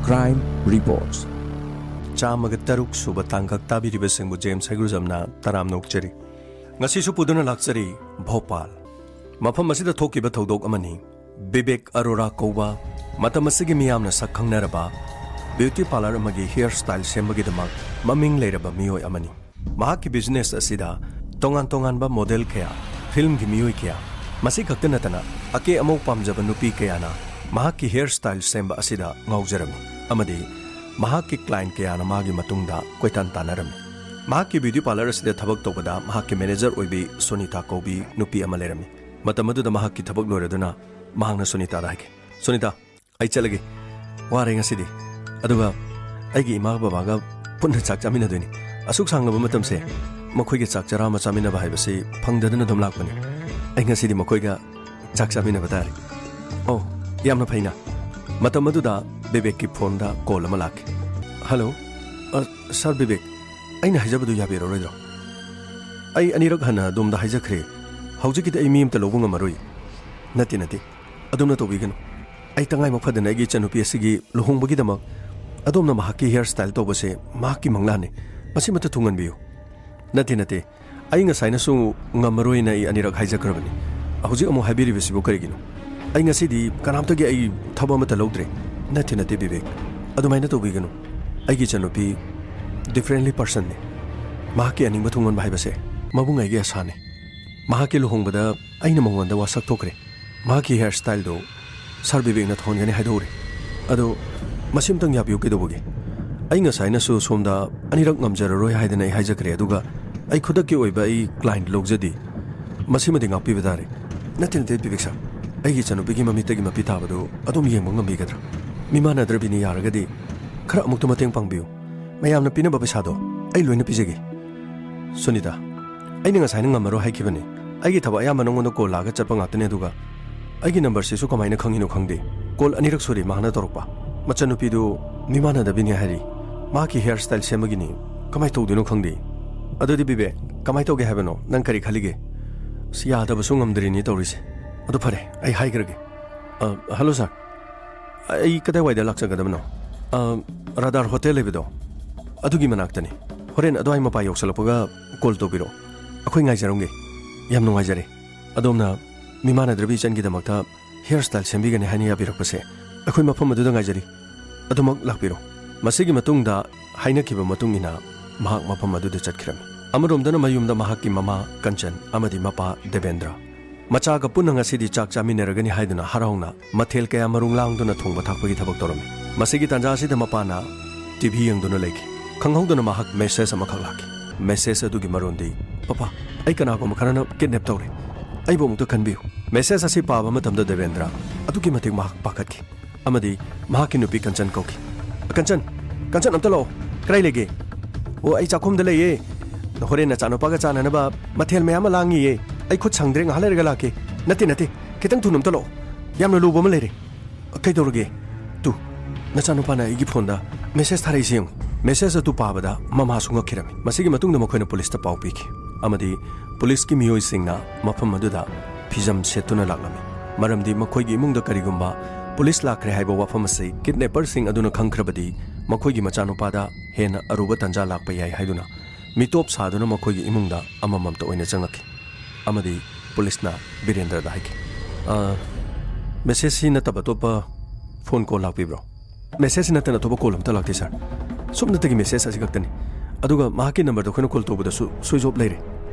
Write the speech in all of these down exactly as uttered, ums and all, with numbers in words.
Crime Reports. ꯆꯥꯝꯃꯒ ꯇꯔꯨꯛ ꯁꯨꯕ ꯇꯥꯡꯀꯛ ꯇꯥꯕꯤꯔꯤꯕꯁꯤꯡꯕꯨ ꯖꯦꯝꯁ ꯍꯩꯒ꯭ꯔꯨꯖꯝꯅ ꯇꯔꯥꯝꯅ ꯑꯣꯛꯆꯔꯤ꯫ ꯉꯁꯤꯁꯨ ꯄꯨꯗꯨꯅ ꯂꯥꯛꯆꯔꯤ ꯚꯣꯄꯥꯜ꯫ ꯃꯐꯝ ꯑꯁꯤꯗ ꯊꯣꯛꯈꯤꯕ ꯊꯧꯗꯣꯛ ꯑꯃꯅꯤ꯫ ꯕꯤꯕꯦꯛ ꯑꯔꯣꯔꯥ ꯀꯧꯕ ꯃꯇꯝ ꯑꯁꯤꯒꯤ ꯃꯤꯌꯥꯝꯅ ꯁꯛ ꯈꯪꯅꯔꯕ ꯕ꯭ꯌꯨꯇꯤ ꯄꯥꯔꯂꯔ ꯑꯃꯒꯤ ꯍꯤꯌꯔ ꯁ꯭ꯇꯥꯏꯜ ꯁꯦꯝꯕꯒꯤꯗꯃꯛ ꯃꯃꯤꯡ ꯂꯩꯔꯕ ꯃꯤꯑꯣꯏ ꯑꯃꯅꯤ꯫ ꯃꯍꯥꯛꯀꯤ ꯕꯤꯖꯤꯅꯦꯁ ꯑꯁꯤꯗ ꯇꯣꯉꯥꯟ ꯇꯣꯉꯥꯟꯕ ꯃꯣꯗꯦꯜ ꯀꯌꯥ, ꯐꯤꯜꯝꯒꯤ ꯃꯤꯑꯣꯏ ꯀꯌꯥ, ꯃꯁꯤ ꯈꯛꯇ ꯅꯠꯇꯅ ꯑꯀꯦ ꯑꯃꯧ ꯄꯥꯝꯖꯕ ꯅꯨꯄꯤ ꯀꯌꯥꯅ ꯃꯍꯥꯛꯀꯤ ꯍꯤꯌꯔ ꯁ꯭ꯇꯥꯏꯜ ꯁꯦꯝꯕ ꯑꯁꯤꯗ ꯉꯥꯎꯖꯔꯝꯃꯤ ꯑꯃꯗꯤ ꯃꯍꯥꯛꯀꯤ ꯀ꯭ꯂꯥꯏꯟ ꯀꯌꯥꯅ ꯃꯥꯒꯤ ꯃꯇꯨꯡꯗ ꯀꯣꯏꯇꯥꯟ ꯇꯥꯟꯅꯔꯝꯃꯤ꯫ ꯃꯍꯥꯛꯀꯤ ꯕ꯭ꯌꯨꯇꯤ ꯄꯥꯔꯂꯔ ꯑꯁꯤꯗ ꯊꯕꯛ ꯇꯧꯕꯗ ꯃꯍꯥꯛꯀꯤ ꯃꯦꯅꯦꯖꯔ ꯑꯣꯏꯕꯤ ꯁꯣꯅꯤꯇꯥ ꯀꯧꯕꯤ ꯅꯨꯄꯤ ꯑꯃ ꯂꯩꯔꯝꯃꯤ꯫ ꯃꯇꯝ ꯑꯗꯨꯗ ꯃꯍꯥꯛꯀꯤ ꯊꯕꯛ ꯂꯣꯏꯔꯗꯨꯅ ꯃꯍꯥꯛꯅ ꯁꯣꯅꯤꯇꯥꯗ ꯍꯥꯏꯈꯤ, "ꯁꯣꯅꯤꯇꯥ, ꯑꯩ ꯆꯠꯂꯒꯦ, ꯋꯥꯔꯦ ꯉꯁꯤꯗꯤ꯫ ꯑꯗꯨꯒ ꯑꯩꯒꯤ ꯏꯃꯥ ꯕꯕꯥꯒ ꯄꯨꯟꯅ ꯆꯥꯛ ꯆꯥꯃꯤꯟꯅꯗꯣꯏꯅꯤ꯫ ꯑꯁꯨꯛ ꯁꯥꯡꯂꯕ ꯃꯇꯝꯁꯦ ꯃꯈꯣꯏꯒ ꯆꯥꯛ ꯆꯔꯥ ꯑꯃ ꯆꯥꯃꯤꯟꯅꯕ ꯍꯥꯏꯕꯁꯤ ꯐꯪꯗꯗꯅ ꯑꯗꯨꯝ ꯂꯥꯛꯄꯅꯤ꯫ ꯑꯩ ꯉꯁꯤꯗꯤ ꯃꯈꯣꯏꯒ ꯆꯥꯛ ꯆꯥꯃꯤꯟꯅꯕ ꯇꯥꯔꯦ꯫ ꯑꯣ, ꯌꯥꯝꯅ ꯐꯩꯅ꯫" ꯃꯇꯝ ꯑꯗꯨꯗ ꯕꯤꯕꯦꯛꯀꯤ ꯐꯣꯟꯗ ꯀꯣꯜ ꯑꯃ ꯂꯥꯛꯈꯤ꯫ "ꯍꯜꯂꯣ, ꯑ, ꯁꯥꯔ ꯕꯤꯕꯦꯛ, ꯑꯩꯅ ꯍꯥꯏꯖꯕꯗꯨ ꯌꯥꯕꯤꯔꯔꯣꯏꯗ꯭ꯔꯣ? ꯑꯩ ꯑꯅꯤꯔꯛ ꯍꯟꯅ ꯑꯗꯣꯝꯗ ꯍꯥꯏꯖꯈ꯭ꯔꯦ, ꯍꯧꯖꯤꯛꯀꯤꯗꯤ ꯑꯩ ꯃꯤ ꯑꯃꯇ ꯂꯧꯕ ꯉꯝꯃꯔꯣꯏ꯫" "ꯅꯠꯇꯦ, ꯅꯠꯇꯦ, ꯑꯗꯨꯝꯅ ꯇꯧꯕꯤꯒꯅꯨ꯫ ꯑꯩ ꯇꯉꯥꯏꯃꯛ ꯐꯗꯅ ꯑꯩꯒꯤ ꯏꯆꯟꯅꯨꯄꯤ ꯑꯁꯤꯒꯤ ꯂꯨꯍꯣꯡꯕꯒꯤꯗꯃꯛ ꯑꯗꯣꯝꯅ ꯃꯍꯥꯛꯀꯤ ꯍꯤꯌꯔ ꯁ꯭ꯇꯥꯏꯜ ꯇꯧꯕꯁꯦ ꯃꯍꯥꯛꯀꯤ ꯃꯪꯂꯥꯟꯅꯤ꯫ ꯃꯁꯤꯃꯇ ꯊꯨꯡꯍꯟꯕꯤꯌꯨ꯫" "ꯅꯠꯇꯦ, ꯅꯠꯇꯦ, ꯑꯩ ꯉꯁꯥꯏꯅꯁꯨ ꯉꯝꯃꯔꯣꯏꯅ ꯑꯩ ꯑꯅꯤꯔꯛ ꯍꯥꯏꯖꯈ꯭ꯔꯕꯅꯤ꯫ ꯍꯧꯖꯤꯛ ꯑꯃꯨꯛ ꯍꯥꯏꯕꯤꯔꯤꯕꯁꯤꯕꯨ ꯀꯔꯤꯒꯤꯅꯣ? ꯑꯩ ꯉꯁꯤꯗꯤ ꯀꯅꯥꯝꯇꯒꯤ ꯑꯩ ꯊꯕꯛ ꯑꯃꯠꯇ ꯂꯧꯗ꯭ꯔꯦ꯫" "ꯅꯠꯇꯦ, ꯅꯠꯇꯦ ꯕꯤꯕꯦꯛ, ꯑꯗꯨꯃꯥꯏꯅ ꯇꯧꯕꯤꯒꯅꯨ꯫ ꯑꯩꯒꯤ ꯏꯆꯟꯅꯨꯄꯤ ꯗꯤꯐ꯭ꯔꯦꯟꯂꯤ ꯄꯔꯁꯟꯅꯤ꯫ ꯃꯍꯥꯛꯀꯤ ꯑꯅꯤꯡꯕ ꯊꯨꯡꯍꯟꯕ ꯍꯥꯏꯕꯁꯦ ꯃꯕꯨꯡ ꯑꯩꯒꯤ ꯑꯁꯥꯅꯤ꯫ ꯃꯍꯥꯛꯀꯤ ꯂꯨꯍꯣꯡꯕꯗ ꯑꯩꯅ ꯃꯉꯣꯟꯗ ꯋꯥꯁꯛ ꯊꯣꯛꯈ꯭ꯔꯦ꯫ ꯃꯍꯥꯛꯀꯤ ꯍꯤꯌꯔ ꯁ꯭ꯇꯥꯏꯜꯗꯨ ꯁꯥꯔ ꯕꯤꯕꯦꯛꯅ ꯊꯣꯟꯒꯅꯤ ꯍꯥꯏꯗꯣꯛꯎꯔꯦ꯫ ꯑꯗꯣ ꯃꯁꯤꯝꯇꯪ ꯌꯥꯕꯤꯌꯨ ꯀꯩꯗꯧꯕꯒꯦ? ꯑꯩ ꯉꯁꯥꯏꯅꯁꯨ ꯁꯣꯝꯗ ꯑꯅꯤꯔꯛ ꯉꯝꯖꯔꯔꯣꯏ ꯍꯥꯏꯗꯅ ꯑꯩ ꯍꯥꯏꯖꯈ꯭ꯔꯦ, ꯑꯗꯨꯒ ꯑꯩ ꯈꯨꯗꯛꯀꯤ ꯑꯣꯏꯕ ꯑꯩ ꯀ꯭ꯂꯥꯏꯟꯠ ꯂꯧꯖꯗꯦ꯫ ꯃꯁꯤꯃꯗꯤ ꯉꯥꯛꯄꯤꯕ ꯇꯥꯔꯦ꯫" "ꯅꯠꯇꯦ, ꯅꯠꯇꯦ ꯕꯤꯕꯦꯛ ꯁꯥꯔ, ꯑꯩꯒꯤ ꯏꯆꯟꯅꯨꯄꯤꯒꯤ ꯃꯃꯤꯠꯇꯒꯤ ꯃꯄꯤ ꯇꯥꯕꯗꯨ ꯑꯗꯨꯝ ꯌꯦꯡꯕ ꯉꯝꯕꯤꯒꯗ꯭ꯔꯥ? ꯃꯤꯃꯥꯟꯅꯗ꯭ꯔꯕꯤꯅꯤ, ꯌꯥꯔꯒꯗꯤ ꯈꯔ ꯑꯃꯨꯛꯇ ꯃꯇꯦꯡ ꯄꯥꯡꯕꯤꯌꯨ꯫ ꯃꯌꯥꯝꯅ ꯄꯤꯅꯕ ꯄꯩꯁꯥꯗꯣ ꯑꯩ ꯂꯣꯏꯅ ꯄꯤꯖꯒꯦ꯫" "ꯁꯨꯅꯤꯇꯥ, ꯑꯩꯅ ꯉꯁꯥꯏꯅ ꯉꯝꯃꯔꯣꯏ ꯍꯥꯏꯈꯤꯕꯅꯤ꯫ ꯑꯩꯒꯤ ꯊꯕꯛ ꯑꯌꯥꯝꯕ ꯅꯉꯣꯟꯗ ꯀꯣꯜ ꯂꯥꯛꯑꯒ ꯆꯠꯄ ꯉꯥꯛꯇꯅꯦ, ꯑꯗꯨꯒ ꯑꯩꯒꯤ ꯅꯝꯕꯔꯁꯤꯁꯨ ꯀꯃꯥꯏꯅ ꯈꯪꯉꯤꯅꯣ ꯈꯪꯗꯦ꯫ ꯀꯣꯜ ꯑꯅꯤꯔꯛ ꯁꯨꯔꯦ ꯃꯥꯅ ꯇꯧꯔꯛꯄ꯫ ꯃꯆꯟꯅꯨꯄꯤꯗꯨ ꯃꯤꯃꯥꯟꯅꯗꯕꯤꯅꯤ ꯍꯥꯏꯔꯤ꯫ ꯃꯍꯥꯛꯀꯤ ꯍꯤꯌꯔ ꯁ꯭ꯇꯥꯏꯜ ꯁꯦꯝꯕꯒꯤꯅꯤ꯫ ꯀꯃꯥꯏꯅ ꯇꯧꯗꯣꯏꯅꯣ ꯈꯪꯗꯦ꯫ ꯑꯗꯨꯗꯤ ꯕꯤꯕꯦꯛ, ꯀꯃꯥꯏꯅ ꯇꯧꯒꯦ ꯍꯥꯏꯕꯅꯣ? ꯅꯪ ꯀꯔꯤ ꯈꯜꯂꯤꯒꯦ? ꯑꯁ, ꯌꯥꯗꯕꯁꯨ ꯉꯝꯗ꯭ꯔꯤꯅꯤ ꯇꯧꯔꯤꯁꯦ꯫ ꯑꯗꯨ ꯐꯔꯦ, ꯑꯩ ꯍꯥꯏꯈ꯭ꯔꯒꯦ꯫ ꯑ, ꯍꯜꯂꯣ ꯁꯥꯔ, ꯑꯩ ꯀꯗꯥꯏꯋꯥꯏꯗ ꯂꯥꯛꯆꯒꯗꯕꯅꯣ? ꯑ, ꯔꯥꯗꯥꯔ ꯍꯣꯇꯦꯜ ꯂꯩꯕꯗꯣ, ꯑꯗꯨꯒꯤ ꯃꯅꯥꯛꯇꯅꯤ꯫ ꯍꯣꯔꯦꯟ ꯑꯗꯨꯋꯥꯏ ꯃꯄꯥ ꯌꯧꯁꯜꯂꯛꯄꯒ ꯀꯣꯜ ꯇꯧꯕꯤꯔꯛꯑꯣ꯫ ꯑꯩꯈꯣꯏ ꯉꯥꯏꯖꯔꯝꯒꯦ꯫ ꯌꯥꯝ ꯅꯨꯡꯉꯥꯏꯖꯔꯦ꯫ ꯑꯗꯣꯝꯅ ꯃꯤꯃꯥꯟꯅꯗ꯭ꯔꯕꯤ ꯏꯆꯟꯒꯤꯗꯃꯛꯇ ꯍꯤꯌꯔ ꯁ꯭ꯇꯥꯏꯜ ꯁꯦꯝꯕꯤꯒꯅꯤ ꯍꯥꯏꯅ ꯌꯥꯕꯤꯔꯛꯄꯁꯦ ꯑꯩꯈꯣꯏ ꯃꯐꯝ ꯑꯗꯨꯗ ꯉꯥꯏꯖꯔꯤ꯫ ꯑꯗꯨꯃꯛ ꯂꯥꯛꯄꯤꯔꯣ꯫ ꯃꯁꯤꯒꯤ ꯃꯇꯨꯡꯗ ꯍꯥꯏꯅꯈꯤꯕ ꯃꯇꯨꯡ ꯏꯟꯅ ꯃꯍꯥꯛ ꯃꯐꯝ ꯑꯗꯨꯗ ꯆꯠꯈꯤꯔꯝꯃꯤ꯫ ꯑꯃꯔꯣꯝꯗꯅ ꯃꯌꯨꯝꯗ ꯃꯍꯥꯛꯀꯤ ꯃꯃꯥ ꯀꯟꯆꯟ ꯑꯃꯗꯤ ꯃꯄꯥ ꯗꯦꯕꯦꯟꯗ꯭ꯔ ꯃꯆꯥꯒ ꯄꯨꯟꯅ ꯉꯁꯤꯗꯤ ꯆꯥꯛ ꯆꯥꯃꯤꯟꯅꯔꯒꯅꯤ ꯍꯥꯏꯗꯨꯅ ꯍꯔꯥꯎꯅ ꯃꯊꯦꯜ ꯀꯌꯥ ꯃꯔꯨꯝ ꯂꯥꯡꯗꯨꯅ ꯊꯣꯡꯕ ꯊꯥꯛꯄꯒꯤ ꯊꯕꯛ ꯇꯧꯔꯝꯃꯤ꯫ ꯃꯁꯤꯒꯤ ꯇꯥꯟꯖꯥ ꯑꯁꯤꯗ ꯃꯄꯥꯅ ꯇꯤ ꯚꯤ ꯌꯦꯡꯗꯨꯅ ꯂꯩꯈꯤ꯫ ꯈꯪꯍꯧꯗꯅ ꯃꯍꯥꯛ ꯃꯦꯁꯦꯖ ꯑꯃꯈꯛ ꯂꯥꯛꯈꯤ꯫ ꯃꯦꯁꯦꯖ ꯑꯗꯨꯒꯤ ꯃꯔꯣꯟꯗꯤ, "ꯄꯄꯥ, ꯑꯩ ꯀꯅꯥꯒꯨꯝꯕ ꯈꯔꯅ ꯀꯤꯗꯅꯦꯞ ꯇꯧꯔꯦ꯫ ꯑꯩꯕꯨ ꯑꯃꯨꯛꯇ ꯈꯟꯕꯤꯌꯨ꯫" ꯃꯦꯁꯦꯖ ꯑꯁꯤ ꯄꯥꯕ ꯃꯇꯝꯗ ꯗꯦꯕꯦꯟꯗ꯭ꯔ ꯑꯗꯨꯛꯀꯤ ꯃꯇꯤꯛ ꯃꯍꯥꯛ ꯄꯥꯈꯠꯈꯤ ꯑꯃꯗꯤ ꯃꯍꯥꯛꯀꯤ ꯅꯨꯄꯤ ꯀꯟꯆꯟ ꯀꯧꯈꯤ꯫ "ꯀꯟꯆꯟ, ꯀꯟꯆꯟ, ꯑꯝꯇ ꯂꯥꯛꯑꯣ꯫ ꯀꯗꯥꯏ ꯂꯩꯒꯦ?" "ꯑꯣ, ꯑꯩ ꯆꯥꯛꯈꯨꯝꯗ ꯂꯩꯌꯦ꯫ ꯍꯣꯔꯦꯟ ꯅꯆꯥꯅꯨꯄꯥꯒ ꯆꯥꯅꯅꯕ ꯃꯊꯦꯜ ꯃꯌꯥꯝ ꯑꯃ ꯂꯥꯡꯉꯤꯌꯦ꯫ ꯑꯩ ꯈꯨꯠ ꯁꯪꯗ꯭ꯔꯦ, ꯉꯥꯏꯍꯥꯛ ꯂꯩꯔꯒ ꯂꯥꯛꯀꯦ꯫" "ꯅꯠꯇꯦ, ꯅꯠꯇꯦ, ꯈꯤꯇꯪ ꯊꯨꯅ ꯑꯝꯇ ꯂꯥꯛꯑꯣ꯫ ꯌꯥꯝꯅ ꯂꯨꯕ ꯑꯃ ꯂꯩꯔꯦ꯫" "ꯀꯩꯗꯧꯔꯒꯦ?" "ꯇꯨ, ꯅꯆꯥꯅꯨꯄꯥꯅ ꯑꯩꯒꯤ ꯐꯣꯟꯗ ꯃꯦꯁꯦꯖ ꯊꯥꯔꯛꯏꯁꯦ ꯌꯦꯡꯉꯨ꯫" ꯃꯦꯁꯦꯖ ꯑꯗꯨ ꯄꯥꯕꯗ ꯃꯃꯥꯁꯨ ꯉꯛꯈꯤꯔꯝꯃꯤ꯫ ꯃꯁꯤꯒꯤ ꯃꯇꯨꯡꯗ ꯃꯈꯣꯏꯅ ꯄꯨꯂꯤꯁꯇ ꯄꯥꯎ ꯄꯤꯈꯤ ꯑꯃꯗꯤ ꯄꯨꯂꯤꯁꯀꯤ ꯃꯤꯑꯣꯏꯁꯤꯡꯅ ꯃꯐꯝ ꯑꯗꯨꯗ ꯐꯤꯖꯝ ꯁꯦꯠꯇꯨꯅ ꯂꯥꯛꯂꯝꯃꯤ꯫ ꯃꯔꯝꯗꯤ ꯃꯈꯣꯏꯒꯤ ꯏꯃꯨꯡꯗ ꯀꯔꯤꯒꯨꯝꯕ ꯄꯨꯂꯤꯁ ꯂꯥꯛꯈ꯭ꯔꯦ ꯍꯥꯏꯕ ꯋꯥꯐꯝ ꯑꯁꯤ ꯀꯤꯗꯅꯦꯄꯔꯁꯤꯡ ꯑꯗꯨꯅ ꯈꯪꯈ꯭ꯔꯕꯗꯤ ꯃꯈꯣꯏꯒꯤ ꯃꯆꯥꯅꯨꯄꯥꯗ ꯍꯦꯟꯅ ꯑꯔꯨꯕ ꯇꯥꯟꯖꯥ ꯂꯥꯛꯄ ꯌꯥꯏ ꯍꯥꯏꯗꯨꯅ ꯃꯤꯇꯣꯞ ꯁꯥꯗꯨꯅ ꯃꯈꯣꯏꯒꯤ ꯏꯃꯨꯡꯗ ꯑꯃꯃꯝꯇ ꯑꯣꯏꯅ ꯆꯪꯉꯛꯈꯤ꯫ ꯑꯃꯗꯤ ꯄꯨꯂꯤꯁꯅ ꯕꯤꯔꯦꯟꯗ꯭ꯔꯗ ꯍꯥꯏꯈꯤ, "ꯑ, ꯃꯦꯁꯦꯖꯁꯤ ꯅꯠꯇꯕ ꯑꯇꯣꯞꯄ ꯐꯣꯟ ꯀꯣꯜ ꯂꯥꯛꯄꯤꯕ꯭ꯔꯣ?" "ꯃꯦꯁꯦꯖꯁꯤ ꯅꯠꯇꯅ ꯑꯇꯣꯞꯄ ꯀꯣꯜ ꯑꯝꯇ ꯂꯥꯛꯇꯦ, ꯁꯥꯔ꯫ ꯁꯨꯞꯅꯇꯒꯤ ꯃꯦꯁꯦꯖ ꯑꯁꯤ ꯈꯛꯇꯅꯤ꯫ ꯑꯗꯨꯒ ꯃꯍꯥꯛꯀꯤ ꯅꯝꯕꯔꯗ ꯑꯩꯈꯣꯏꯅ ꯀꯣꯜ ꯇꯧꯕꯗꯁꯨ ꯁ꯭ꯋꯤꯆ ꯑꯣꯐ ꯂꯩꯔꯦ꯫"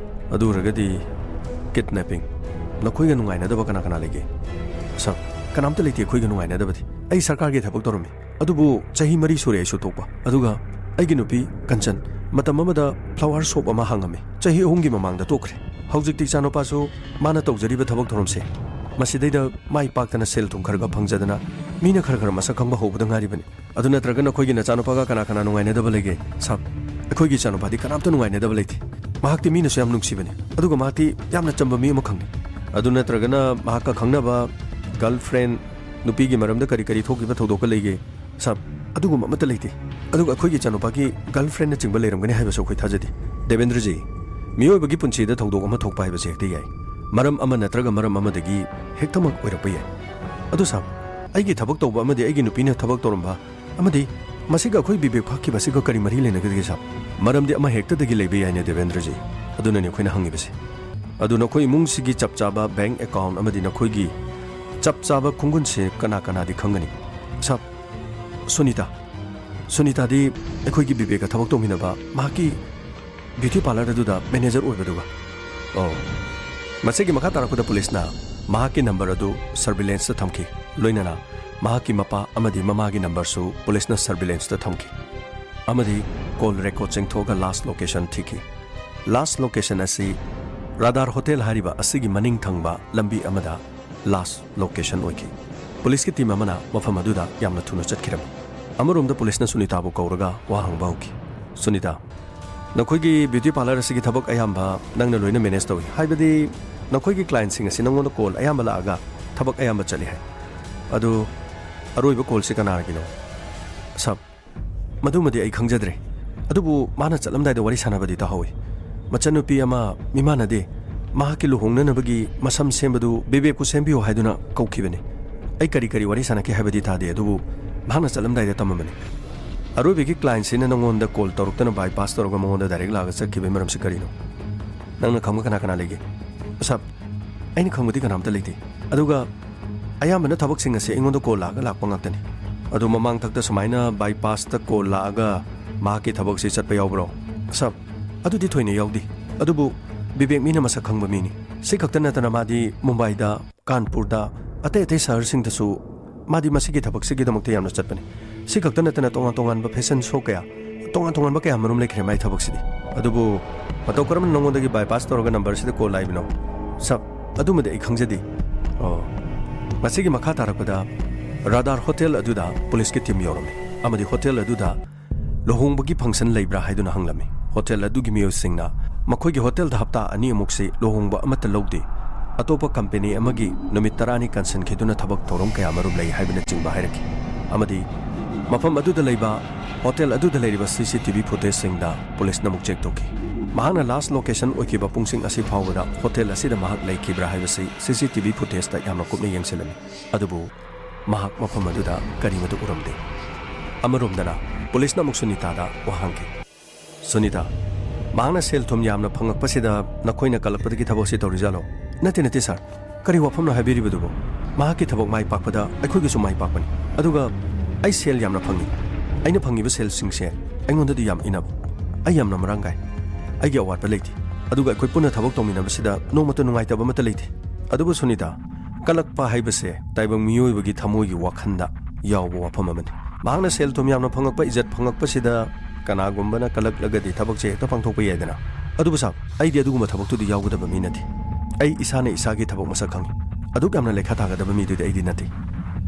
"ꯑꯗꯨ ꯑꯣꯏꯔꯒꯗꯤ ꯀꯤꯗꯅꯦꯄꯤꯡ꯫ ꯅꯈꯣꯏꯒ ꯅꯨꯡꯉꯥꯏꯅꯗꯕ ꯀꯅꯥ ꯀꯅꯥ ꯂꯩꯒꯦ?" "ꯁꯥꯔ, ꯀꯅꯥꯝꯇ ꯂꯩꯇꯦ ꯑꯩꯈꯣꯏꯒ ꯅꯨꯡꯉꯥꯏꯅꯗꯕꯗꯤ꯫ ꯑꯩ ꯁꯔꯀꯥꯔꯒꯤ ꯊꯕꯛ ꯇꯧꯔꯝꯃꯤ꯫ ꯑꯗꯨꯕꯨ ꯆꯍꯤ ꯃꯔꯤ ꯁꯨꯔꯦ ꯑꯩꯁꯨ ꯇꯣꯛꯄ꯫ ꯑꯗꯨꯒ ꯑꯩꯒꯤ ꯅꯨꯄꯤ ꯀꯟꯆꯟ ꯃꯇꯝ ꯑꯃꯗ ꯐ꯭ꯂꯥꯋꯔ ꯁꯣꯞ ꯑꯃ ꯍꯥꯡꯉꯝꯃꯤ꯫ ꯆꯍꯤ ꯑꯍꯨꯝꯒꯤ ꯃꯃꯥꯡꯗ ꯇꯣꯛꯈ꯭ꯔꯦ꯫ ꯍꯧꯖꯤꯛꯇꯤ ꯏꯆꯥꯅꯨꯄꯥꯁꯨ ꯃꯥꯅ ꯇꯧꯖꯔꯤꯕ ꯊꯕꯛ ꯊꯧꯔꯝꯁꯦ ꯃꯁꯤꯗꯩꯗ ꯃꯥꯏ ꯄꯥꯛꯇꯅ ꯁꯦꯜ ꯊꯨꯝ ꯈꯔ ꯈꯔ ꯐꯪꯖꯗꯅ ꯃꯤꯅ ꯈꯔ ꯈꯔ ꯃꯁꯛ ꯈꯪꯕ ꯍꯧꯕꯗ ꯉꯥꯏꯔꯤꯕꯅꯤ꯫ ꯑꯗꯨ ꯅꯠꯇ꯭ꯔꯒ ꯅꯈꯣꯏꯒꯤ ꯅꯆꯥꯅꯨꯄꯥꯒ ꯀꯅꯥ ꯀꯅꯥ ꯅꯨꯡꯉꯥꯏꯅꯗꯕ ꯂꯩꯒꯦ?" "ꯁꯥꯔ, ꯑꯩꯈꯣꯏꯒꯤ ꯏꯆꯥꯅꯨꯄꯥꯗꯤ ꯀꯅꯥꯝꯇ ꯅꯨꯡꯉꯥꯏꯅꯗꯕ ꯂꯩꯇꯦ꯫ ꯃꯍꯥꯛꯇꯤ ꯃꯤꯅꯁꯨ ꯌꯥꯝ ꯅꯨꯡꯁꯤꯕꯅꯤ꯫ ꯑꯗꯨꯒ ꯃꯍꯥꯛꯇꯤ ꯌꯥꯝꯅ ꯆꯝꯕ ꯃꯤ ꯑꯃꯈꯛꯅꯤ꯫ ꯑꯗꯨ ꯅꯠꯇ꯭ꯔꯒꯅ ꯃꯍꯥꯛꯀ ꯈꯪꯅꯕ ꯒꯔꯜ ꯐ꯭ꯔꯦꯟ, ꯅꯨꯄꯤꯒꯤ ꯃꯔꯝꯗ ꯀꯔꯤ ꯀꯔꯤ ꯊꯣꯛꯈꯤꯕ ꯊꯧꯗꯣꯛꯀ ꯂꯩꯒꯦ?" "ꯁꯥꯔ, ꯑꯗꯨꯒꯨꯝꯕ ꯑꯃꯠꯇ ꯂꯩꯇꯦ꯫ ꯑꯗꯨꯒ ꯑꯩꯈꯣꯏꯒꯤ ꯏꯆꯥꯅꯨꯄꯥꯒꯤ ꯒꯔꯜ ꯐ꯭ꯔꯦꯟꯅꯆꯤꯡꯕ ꯂꯩꯔꯝꯒꯅꯤ ꯍꯥꯏꯕꯁꯨ ꯑꯩꯈꯣꯏ ꯊꯥꯖꯗꯦ꯫" "ꯗꯦꯕꯦꯟꯗ꯭ꯔꯖꯤ, ꯃꯤꯑꯣꯏꯕꯒꯤ ꯄꯨꯟꯁꯤꯗ ꯊꯧꯗꯣꯛ ꯑꯃ ꯊꯣꯛꯄ ꯍꯥꯏꯕꯁꯦ ꯍꯦꯛꯇ ꯌꯥꯏ꯫ ꯃꯔꯝ ꯑꯃ ꯅꯠꯇ꯭ꯔꯒ ꯃꯔꯝ ꯑꯃꯗꯒꯤ ꯍꯦꯛꯇꯃꯛ ꯑꯣꯏꯔꯛꯄ ꯌꯥꯏ꯫ ꯑꯗꯨ ꯁꯥꯔ, ꯑꯩꯒꯤ ꯊꯕꯛ ꯇꯧꯕ ꯑꯃꯗꯤ ꯑꯩꯒꯤ ꯅꯨꯄꯤꯅ ꯊꯕꯛ ꯇꯧꯔꯝꯕ ꯑꯃꯗꯤ ꯃꯁꯤꯒ ꯑꯩꯈꯣꯏ ꯕꯤꯕꯦꯛ ꯐꯥꯈꯤꯕ ꯑꯁꯤꯒ ꯀꯔꯤ ꯃꯔꯤ ꯂꯩꯅꯒꯗꯒꯦ, ꯁꯥꯔ? ꯃꯔꯝꯗꯤ ꯑꯃ ꯍꯦꯛꯇꯗꯒꯤ ꯂꯩꯕ ꯌꯥꯏꯅꯦ, ꯗꯦꯕꯦꯟꯗ꯭ꯔꯖꯤ꯫ ꯑꯗꯨꯅꯅꯦ ꯑꯩꯈꯣꯏꯅ ꯍꯪꯉꯤꯕꯁꯦ꯫ ꯑꯗꯨ ꯅꯈꯣꯏ ꯏꯃꯨꯡꯁꯤꯒꯤ ꯆꯞ ꯆꯥꯕ ꯕꯦꯡꯛ ꯑꯦꯀꯥꯎꯟꯠ ꯑꯃꯗꯤ ꯅꯈꯣꯏꯒꯤ ꯆꯞ ꯆꯥꯕ ꯈꯣꯡꯒꯨꯟꯁꯦ ꯀꯅꯥ ꯀꯅꯥꯗꯤ ꯈꯪꯒꯅꯤ? ꯁꯥꯔ, ꯁꯨꯅꯤꯇꯥ꯫ ꯁꯨꯅꯤꯇꯥꯗꯤ ꯑꯩꯈꯣꯏꯒꯤ ꯕꯤꯕꯦꯛꯀ ꯊꯕꯛ ꯇꯧꯃꯤꯟꯅꯕ, ꯃꯍꯥꯛꯀꯤ ꯕ꯭ꯌꯨꯇꯤ ꯄꯥꯔꯂꯔ ꯑꯗꯨꯗ ꯃꯦꯅꯦꯖꯔ ꯑꯣꯏꯕꯗꯨꯒ꯫ ꯑꯣ꯫ ꯃꯁꯤꯒꯤ ꯃꯈꯥ ꯇꯥꯔꯛꯄꯗ ꯄꯨꯂꯤꯁꯅ ꯃꯍꯥꯛꯀꯤ ꯅꯝꯕꯔ ꯑꯗꯨ ꯁꯔꯚꯤꯂꯦꯟꯁꯇ ꯊꯝꯈꯤ, ꯂꯣꯏꯅꯅ ꯃꯍꯥꯛꯀꯤ ꯃꯄꯥ ꯑꯃꯗꯤ ꯃꯃꯥꯒꯤ ꯅꯝꯕꯔꯁꯨ ꯄꯨꯂꯤꯁꯅ ꯁꯔꯚꯤꯂꯦꯟꯁꯇ ꯊꯝꯈꯤ꯫ ꯑꯃꯗꯤ ꯀꯣꯜ ꯔꯦꯀꯣꯔꯗ ꯆꯤꯡꯊꯣꯛꯑꯒ ꯂꯥꯁ ꯂꯣꯀꯦꯁꯟ ꯊꯤꯈꯤ꯫ ꯂꯥꯁ ꯂꯣꯀꯦꯁꯟ ꯑꯁꯤ ꯔꯥꯗꯥꯔ ꯍꯣꯇꯦꯜ ꯍꯥꯏꯔꯤꯕ ꯑꯁꯤꯒꯤ ꯃꯅꯤꯡ ꯊꯪꯕ ꯂꯝꯕꯤ ꯑꯃꯗ ꯂꯥꯁ ꯂꯣꯀꯦꯁꯟ ꯑꯣꯏꯈꯤ꯫ ꯄꯨꯂꯤꯁꯀꯤ ꯇꯤꯝ ꯑꯃꯅ ꯃꯐꯝ ꯑꯗꯨꯗ ꯌꯥꯝꯅ ꯊꯨꯅ ꯆꯠꯈꯤꯔꯝꯃꯤ꯫ ꯑꯃꯔꯣꯝꯗ ꯄꯨꯂꯤꯁꯅ ꯁꯨꯅꯤꯇꯥꯕꯨ ꯀꯧꯔꯒ ꯋꯥ ꯍꯪꯕ ꯍꯧꯈꯤ꯫ "ꯁꯨꯅꯤꯇꯥ, ꯅꯈꯣꯏꯒꯤ ꯕ꯭ꯌꯨꯇꯤ ꯄꯥꯔꯂꯔ ꯑꯁꯤꯒꯤ ꯊꯕꯛ ꯑꯌꯥꯝꯕ ꯅꯪꯅ ꯂꯣꯏꯅ ꯃꯦꯅꯦꯖ ꯇꯧꯏ, ꯍꯥꯏꯕꯗꯤ ꯅꯈꯣꯏꯒꯤ ꯀ꯭ꯂꯥꯏꯟꯁꯤꯡ ꯑꯁꯤ ꯅꯪꯉꯣꯟꯗ ꯀꯣꯜ ꯑꯌꯥꯝꯕ ꯂꯥꯛꯑꯒ ꯊꯕꯛ ꯑꯌꯥꯝꯕ ꯆꯠꯂꯤ ꯍꯥꯏ꯫ ꯑꯗꯨ ꯑꯔꯣꯏꯕ ꯀꯣꯜꯁꯤ ꯀꯅꯥꯒꯤꯅꯣ?" "ꯁꯥꯔ, ꯃꯗꯨꯃꯗꯤ ꯑꯩ ꯈꯪꯖꯗ꯭ꯔꯦ꯫ ꯑꯗꯨꯕꯨ ꯃꯥꯅ ꯆꯠꯂꯝꯗꯥꯏꯗ ꯋꯥꯔꯤ ꯁꯥꯟꯅꯕꯗꯤ ꯇꯥꯍꯧꯏ꯫ ꯃꯆꯟꯅꯨꯄꯤ ꯑꯃ ꯃꯤꯃꯥꯟꯅꯗꯦ, ꯃꯍꯥꯛꯀꯤ ꯂꯨꯍꯣꯡꯅꯅꯕꯒꯤ ꯃꯁꯝ ꯁꯦꯝꯕꯗꯨ ꯕꯤꯕꯦꯛꯄꯨ ꯁꯦꯝꯕꯤꯌꯨ ꯍꯥꯏꯗꯨꯅ ꯀꯧꯈꯤꯕꯅꯤ꯫ ꯑꯩ ꯀꯔꯤ ꯀꯔꯤ ꯋꯥꯔꯤ ꯁꯥꯟꯅꯈꯤ ꯍꯥꯏꯕꯗꯤ ꯇꯥꯗꯦ, ꯑꯗꯨꯕꯨ ꯃꯍꯥꯛꯅ ꯆꯠꯂꯝꯗꯥꯏꯗ ꯇꯝꯃꯝꯕꯅꯤ꯫ ꯑꯔꯣꯏꯕꯒꯤ ꯀ꯭ꯂꯥꯏꯟꯁꯤꯅ ꯅꯉꯣꯟꯗ ꯀꯣꯜ ꯇꯧꯔꯛꯇꯅ ꯕꯥꯏꯄꯥꯁ ꯇꯧꯔꯒ ꯃꯉꯣꯟꯗ ꯗꯥꯏꯔꯦꯛ ꯂꯥꯛꯑꯒ ꯆꯠꯈꯤꯕꯒꯤ ꯃꯔꯝꯁꯤ ꯀꯔꯤꯅꯣ? ꯅꯪꯅ ꯈꯪꯕ ꯀꯅꯥ ꯀꯅꯥ ꯂꯩꯒꯦ?" "ꯁꯥꯔ, ꯑꯩꯅ ꯈꯪꯕꯗꯤ ꯀꯅꯥꯝꯇ ꯂꯩꯇꯦ꯫ ꯑꯗꯨꯒ ꯑꯌꯥꯝꯕꯅ ꯊꯕꯛꯁꯤꯡ ꯑꯁꯦ ꯑꯩꯉꯣꯟꯗ ꯀꯣꯜ ꯂꯥꯛꯑꯒ ꯂꯥꯛꯄ ꯉꯥꯛꯇꯅꯤ꯫ ꯑꯗꯣ ꯃꯃꯥꯡ ꯊꯛꯇ ꯁꯨꯃꯥꯏꯅ ꯕꯥꯏꯄꯥꯁꯇ ꯀꯣꯜ ꯂꯥꯛꯑꯒ ꯃꯍꯥꯛꯀꯤ ꯊꯕꯛꯁꯤ ꯆꯠꯄ ꯌꯥꯎꯕ꯭ꯔꯣ?" "ꯁꯥꯔ, ꯑꯗꯨꯗꯤ ꯊꯣꯏꯅ ꯌꯥꯎꯗꯦ꯫ ꯑꯗꯨꯕꯨ ꯕꯤꯕꯦꯛ ꯃꯤꯅ ꯃꯁꯛ ꯈꯪꯕ ꯃꯤꯅꯤ꯫ ꯁꯤ ꯈꯛꯇ ꯅꯠꯇꯅ ꯃꯥꯗꯤ ꯃꯨꯝꯕꯥꯏꯗ, ꯀꯥꯟꯄꯨꯔꯗ, ꯑꯇꯩ ꯑꯇꯩ ꯁꯍꯔꯁꯤꯡꯗꯁꯨ ꯃꯥꯗꯤ ꯃꯁꯤꯒꯤ ꯊꯕꯛꯁꯤꯒꯤꯗꯃꯛꯇ ꯌꯥꯝꯅ ꯆꯠꯄꯅꯤ꯫ ꯁꯤ ꯈꯛꯇ ꯅꯠꯇꯅ ꯇꯣꯉꯥꯟ ꯇꯣꯉꯥꯟꯕ ꯐꯦꯁꯟ ꯁꯣ ꯀꯌꯥ, ꯇꯣꯉꯥꯟ ꯇꯣꯉꯥꯟꯕ ꯀꯌꯥ ꯃꯔꯨꯝ ꯂꯩꯈ꯭ꯔꯦ ꯃꯥꯏ ꯊꯕꯛꯁꯤꯗꯤ꯫ ꯑꯗꯨꯕꯨ ꯃꯇꯧ ꯀꯔꯝꯅ ꯅꯉꯣꯟꯗꯒꯤ ꯕꯥꯏꯄꯥꯁ ꯇꯧꯔꯒ ꯅꯝꯕꯔꯁꯤꯗ ꯀꯣꯜ ꯂꯥꯛꯏꯕꯅꯣ?" "ꯁꯥꯔ, ꯑꯗꯨꯃꯗꯤ ꯑꯩ ꯈꯪꯖꯗꯦ"꯫ ꯑꯣ꯫ ꯃꯁꯤꯒꯤ ꯃꯈꯥ ꯇꯥꯔꯛꯄꯗ ꯔꯥꯗꯥꯔ ꯍꯣꯇꯦꯜ ꯑꯗꯨꯗ ꯄꯨꯂꯤꯁꯀꯤ ꯇꯤꯝ ꯌꯧꯔꯝꯃꯤ ꯑꯃꯗꯤ ꯍꯣꯇꯦꯜ ꯑꯗꯨꯗ ꯂꯨꯍꯣꯡꯕꯒꯤ ꯐꯪꯁꯟ ꯂꯩꯕ꯭ꯔꯥ ꯍꯥꯏꯗꯨꯅ ꯍꯪꯂꯝꯃꯤ꯫ ꯍꯣꯇꯦꯜ ꯑꯗꯨꯒꯤ ꯃꯤꯑꯣꯏꯁꯤꯡꯅ ꯃꯈꯣꯏꯒꯤ ꯍꯣꯇꯦꯜꯗ ꯍꯞꯇꯥ ꯑꯅꯤ ꯑꯃꯨꯛꯁꯤ ꯂꯨꯍꯣꯡꯕ ꯑꯃꯠꯇ ꯂꯧꯗꯦ, ꯑꯇꯣꯞꯄ ꯀꯝꯄꯦꯅꯤ ꯑꯃꯒꯤ ꯅꯨꯃꯤꯠ ꯇꯔꯥꯅꯤ ꯀꯟꯁꯤꯟꯈꯤꯗꯨꯅ ꯊꯕꯛ ꯊꯧꯔꯝ ꯀꯌꯥ ꯃꯔꯨꯝ ꯂꯩ ꯍꯥꯏꯕꯅꯆꯤꯡꯕ ꯍꯥꯏꯔꯛꯈꯤ꯫ ꯑꯃꯗꯤ ꯃꯐꯝ ꯑꯗꯨꯗ ꯂꯩꯕ ꯍꯣꯇꯦꯜ ꯑꯗꯨꯗ ꯂꯩꯔꯤꯕ ꯁꯤ ꯁꯤ ꯇꯤ ꯚꯤ ꯐꯨꯇꯦꯖꯁꯤꯡꯗ ꯄꯨꯂꯤꯁꯅ ꯑꯃꯨꯛ ꯆꯦꯛ ꯇꯧꯈꯤ꯫ ꯃꯍꯥꯛꯅ ꯂꯥꯁ ꯂꯣꯀꯦꯁꯟ ꯑꯣꯏꯈꯤꯕ ꯄꯨꯡꯁꯤꯡ ꯑꯁꯤ ꯐꯥꯎꯕꯗ ꯍꯣꯇꯦꯜ ꯑꯁꯤꯗ ꯃꯍꯥꯛ ꯂꯩꯈꯤꯕ꯭ꯔꯥ ꯍꯥꯏꯕꯁꯤ ꯁꯤ ꯁꯤ ꯇꯤ ꯚꯤ ꯐꯨꯇꯦꯖꯇ ꯌꯥꯝꯅ ꯀꯨꯞꯅ ꯌꯦꯡꯁꯤꯜꯂꯝꯃꯤ꯫ ꯑꯗꯨꯕꯨ ꯃꯍꯥꯛ ꯃꯐꯝ ꯑꯗꯨꯗ ꯀꯔꯤꯃꯠꯇ ꯎꯔꯝꯗꯦ꯫ ꯑꯃꯔꯣꯝꯗꯅ ꯄꯨꯂꯤꯁꯅ ꯑꯃꯨꯛ ꯁꯨꯅꯤꯇꯥꯗ ꯋꯥ ꯍꯪꯈꯤ꯫ "ꯁꯨꯅꯤꯇꯥ, ꯃꯍꯥꯛꯅ ꯁꯦꯜ ꯊꯨꯝ ꯌꯥꯝꯅ ꯐꯪꯉꯛꯄꯁꯤꯗ ꯅꯈꯣꯏꯅ ꯀꯜꯂꯛꯄꯗꯒꯤ ꯊꯕꯛꯁꯤ ꯇꯧꯔꯤꯖꯥꯠꯂꯣ?" "ꯅꯠꯇꯦ, ꯅꯠꯇꯦ, ꯁꯥꯔ꯫ ꯀꯔꯤ ꯋꯥꯐꯝꯅꯣ ꯍꯥꯏꯕꯤꯔꯤꯕꯗꯨꯕꯨ? ꯃꯍꯥꯛꯀꯤ ꯊꯕꯛ ꯃꯥꯏ ꯄꯥꯛꯄꯗ ꯑꯩꯈꯣꯏꯒꯤꯁꯨ ꯃꯥꯏ ꯄꯥꯛꯄꯅꯤ꯫ ꯑꯗꯨꯒ ꯑꯩ ꯁꯦꯜ ꯌꯥꯝꯅ ꯐꯪꯉꯤ꯫ ꯑꯩꯅ ꯐꯪꯉꯤꯕ ꯁꯦꯜꯁꯤꯡꯁꯦ ꯑꯩꯉꯣꯟꯗꯗꯤ ꯌꯥꯝ ꯏꯅꯕ꯫ ꯑꯩ ꯌꯥꯝꯅ ꯃꯔꯥꯡ ꯀꯥꯏ꯫ ꯑꯩꯒꯤ ꯑꯋꯥꯠꯄ ꯂꯩꯇꯦ꯫ ꯑꯗꯨꯒ ꯑꯩꯈꯣꯏ ꯄꯨꯟꯅ ꯊꯕꯛ ꯇꯧꯃꯤꯟꯅꯕꯁꯤꯗ ꯅꯣꯡꯃꯇ ꯅꯨꯡꯉꯥꯏꯇꯕ ꯑꯃꯠꯇ ꯂꯩꯇꯦ꯫ ꯑꯗꯨꯕꯨ ꯁꯨꯅꯤꯇꯥ, ꯀꯜꯂꯛꯄ ꯍꯥꯏꯕꯁꯦ ꯇꯥꯏꯕꯪ ꯃꯤꯑꯣꯏꯕꯒꯤ ꯊꯃꯣꯏꯒꯤ ꯋꯥꯈꯜꯗ ꯌꯥꯎꯕ ꯋꯥꯐꯝ ꯑꯃꯅꯤ꯫ ꯃꯍꯥꯛꯅ ꯁꯦꯜ ꯊꯨꯝ ꯌꯥꯝꯅ ꯐꯪꯉꯛꯄ, ꯏꯖꯠ ꯐꯪꯉꯛꯄꯁꯤꯗ ꯀꯅꯥꯒꯨꯝꯕꯅ ꯀꯜꯂꯛꯂꯒꯗꯤ ꯊꯕꯛꯁꯦ ꯍꯦꯛꯇ ꯄꯥꯡꯊꯣꯛꯄ ꯌꯥꯏꯗꯅ꯫ ꯑꯗꯨꯕꯨ ꯁꯥꯔ, ꯑꯩꯗꯤ ꯑꯗꯨꯒꯨꯝꯕ ꯊꯕꯛꯇꯨꯗꯤ ꯌꯥꯎꯒꯗꯕ ꯃꯤ ꯅꯠꯇꯦ꯫ ꯑꯩ ꯏꯁꯥꯅ ꯏꯁꯥꯒꯤ ꯊꯕꯛ ꯃꯁꯛ ꯈꯪꯉꯤ꯫ ꯑꯗꯨꯛ ꯌꯥꯝꯅ ꯂꯩꯈꯥ ꯊꯥꯒꯗꯕ ꯃꯤꯗꯨꯗꯤ ꯑꯩꯗꯤ ꯅꯠꯇꯦ꯫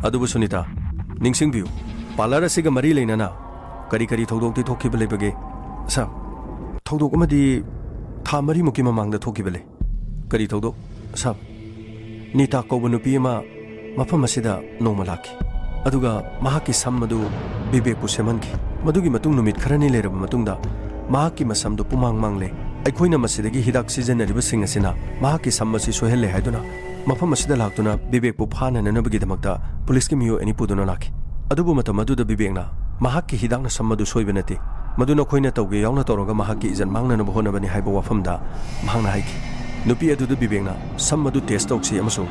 ꯑꯗꯨꯕꯨ ꯁꯨꯅꯤꯇꯥ, ꯅꯤꯡꯁꯤꯡꯕꯤꯌꯨ, ꯄꯥꯔꯂꯔ ꯑꯁꯤꯒ ꯃꯔꯤ ꯂꯩꯅꯅ ꯀꯔꯤ ꯀꯔꯤ ꯊꯧꯗꯣꯛꯇꯤ ꯊꯣꯛꯈꯤꯕ ꯂꯩꯕꯒꯦ?" "ꯁꯥꯔ, ꯊꯧꯗꯣꯛ ꯑꯃꯗꯤ ꯊꯥ ꯃꯔꯤꯃꯨꯛꯀꯤ ꯃꯃꯥꯡꯗ ꯊꯣꯛꯈꯤꯕ ꯂꯩ꯫ "ꯀꯔꯤ ꯊꯧꯗꯣꯛ?" "ꯁꯥꯔ, ꯅꯤꯇꯥ ꯀꯧꯕ ꯅꯨꯄꯤ ꯑꯃ ꯃꯐꯝ ꯑꯁꯤꯗ ꯅꯣꯡꯃ ꯂꯥꯛꯈꯤ꯫ ꯑꯗꯨꯒ ꯃꯍꯥꯛꯀꯤ ꯁꯝ ꯑꯗꯨ ꯕꯤꯕꯦꯛꯄꯨ ꯁꯦꯝꯍꯟꯈꯤ꯫ ꯃꯗꯨꯒꯤ ꯃꯇꯨꯡ ꯅꯨꯃꯤꯠ ꯈꯔꯅꯤ ꯂꯩꯔꯕ ꯃꯇꯨꯡꯗ ꯃꯍꯥꯛꯀꯤ ꯃꯁꯝꯗꯨ ꯄꯨꯃꯥꯡ ꯃꯥꯡꯂꯦ꯫ ꯑꯩꯈꯣꯏꯅ ꯃꯁꯤꯗꯒꯤ ꯍꯤꯗꯥꯛ ꯁꯤꯖꯤꯟꯅꯔꯤꯕꯁꯤꯡ ꯑꯁꯤꯅ ꯃꯍꯥꯛꯀꯤ ꯁꯝ ꯑꯁꯤ ꯁꯣꯏꯍꯜꯂꯦ ꯍꯥꯏꯗꯨꯅ ꯃꯐꯝ ꯑꯁꯤꯗ ꯂꯥꯛꯇꯨꯅ ꯕꯤꯕꯦꯛꯄꯨ ꯐꯥꯅꯅꯅꯕꯒꯤꯗꯃꯛꯇ ꯄꯨꯂꯤꯁꯀꯤ ꯃꯤꯑꯣꯏ ꯑꯅꯤ ꯄꯨꯗꯨꯅ ꯂꯥꯛꯈꯤ꯫ ꯑꯗꯨꯕꯨ ꯃꯇꯝ ꯑꯗꯨꯗ ꯕꯤꯕꯦꯛꯅ ꯃꯍꯥꯛꯀꯤ ꯍꯤꯗꯥꯛꯅ ꯁꯝ ꯑꯗꯨ ꯁꯣꯏꯕ ꯅꯠꯇꯦ, ꯃꯗꯨ ꯅꯈꯣꯏꯅ ꯇꯧꯒꯦ ꯌꯥꯎꯅ ꯇꯧꯔꯒ ꯃꯍꯥꯛꯀꯤ ꯏꯖꯠ ꯃꯥꯡꯅꯅꯕ ꯍꯣꯠꯅꯕꯅꯤ" ꯍꯥꯏꯕ ꯋꯥꯐꯝꯗ ꯃꯍꯥꯛꯅ ꯍꯥꯏꯈꯤ꯫ ꯅꯨꯄꯤ ꯑꯗꯨꯗ ꯕꯤꯕꯦꯛꯅ ꯁꯝ ꯑꯗꯨ ꯇꯦꯁ ꯇꯧꯁꯤ ꯑꯃꯁꯨꯡ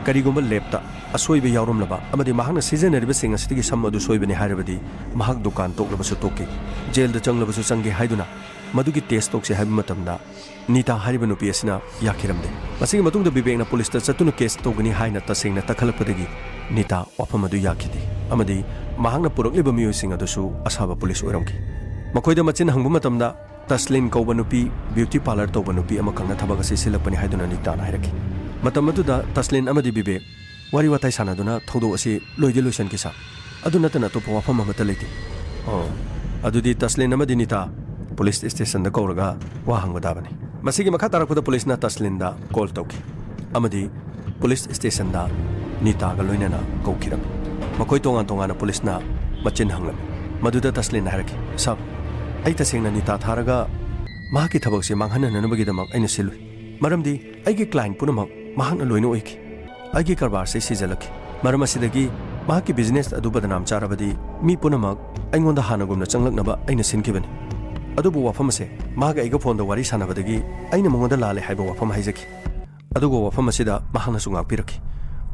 ꯀꯔꯤꯒꯨꯝꯕ ꯂꯦꯞꯇ ꯑꯁꯣꯏꯕ ꯌꯥꯎꯔꯝꯂꯕ ꯑꯃꯗꯤ ꯃꯍꯥꯛꯅ ꯁꯤꯖꯤꯟꯅꯔꯤꯕꯁꯤꯡ ꯑꯁꯤꯗꯒꯤ ꯁꯝ ꯑꯗꯨ ꯁꯣꯏꯕꯅꯤ ꯍꯥꯏꯔꯕꯗꯤ ꯃꯍꯥꯛ ꯗꯨꯀꯥꯟ ꯇꯣꯛꯂꯕꯁꯨ ꯇꯣꯛꯈꯤ, ꯖꯦꯜꯗ ꯆꯪꯂꯕꯁꯨ ꯆꯪꯒꯦ ꯍꯥꯏꯗꯨꯅ ꯃꯗꯨꯒꯤ ꯇꯦꯁ ꯇꯧꯁꯤ ꯍꯥꯏꯕ ꯃꯇꯝꯗ ꯅꯤꯇꯥ ꯍꯥꯏꯔꯤꯕ ꯅꯨꯄꯤ ꯑꯁꯤꯅ ꯌꯥꯈꯤꯔꯝꯗꯦ꯫ ꯃꯁꯤꯒꯤ ꯃꯇꯨꯡꯗ ꯕꯤꯕꯦꯛꯅ ꯄꯨꯂꯤꯁꯇ ꯆꯠꯇꯨꯅ ꯀꯦꯁ ꯇꯧꯒꯅꯤ ꯍꯥꯏꯅ ꯇꯁꯦꯡꯅ ꯇꯛꯈꯠꯂꯛꯄꯗꯒꯤ ꯅꯤꯇꯥ ꯋꯥꯐꯝ ꯑꯗꯨ ꯌꯥꯈꯤꯗꯦ ꯑꯃꯗꯤ ꯃꯍꯥꯛꯅ ꯄꯨꯔꯛꯂꯤꯕ ꯃꯤꯑꯣꯏꯁꯤꯡ ꯑꯗꯨꯁꯨ ꯑꯁꯥꯕ ꯄꯨꯂꯤꯁ ꯑꯣꯏꯔꯝꯈꯤ꯫ ꯃꯈꯣꯏꯗ ꯃꯆꯤꯟ ꯍꯪꯕ ꯃꯇꯝꯗ ꯇꯁꯂꯤꯟ ꯀꯧꯕ ꯅꯨꯄꯤ ꯕ꯭ꯌꯨꯇꯤ ꯄꯥꯔꯂꯔ ꯇꯧꯕ ꯅꯨꯄꯤ ꯑꯃꯈꯛꯅ ꯊꯕꯛ ꯑꯁꯤ ꯁꯤꯜꯂꯛꯄꯅꯤ ꯍꯥꯏꯗꯨꯅ ꯅꯤꯇꯥꯅ ꯍꯥꯏꯔꯛꯈꯤ꯫ ꯃꯇꯝ ꯑꯗꯨꯗ ꯇꯁꯂꯤꯟ ꯑꯃꯗꯤ ꯕꯤꯕꯦꯛ ꯋꯥꯔꯤ ꯋꯥꯇꯥꯏ ꯁꯥꯟꯅꯗꯨꯅ ꯊꯧꯗꯣꯛ ꯑꯁꯤ ꯂꯣꯏꯗꯤ ꯂꯣꯏꯁꯤꯟꯈꯤ ꯁꯥꯔ꯫ ꯑꯗꯨ ꯅꯠꯇꯅ ꯑꯇꯣꯞꯄ ꯋꯥꯐꯝ ꯑꯃꯠꯇ ꯂꯩꯇꯦ꯫ "ꯑꯣ, ꯑꯗꯨꯗꯤ ꯇꯁꯂꯤꯟ ꯑꯃꯗꯤ ꯅꯤꯇꯥ ꯄꯨꯂꯤꯁ ꯁ꯭ꯇꯦꯁꯟꯗ ꯀꯧꯔꯒ ꯋꯥ ꯍꯪꯕ ꯇꯥꯕꯅꯤ"꯫ ꯃꯁꯤꯒꯤ ꯃꯈꯥ ꯇꯥꯔꯛꯄꯗ ꯄꯨꯂꯤꯁꯅ ꯇꯁꯂꯤꯟꯗ ꯀꯣꯜ ꯇꯧꯈꯤ ꯑꯃꯗꯤ ꯄꯨꯂꯤꯁ ꯁ꯭ꯇꯦꯁꯟꯗ ꯅꯤꯇꯥꯒ ꯂꯣꯏꯅꯅ ꯀꯧꯈꯤꯔꯝꯃꯤ꯫ ꯃꯈꯣꯏ ꯇꯣꯉꯥꯟ ꯇꯣꯉꯥꯟꯅ ꯄꯨꯂꯤꯁꯅ ꯃꯆꯤꯟ ꯍꯪꯂꯝꯃꯤ꯫ ꯃꯗꯨꯗ ꯇꯁꯂꯤꯟꯅ ꯍꯥꯏꯔꯛꯈꯤ, "ꯁꯥꯔ, ꯑꯩ ꯇꯁꯦꯡꯅ ꯅꯤꯇꯥ ꯊꯥꯔꯒ ꯃꯍꯥꯛꯀꯤ ꯊꯕꯛꯁꯤ ꯃꯥꯡꯍꯟꯅꯅꯕꯒꯤꯗꯃꯛ ꯑꯩꯅ ꯁꯤꯜꯂꯨꯏ꯫ ꯃꯔꯝꯗꯤ ꯑꯩꯒꯤ ꯀ꯭ꯂꯥꯏꯟ ꯄꯨꯝꯅꯃꯛ ꯃꯍꯥꯛꯅ ꯂꯣꯏꯅ ꯑꯣꯏꯈꯤ꯫ ꯑꯩꯒꯤ ꯀꯔꯕꯥꯔꯁꯤ ꯁꯤꯖꯤꯜꯂꯛꯈꯤ꯫ ꯃꯔꯝ ꯑꯁꯤꯗꯒꯤ ꯃꯍꯥꯛꯀꯤ ꯕꯤꯖꯤꯅꯦꯁ ꯑꯗꯨ ꯕꯗꯅꯥꯝ ꯆꯥꯔꯕꯗꯤ ꯃꯤ ꯄꯨꯝꯅꯃꯛ ꯑꯩꯉꯣꯟꯗ ꯍꯥꯟꯅꯒꯨꯝꯅ ꯆꯪꯂꯛꯅꯕ ꯑꯩꯅ ꯁꯤꯟꯈꯤꯕꯅꯤ꯫ ꯑꯗꯨꯕꯨ ꯋꯥꯐꯝ ꯑꯁꯦ ꯃꯍꯥꯛ ꯑꯩꯒ ꯐꯣꯟꯗ ꯋꯥꯔꯤ ꯁꯥꯟꯅꯕꯗꯒꯤ ꯑꯩꯅ ꯃꯉꯣꯟꯗ ꯂꯥꯜꯂꯦ ꯍꯥꯏꯕ ꯋꯥꯐꯝ ꯍꯥꯏꯖꯈꯤ꯫ ꯑꯗꯨꯒ ꯋꯥꯐꯝ ꯑꯁꯤꯗ ꯃꯍꯥꯛꯅꯁꯨ ꯉꯥꯛꯄꯤꯔꯛꯈꯤ꯫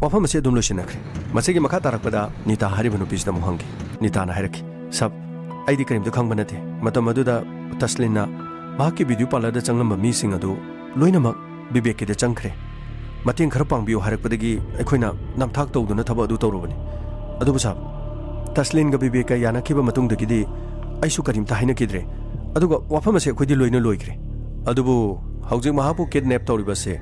ꯋꯥꯐꯝ ꯑꯁꯤ ꯑꯗꯨꯝ ꯂꯣꯏꯁꯤꯟꯅꯈ꯭ꯔꯦ꯫ ꯃꯁꯤꯒꯤ ꯃꯈꯥ ꯇꯥꯔꯛꯄꯗ ꯅꯤꯇꯥ ꯍꯥꯏꯔꯤꯕ ꯅꯨꯄꯤꯁꯤꯗ ꯑꯃꯨꯛ ꯍꯪꯈꯤ꯫ ꯅꯤꯇꯥꯅ ꯍꯥꯏꯔꯛꯈꯤ, "ꯁꯕ, ꯑꯩꯗꯤ ꯀꯔꯤꯝꯇ ꯈꯪꯕ ꯅꯠꯇꯦ꯫ ꯃꯇꯝ ꯑꯗꯨꯗ ꯇꯁꯂꯤꯟꯅ ꯃꯍꯥꯛꯀꯤ ꯕ꯭ꯌꯨꯇꯤ ꯄꯥꯔꯂꯔꯗ ꯆꯪꯂꯝꯕ ꯃꯤꯁꯤꯡ ꯑꯗꯨ ꯂꯣꯏꯅꯃꯛ ꯕꯤꯕꯦꯛꯀꯤꯗ ꯆꯪꯈ꯭ꯔꯦ꯫ ꯃꯇꯦꯡ ꯈꯔ ꯄꯥꯡꯕꯤꯌꯨ ꯍꯥꯏꯔꯛꯄꯗꯒꯤ ꯑꯩꯈꯣꯏꯅ ꯅꯝꯊꯥꯛ ꯇꯧꯗꯨꯅ ꯊꯕꯛ ꯑꯗꯨ ꯇꯧꯔꯨꯕꯅꯤ꯫ ꯑꯗꯨꯕꯨ ꯁꯥꯕ, ꯇꯁꯂꯤꯟꯒ ꯕꯤꯕꯦꯛꯀ ꯌꯥꯅꯈꯤꯕ ꯃꯇꯨꯡꯗꯒꯤꯗꯤ ꯑꯩꯁꯨ ꯀꯔꯤꯝꯇ ꯍꯥꯏꯅꯈꯤꯗ꯭ꯔꯦ꯫ ꯑꯗꯨꯒ ꯋꯥꯐꯝ ꯑꯁꯦ ꯑꯩꯈꯣꯏꯗꯤ ꯂꯣꯏꯅ ꯂꯣꯏꯈ꯭ꯔꯦ꯫ ꯑꯗꯨꯕꯨ ꯍꯧꯖꯤꯛ ꯃꯍꯥꯛꯄꯨ ꯀꯤꯗꯅꯦꯞ ꯇꯧꯔꯤꯕꯁꯦ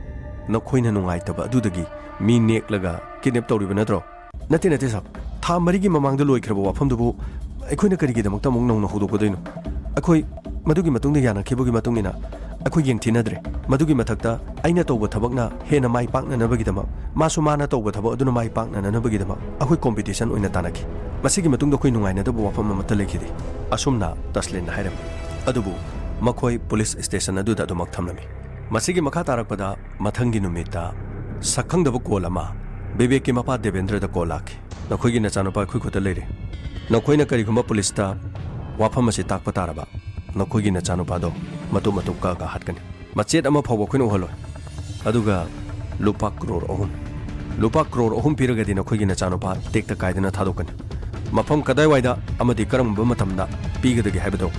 ꯅꯈꯣꯏꯅ ꯅꯨꯡꯉꯥꯏꯇꯕ ꯑꯗꯨꯗꯒꯤ ꯃꯤ ꯅꯦꯛꯂꯒ ꯀꯤꯗꯅꯦꯞ ꯇꯧꯔꯤꯕ ꯅꯠꯇ꯭ꯔꯣ?" "ꯅꯠꯇꯦ, ꯅꯠꯇꯦ ꯁꯥꯕ, ꯊꯥ ꯃꯔꯤꯒꯤ ꯃꯃꯥꯡꯗ ꯂꯣꯏꯈ꯭ꯔꯕ ꯋꯥꯐꯝꯗꯨꯕꯨ ꯑꯩꯈꯣꯏꯅ ꯀꯔꯤꯒꯤꯗꯃꯛꯇ ꯑꯃꯨꯛ ꯅꯧꯅ ꯍꯧꯗꯣꯛꯀꯗꯣꯏꯅꯣ? ꯑꯩꯈꯣꯏ ꯃꯗꯨꯒꯤ ꯃꯇꯨꯡꯗ ꯌꯥꯅꯈꯤꯕꯒꯤ ꯃꯇꯨꯡ ꯏꯟꯅ ꯑꯩꯈꯣꯏ ꯌꯦꯡꯊꯤꯅꯗ꯭ꯔꯦ꯫ ꯃꯗꯨꯒꯤ ꯃꯊꯛꯇ ꯑꯩꯅ ꯇꯧꯕ ꯊꯕꯛꯅ ꯍꯦꯟꯅ ꯃꯥꯏ ꯄꯥꯛꯅꯅꯕꯒꯤꯗꯃꯛ, ꯃꯥꯁꯨ ꯃꯥꯅ ꯇꯧꯕ ꯊꯕꯛ ꯑꯗꯨꯅ ꯃꯥꯏ ꯄꯥꯛꯅꯅꯕꯒꯤꯗꯃꯛ ꯑꯩꯈꯣꯏ ꯀꯣꯝꯄꯤꯇꯤꯁꯟ ꯑꯣꯏꯅ ꯇꯥꯟꯅꯈꯤ꯫ ꯃꯁꯤꯒꯤ ꯃꯇꯨꯡꯗ ꯑꯩꯈꯣꯏ ꯅꯨꯡꯉꯥꯏꯅꯗꯕ ꯋꯥꯐꯝ ꯑꯃꯠꯇ ꯂꯩꯈꯤꯗꯦ," ꯑꯁꯨꯝꯅ ꯇꯁꯂꯤꯟꯅ ꯍꯥꯏꯔꯝꯃꯤ꯫ ꯑꯗꯨꯕꯨ ꯃꯈꯣꯏ ꯄꯨꯂꯤꯁ ꯁ꯭ꯇꯦꯁꯟ ꯑꯗꯨꯗ ꯑꯗꯨꯃꯛ ꯊꯝꯂꯝꯃꯤ꯫ ꯃꯁꯤꯒꯤ ꯃꯈꯥ ꯇꯥꯔꯛꯄꯗ ꯃꯊꯪꯒꯤ ꯅꯨꯃꯤꯠꯇ ꯁꯛꯈꯪꯗꯕ ꯀꯣꯜ ꯑꯃ ꯕꯤꯕꯦꯛꯀꯤ ꯃꯄꯥ ꯗꯦꯕꯦꯟꯗ꯭ꯔꯗ ꯀꯣꯜ ꯂꯥꯛꯈꯤ꯫ "ꯅꯈꯣꯏꯒꯤ ꯅꯆꯥꯅꯨꯄꯥ ꯑꯩꯈꯣꯏ ꯈꯨꯠꯇ ꯂꯩꯔꯦ꯫ ꯅꯈꯣꯏꯅ ꯀꯔꯤꯒꯨꯝꯕ ꯄꯨꯂꯤꯁꯇ ꯋꯥꯐꯝ ꯑꯁꯤ ꯇꯥꯛꯄ ꯇꯥꯔꯕ, ꯅꯈꯣꯏꯒꯤ ꯅꯆꯥꯅꯨꯄꯥꯗꯣ ꯃꯇꯨꯞ ꯃꯇꯨꯞ ꯀꯛꯑꯒ ꯍꯥꯠꯀꯅꯤ꯫ ꯃꯆꯦꯠ ꯑꯃ ꯐꯥꯎꯕ ꯑꯩꯈꯣꯏꯅ ꯎꯍꯜꯂꯣꯏ꯫ ꯑꯗꯨꯒ ꯂꯨꯄꯥ ꯀ꯭ꯔꯣꯔ ꯑꯍꯨꯝ, ꯂꯨꯄꯥ ꯀ꯭ꯔꯣꯔ ꯑꯍꯨꯝ ꯄꯤꯔꯒꯗꯤ ꯅꯈꯣꯏꯒꯤ ꯅꯆꯥꯅꯨꯄꯥ ꯇꯦꯛꯇ ꯀꯥꯏꯗꯅ ꯊꯥꯗꯣꯛꯀꯅꯤ꯫ ꯃꯐꯝ ꯀꯗꯥꯏꯋꯥꯏꯗ ꯑꯃꯗꯤ ꯀꯔꯝꯕ ꯃꯇꯝꯗ ꯄꯤꯒꯗꯒꯦ ꯍꯥꯏꯕꯗꯣ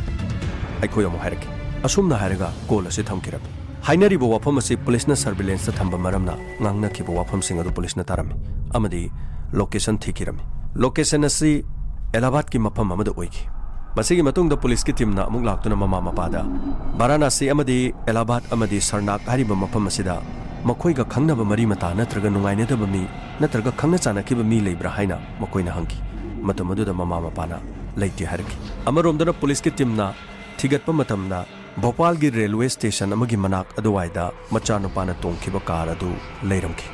ꯑꯩꯈꯣꯏ ꯑꯃꯨꯛ ꯍꯥꯏꯔꯛꯀꯦ," ꯑꯁꯨꯝꯅ ꯍꯥꯏꯔꯒ ꯀꯣꯜ ꯑꯁꯤ ꯊꯝꯈꯤꯔꯝꯃꯤ꯫ ꯍꯥꯏꯅꯔꯤꯕ ꯋꯥꯐꯝ ꯑꯁꯤ ꯄꯨꯂꯤꯁꯅ ꯁꯔꯚꯤꯂꯦꯟꯁꯇ ꯊꯝꯕ ꯃꯔꯝꯅ ꯉꯥꯡꯅꯈꯤꯕ ꯋꯥꯐꯝꯁꯤꯡ ꯑꯗꯨ ꯄꯨꯂꯤꯁꯅ ꯇꯥꯔꯝꯃꯤ ꯑꯃꯗꯤ ꯂꯣꯀꯦꯁꯟ ꯊꯤꯈꯤꯔꯝꯃꯤ꯫ ꯂꯣꯀꯦꯁꯟ ꯑꯁꯤ ꯑꯦꯂꯥꯍꯥꯕꯥꯗꯀꯤ ꯃꯐꯝ ꯑꯃꯗ ꯑꯣꯏꯈꯤ꯫ ꯃꯁꯤꯒꯤ ꯃꯇꯨꯡꯗ ꯄꯨꯂꯤꯁꯀꯤ ꯇꯤꯝꯅ ꯑꯃꯨꯛ ꯂꯥꯛꯇꯨꯅ ꯃꯃꯥ ꯃꯄꯥꯗ ꯚꯥꯔꯥꯅꯥꯁꯤ ꯑꯃꯗꯤ ꯑꯦꯂꯥꯍꯥꯕꯥꯗ ꯑꯃꯗꯤ ꯁꯔꯅꯥꯒ ꯍꯥꯏꯔꯤꯕ ꯃꯐꯝ ꯑꯁꯤꯗ ꯃꯈꯣꯏꯒ ꯈꯪꯅꯕ ꯃꯔꯤ ꯃꯇꯥ ꯅꯠꯇ꯭ꯔꯒ ꯅꯨꯡꯉꯥꯏꯅꯗꯕ ꯃꯤ ꯅꯠꯇ꯭ꯔꯒ ꯈꯪꯅ ꯆꯥꯟꯅꯈꯤꯕ ꯃꯤ ꯂꯩꯕ꯭ꯔꯥ ꯍꯥꯏꯅ ꯃꯈꯣꯏꯅ ꯍꯪꯈꯤ꯫ ꯃꯇꯝ ꯑꯗꯨꯗ ꯃꯃꯥ ꯃꯄꯥꯅ ꯂꯩꯇꯦ ꯍꯥꯏꯔꯛꯈꯤ꯫ ꯑꯃꯔꯣꯝꯗꯅ ꯄꯨꯂꯤꯁꯀꯤ ꯇꯤꯝꯅ ꯊꯤꯒꯠꯄ ꯃꯇꯝꯗ ꯚꯣꯄꯥꯜꯒꯤ ꯔꯦꯜꯋꯦ ꯁ꯭ꯇꯦꯁꯟ ꯑꯃꯒꯤ ꯃꯅꯥꯛ ꯑꯗꯨꯋꯥꯏꯗ ꯃꯆꯥꯅꯨꯄꯥꯅ ꯇꯣꯡꯈꯤꯕ ꯀꯥꯔ ꯑꯗꯨ ꯂꯩꯔꯝꯈꯤ꯫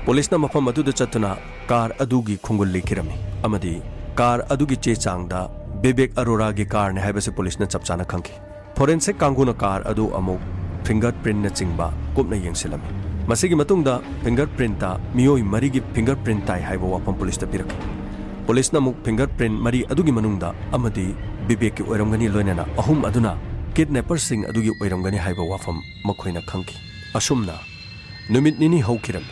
ꯄꯨꯂꯤꯁꯅ ꯃꯐꯝ ꯑꯗꯨꯗ ꯆꯠꯇꯨꯅ ꯀꯥꯔ ꯑꯗꯨꯒꯤ ꯈꯣꯡꯒꯨꯜ ꯂꯤꯈꯤꯔꯝꯃꯤ ꯑꯃꯗꯤ ꯀꯥꯔ ꯑꯗꯨꯒꯤ ꯆꯦ ꯆꯥꯡꯗ ꯕꯤꯕꯦꯛ ꯑꯔꯣꯔꯥꯒꯤ ꯀꯥꯔꯅꯤ ꯍꯥꯏꯕꯁꯤ ꯄꯨꯂꯤꯁꯅ ꯆꯞ ꯆꯥꯅ ꯈꯪꯈꯤ꯫ ꯐꯣꯔꯦꯟꯁꯤꯛ ꯀꯥꯡꯕꯨꯅ ꯀꯥꯔ ꯑꯗꯨ ꯑꯃꯨꯛ ꯐꯤꯡꯒꯔ ꯄ꯭ꯔꯤꯟꯠꯅꯆꯤꯡꯕ ꯀꯨꯞꯅ ꯌꯦꯡꯁꯤꯜꯂꯝꯃꯤ꯫ ꯃꯁꯤꯒꯤ ꯃꯇꯨꯡꯗ ꯐꯤꯡꯒꯔ ꯄ꯭ꯔꯤꯟꯠꯇ ꯃꯤꯑꯣꯏ ꯃꯔꯤꯒꯤ ꯐꯤꯡꯒꯔ ꯄ꯭ꯔꯤꯟꯠ ꯇꯥꯏ ꯍꯥꯏꯕ ꯋꯥꯐꯝ ꯄꯨꯂꯤꯁꯇ ꯄꯤꯔꯛꯈꯤ꯫ ꯄꯨꯂꯤꯁꯅ ꯑꯃꯨꯛ ꯐꯤꯡꯒꯔ ꯄ꯭ꯔꯤꯟꯠ ꯃꯔꯤ ꯑꯗꯨꯒꯤ ꯃꯅꯨꯡꯗ ꯑꯃꯗꯤ ꯕꯤꯕꯦꯛꯀꯤ ꯑꯣꯏꯔꯝꯒꯅꯤ, ꯂꯣꯏꯅꯅ ꯑꯍꯨꯝ ꯑꯗꯨꯅ ꯀꯤꯗꯅꯦꯄꯔꯁꯤꯡ ꯑꯗꯨꯒꯤ ꯑꯣꯏꯔꯝꯒꯅꯤ ꯍꯥꯏꯕ ꯋꯥꯐꯝ ꯃꯈꯣꯏꯅ ꯈꯪꯈꯤ꯫ ꯑꯁꯨꯝꯅ ꯅꯨꯃꯤꯠ ꯅꯤꯅꯤ ꯍꯧꯈꯤꯔꯝꯃꯤ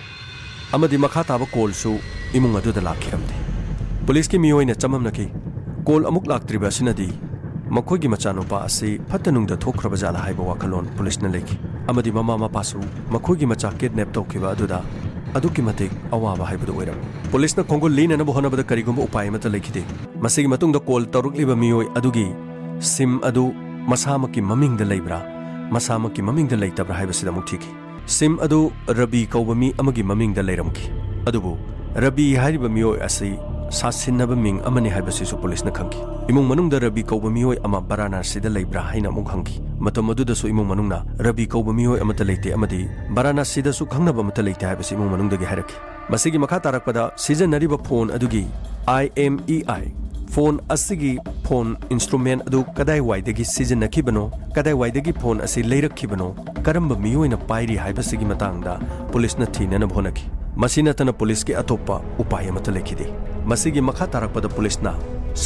ꯑꯃꯗꯤ ꯃꯈꯥ ꯇꯥꯕ ꯀꯣꯜꯁꯨ ꯏꯃꯨꯡ ꯑꯗꯨꯗ ꯂꯥꯛꯈꯤꯔꯝꯗꯦ꯫ ꯄꯨꯂꯤꯁꯀꯤ ꯃꯤꯑꯣꯏꯅ ꯆꯃꯝꯅꯈꯤ꯫ ꯀꯣꯜ ꯑꯃꯨꯛ ꯂꯥꯛꯇ꯭ꯔꯤꯕ ꯑꯁꯤꯅꯗꯤ ꯃꯈꯣꯏꯒꯤ ꯃꯆꯥꯅꯨꯄꯥ ꯑꯁꯤ ꯐꯠꯇ ꯅꯨꯡꯗ ꯊꯣꯛꯈ꯭ꯔꯕ ꯖꯥꯠꯂ ꯍꯥꯏꯕ ꯋꯥꯈꯜꯂꯣꯟ ꯄꯨꯂꯤꯁꯅ ꯂꯩꯈꯤ꯫ ꯑꯃꯗꯤ ꯃꯃꯥ ꯃꯄꯥꯁꯨ ꯃꯈꯣꯏꯒꯤ ꯃꯆꯥ ꯀꯤꯗꯅꯦꯞ ꯇꯧꯈꯤꯕ ꯑꯗꯨꯗ ꯑꯗꯨꯛꯀꯤ ꯃꯇꯤꯛ ꯑꯋꯥꯕ ꯍꯥꯏꯕꯗꯨ ꯑꯣꯏꯔꯝꯃꯤ꯫ ꯄꯨꯂꯤꯁꯅ ꯈꯣꯡꯒꯨꯜ ꯂꯤꯅꯅꯕ ꯍꯣꯠꯅꯕꯗ ꯀꯔꯤꯒꯨꯝꯕ ꯎꯄꯥꯏ ꯑꯃꯠꯇ ꯂꯩꯈꯤꯗꯦ꯫ ꯃꯁꯤꯒꯤ ꯃꯇꯨꯡꯗ ꯀꯣꯜ ꯇꯧꯔꯛꯂꯤꯕ ꯃꯤꯑꯣꯏ ꯑꯗꯨꯒꯤ ꯁꯤꯝ ꯑꯗꯨ ꯃꯁꯥꯃꯛꯀꯤ ꯃꯃꯤꯡꯗ ꯂꯩꯕ꯭ꯔꯥ, ꯃꯁꯥꯃꯛꯀꯤ ꯃꯃꯤꯡꯗ ꯂꯩꯇꯕ꯭ꯔꯥ ꯍꯥꯏꯕꯁꯤꯗ ꯑꯃꯨꯛ ꯊꯤꯈꯤ꯫ ꯁꯤꯝ ꯑꯗꯨ ꯔꯕꯤ ꯀꯧꯕ ꯃꯤ ꯑꯃꯒꯤ ꯃꯃꯤꯡꯗ ꯂꯩꯔꯝꯈꯤ꯫ ꯑꯗꯨꯕꯨ ꯔꯕꯤ ꯍꯥꯏꯔꯤꯕ ꯃꯤꯑꯣꯏ ꯑꯁꯤ ꯁꯥꯁꯤꯟꯅꯕ ꯃꯤꯡ ꯑꯃꯅꯤ ꯍꯥꯏꯕꯁꯤꯁꯨ ꯄꯨꯂꯤꯁꯅ ꯈꯪꯈꯤ꯫ ꯏꯃꯨꯡ ꯃꯅꯨꯡꯗ ꯔꯕꯤ ꯀꯧꯕ ꯃꯤꯑꯣꯏ ꯑꯃ ꯕꯔꯥꯅꯥꯁꯤꯗ ꯂꯩꯕ꯭ꯔꯥ ꯍꯥꯏꯅ ꯑꯃꯨꯛ ꯍꯪꯈꯤ꯫ ꯃꯇꯝ ꯑꯗꯨꯗꯁꯨ ꯏꯃꯨꯡ ꯃꯅꯨꯡꯅ ꯔꯕꯤ ꯀꯧꯕ ꯃꯤꯑꯣꯏ ꯑꯃꯠꯇ ꯂꯩꯇꯦ ꯑꯃꯗꯤ ꯕꯔꯥꯅꯥꯁꯤꯗꯁꯨ ꯈꯪꯅꯕ ꯑꯃꯠꯇ ꯂꯩꯇꯦ ꯍꯥꯏꯕꯁꯤ ꯏꯃꯨꯡ ꯃꯅꯨꯡꯗꯒꯤ ꯍꯥꯏꯔꯛꯈꯤ꯫ ꯃꯁꯤꯒꯤ ꯃꯈꯥ ꯇꯥꯔꯛꯄꯗ ꯁꯤꯖꯤꯟꯅꯔꯤꯕ ꯐꯣꯟ ꯑꯗꯨꯒꯤ IMEI, ꯐꯣꯟ ꯑꯁꯤꯒꯤ ꯐꯣꯟ ꯏꯟꯁꯇ꯭ꯔꯨꯃꯦꯟ ꯑꯗꯨ ꯀꯗꯥꯏꯋꯥꯏꯗꯒꯤ ꯁꯤꯖꯤꯟꯅꯈꯤꯕꯅꯣ, ꯀꯗꯥꯏꯋꯥꯏꯗꯒꯤ ꯐꯣꯟ ꯑꯁꯤ ꯂꯩꯔꯛꯈꯤꯕꯅꯣ, ꯀꯔꯝꯕ ꯃꯤꯑꯣꯏꯅ ꯄꯥꯏꯔꯤ ꯍꯥꯏꯕꯁꯤꯒꯤ ꯃꯇꯥꯡꯗ ꯄꯨꯂꯤꯁꯅ ꯊꯤꯅꯅꯕ ꯍꯣꯠꯅꯈꯤ꯫ ꯃꯁꯤ ꯅꯠꯇꯅ ꯄꯨꯂꯤꯁꯀꯤ ꯑꯇꯣꯞꯄ ꯎꯄꯥꯏ ꯑꯃꯠꯇ ꯂꯩꯈꯤꯗꯦ꯫ ꯃꯁꯤꯒꯤ ꯃꯈꯥ ꯇꯥꯔꯛꯄꯗ ꯄꯨꯂꯤꯁꯅ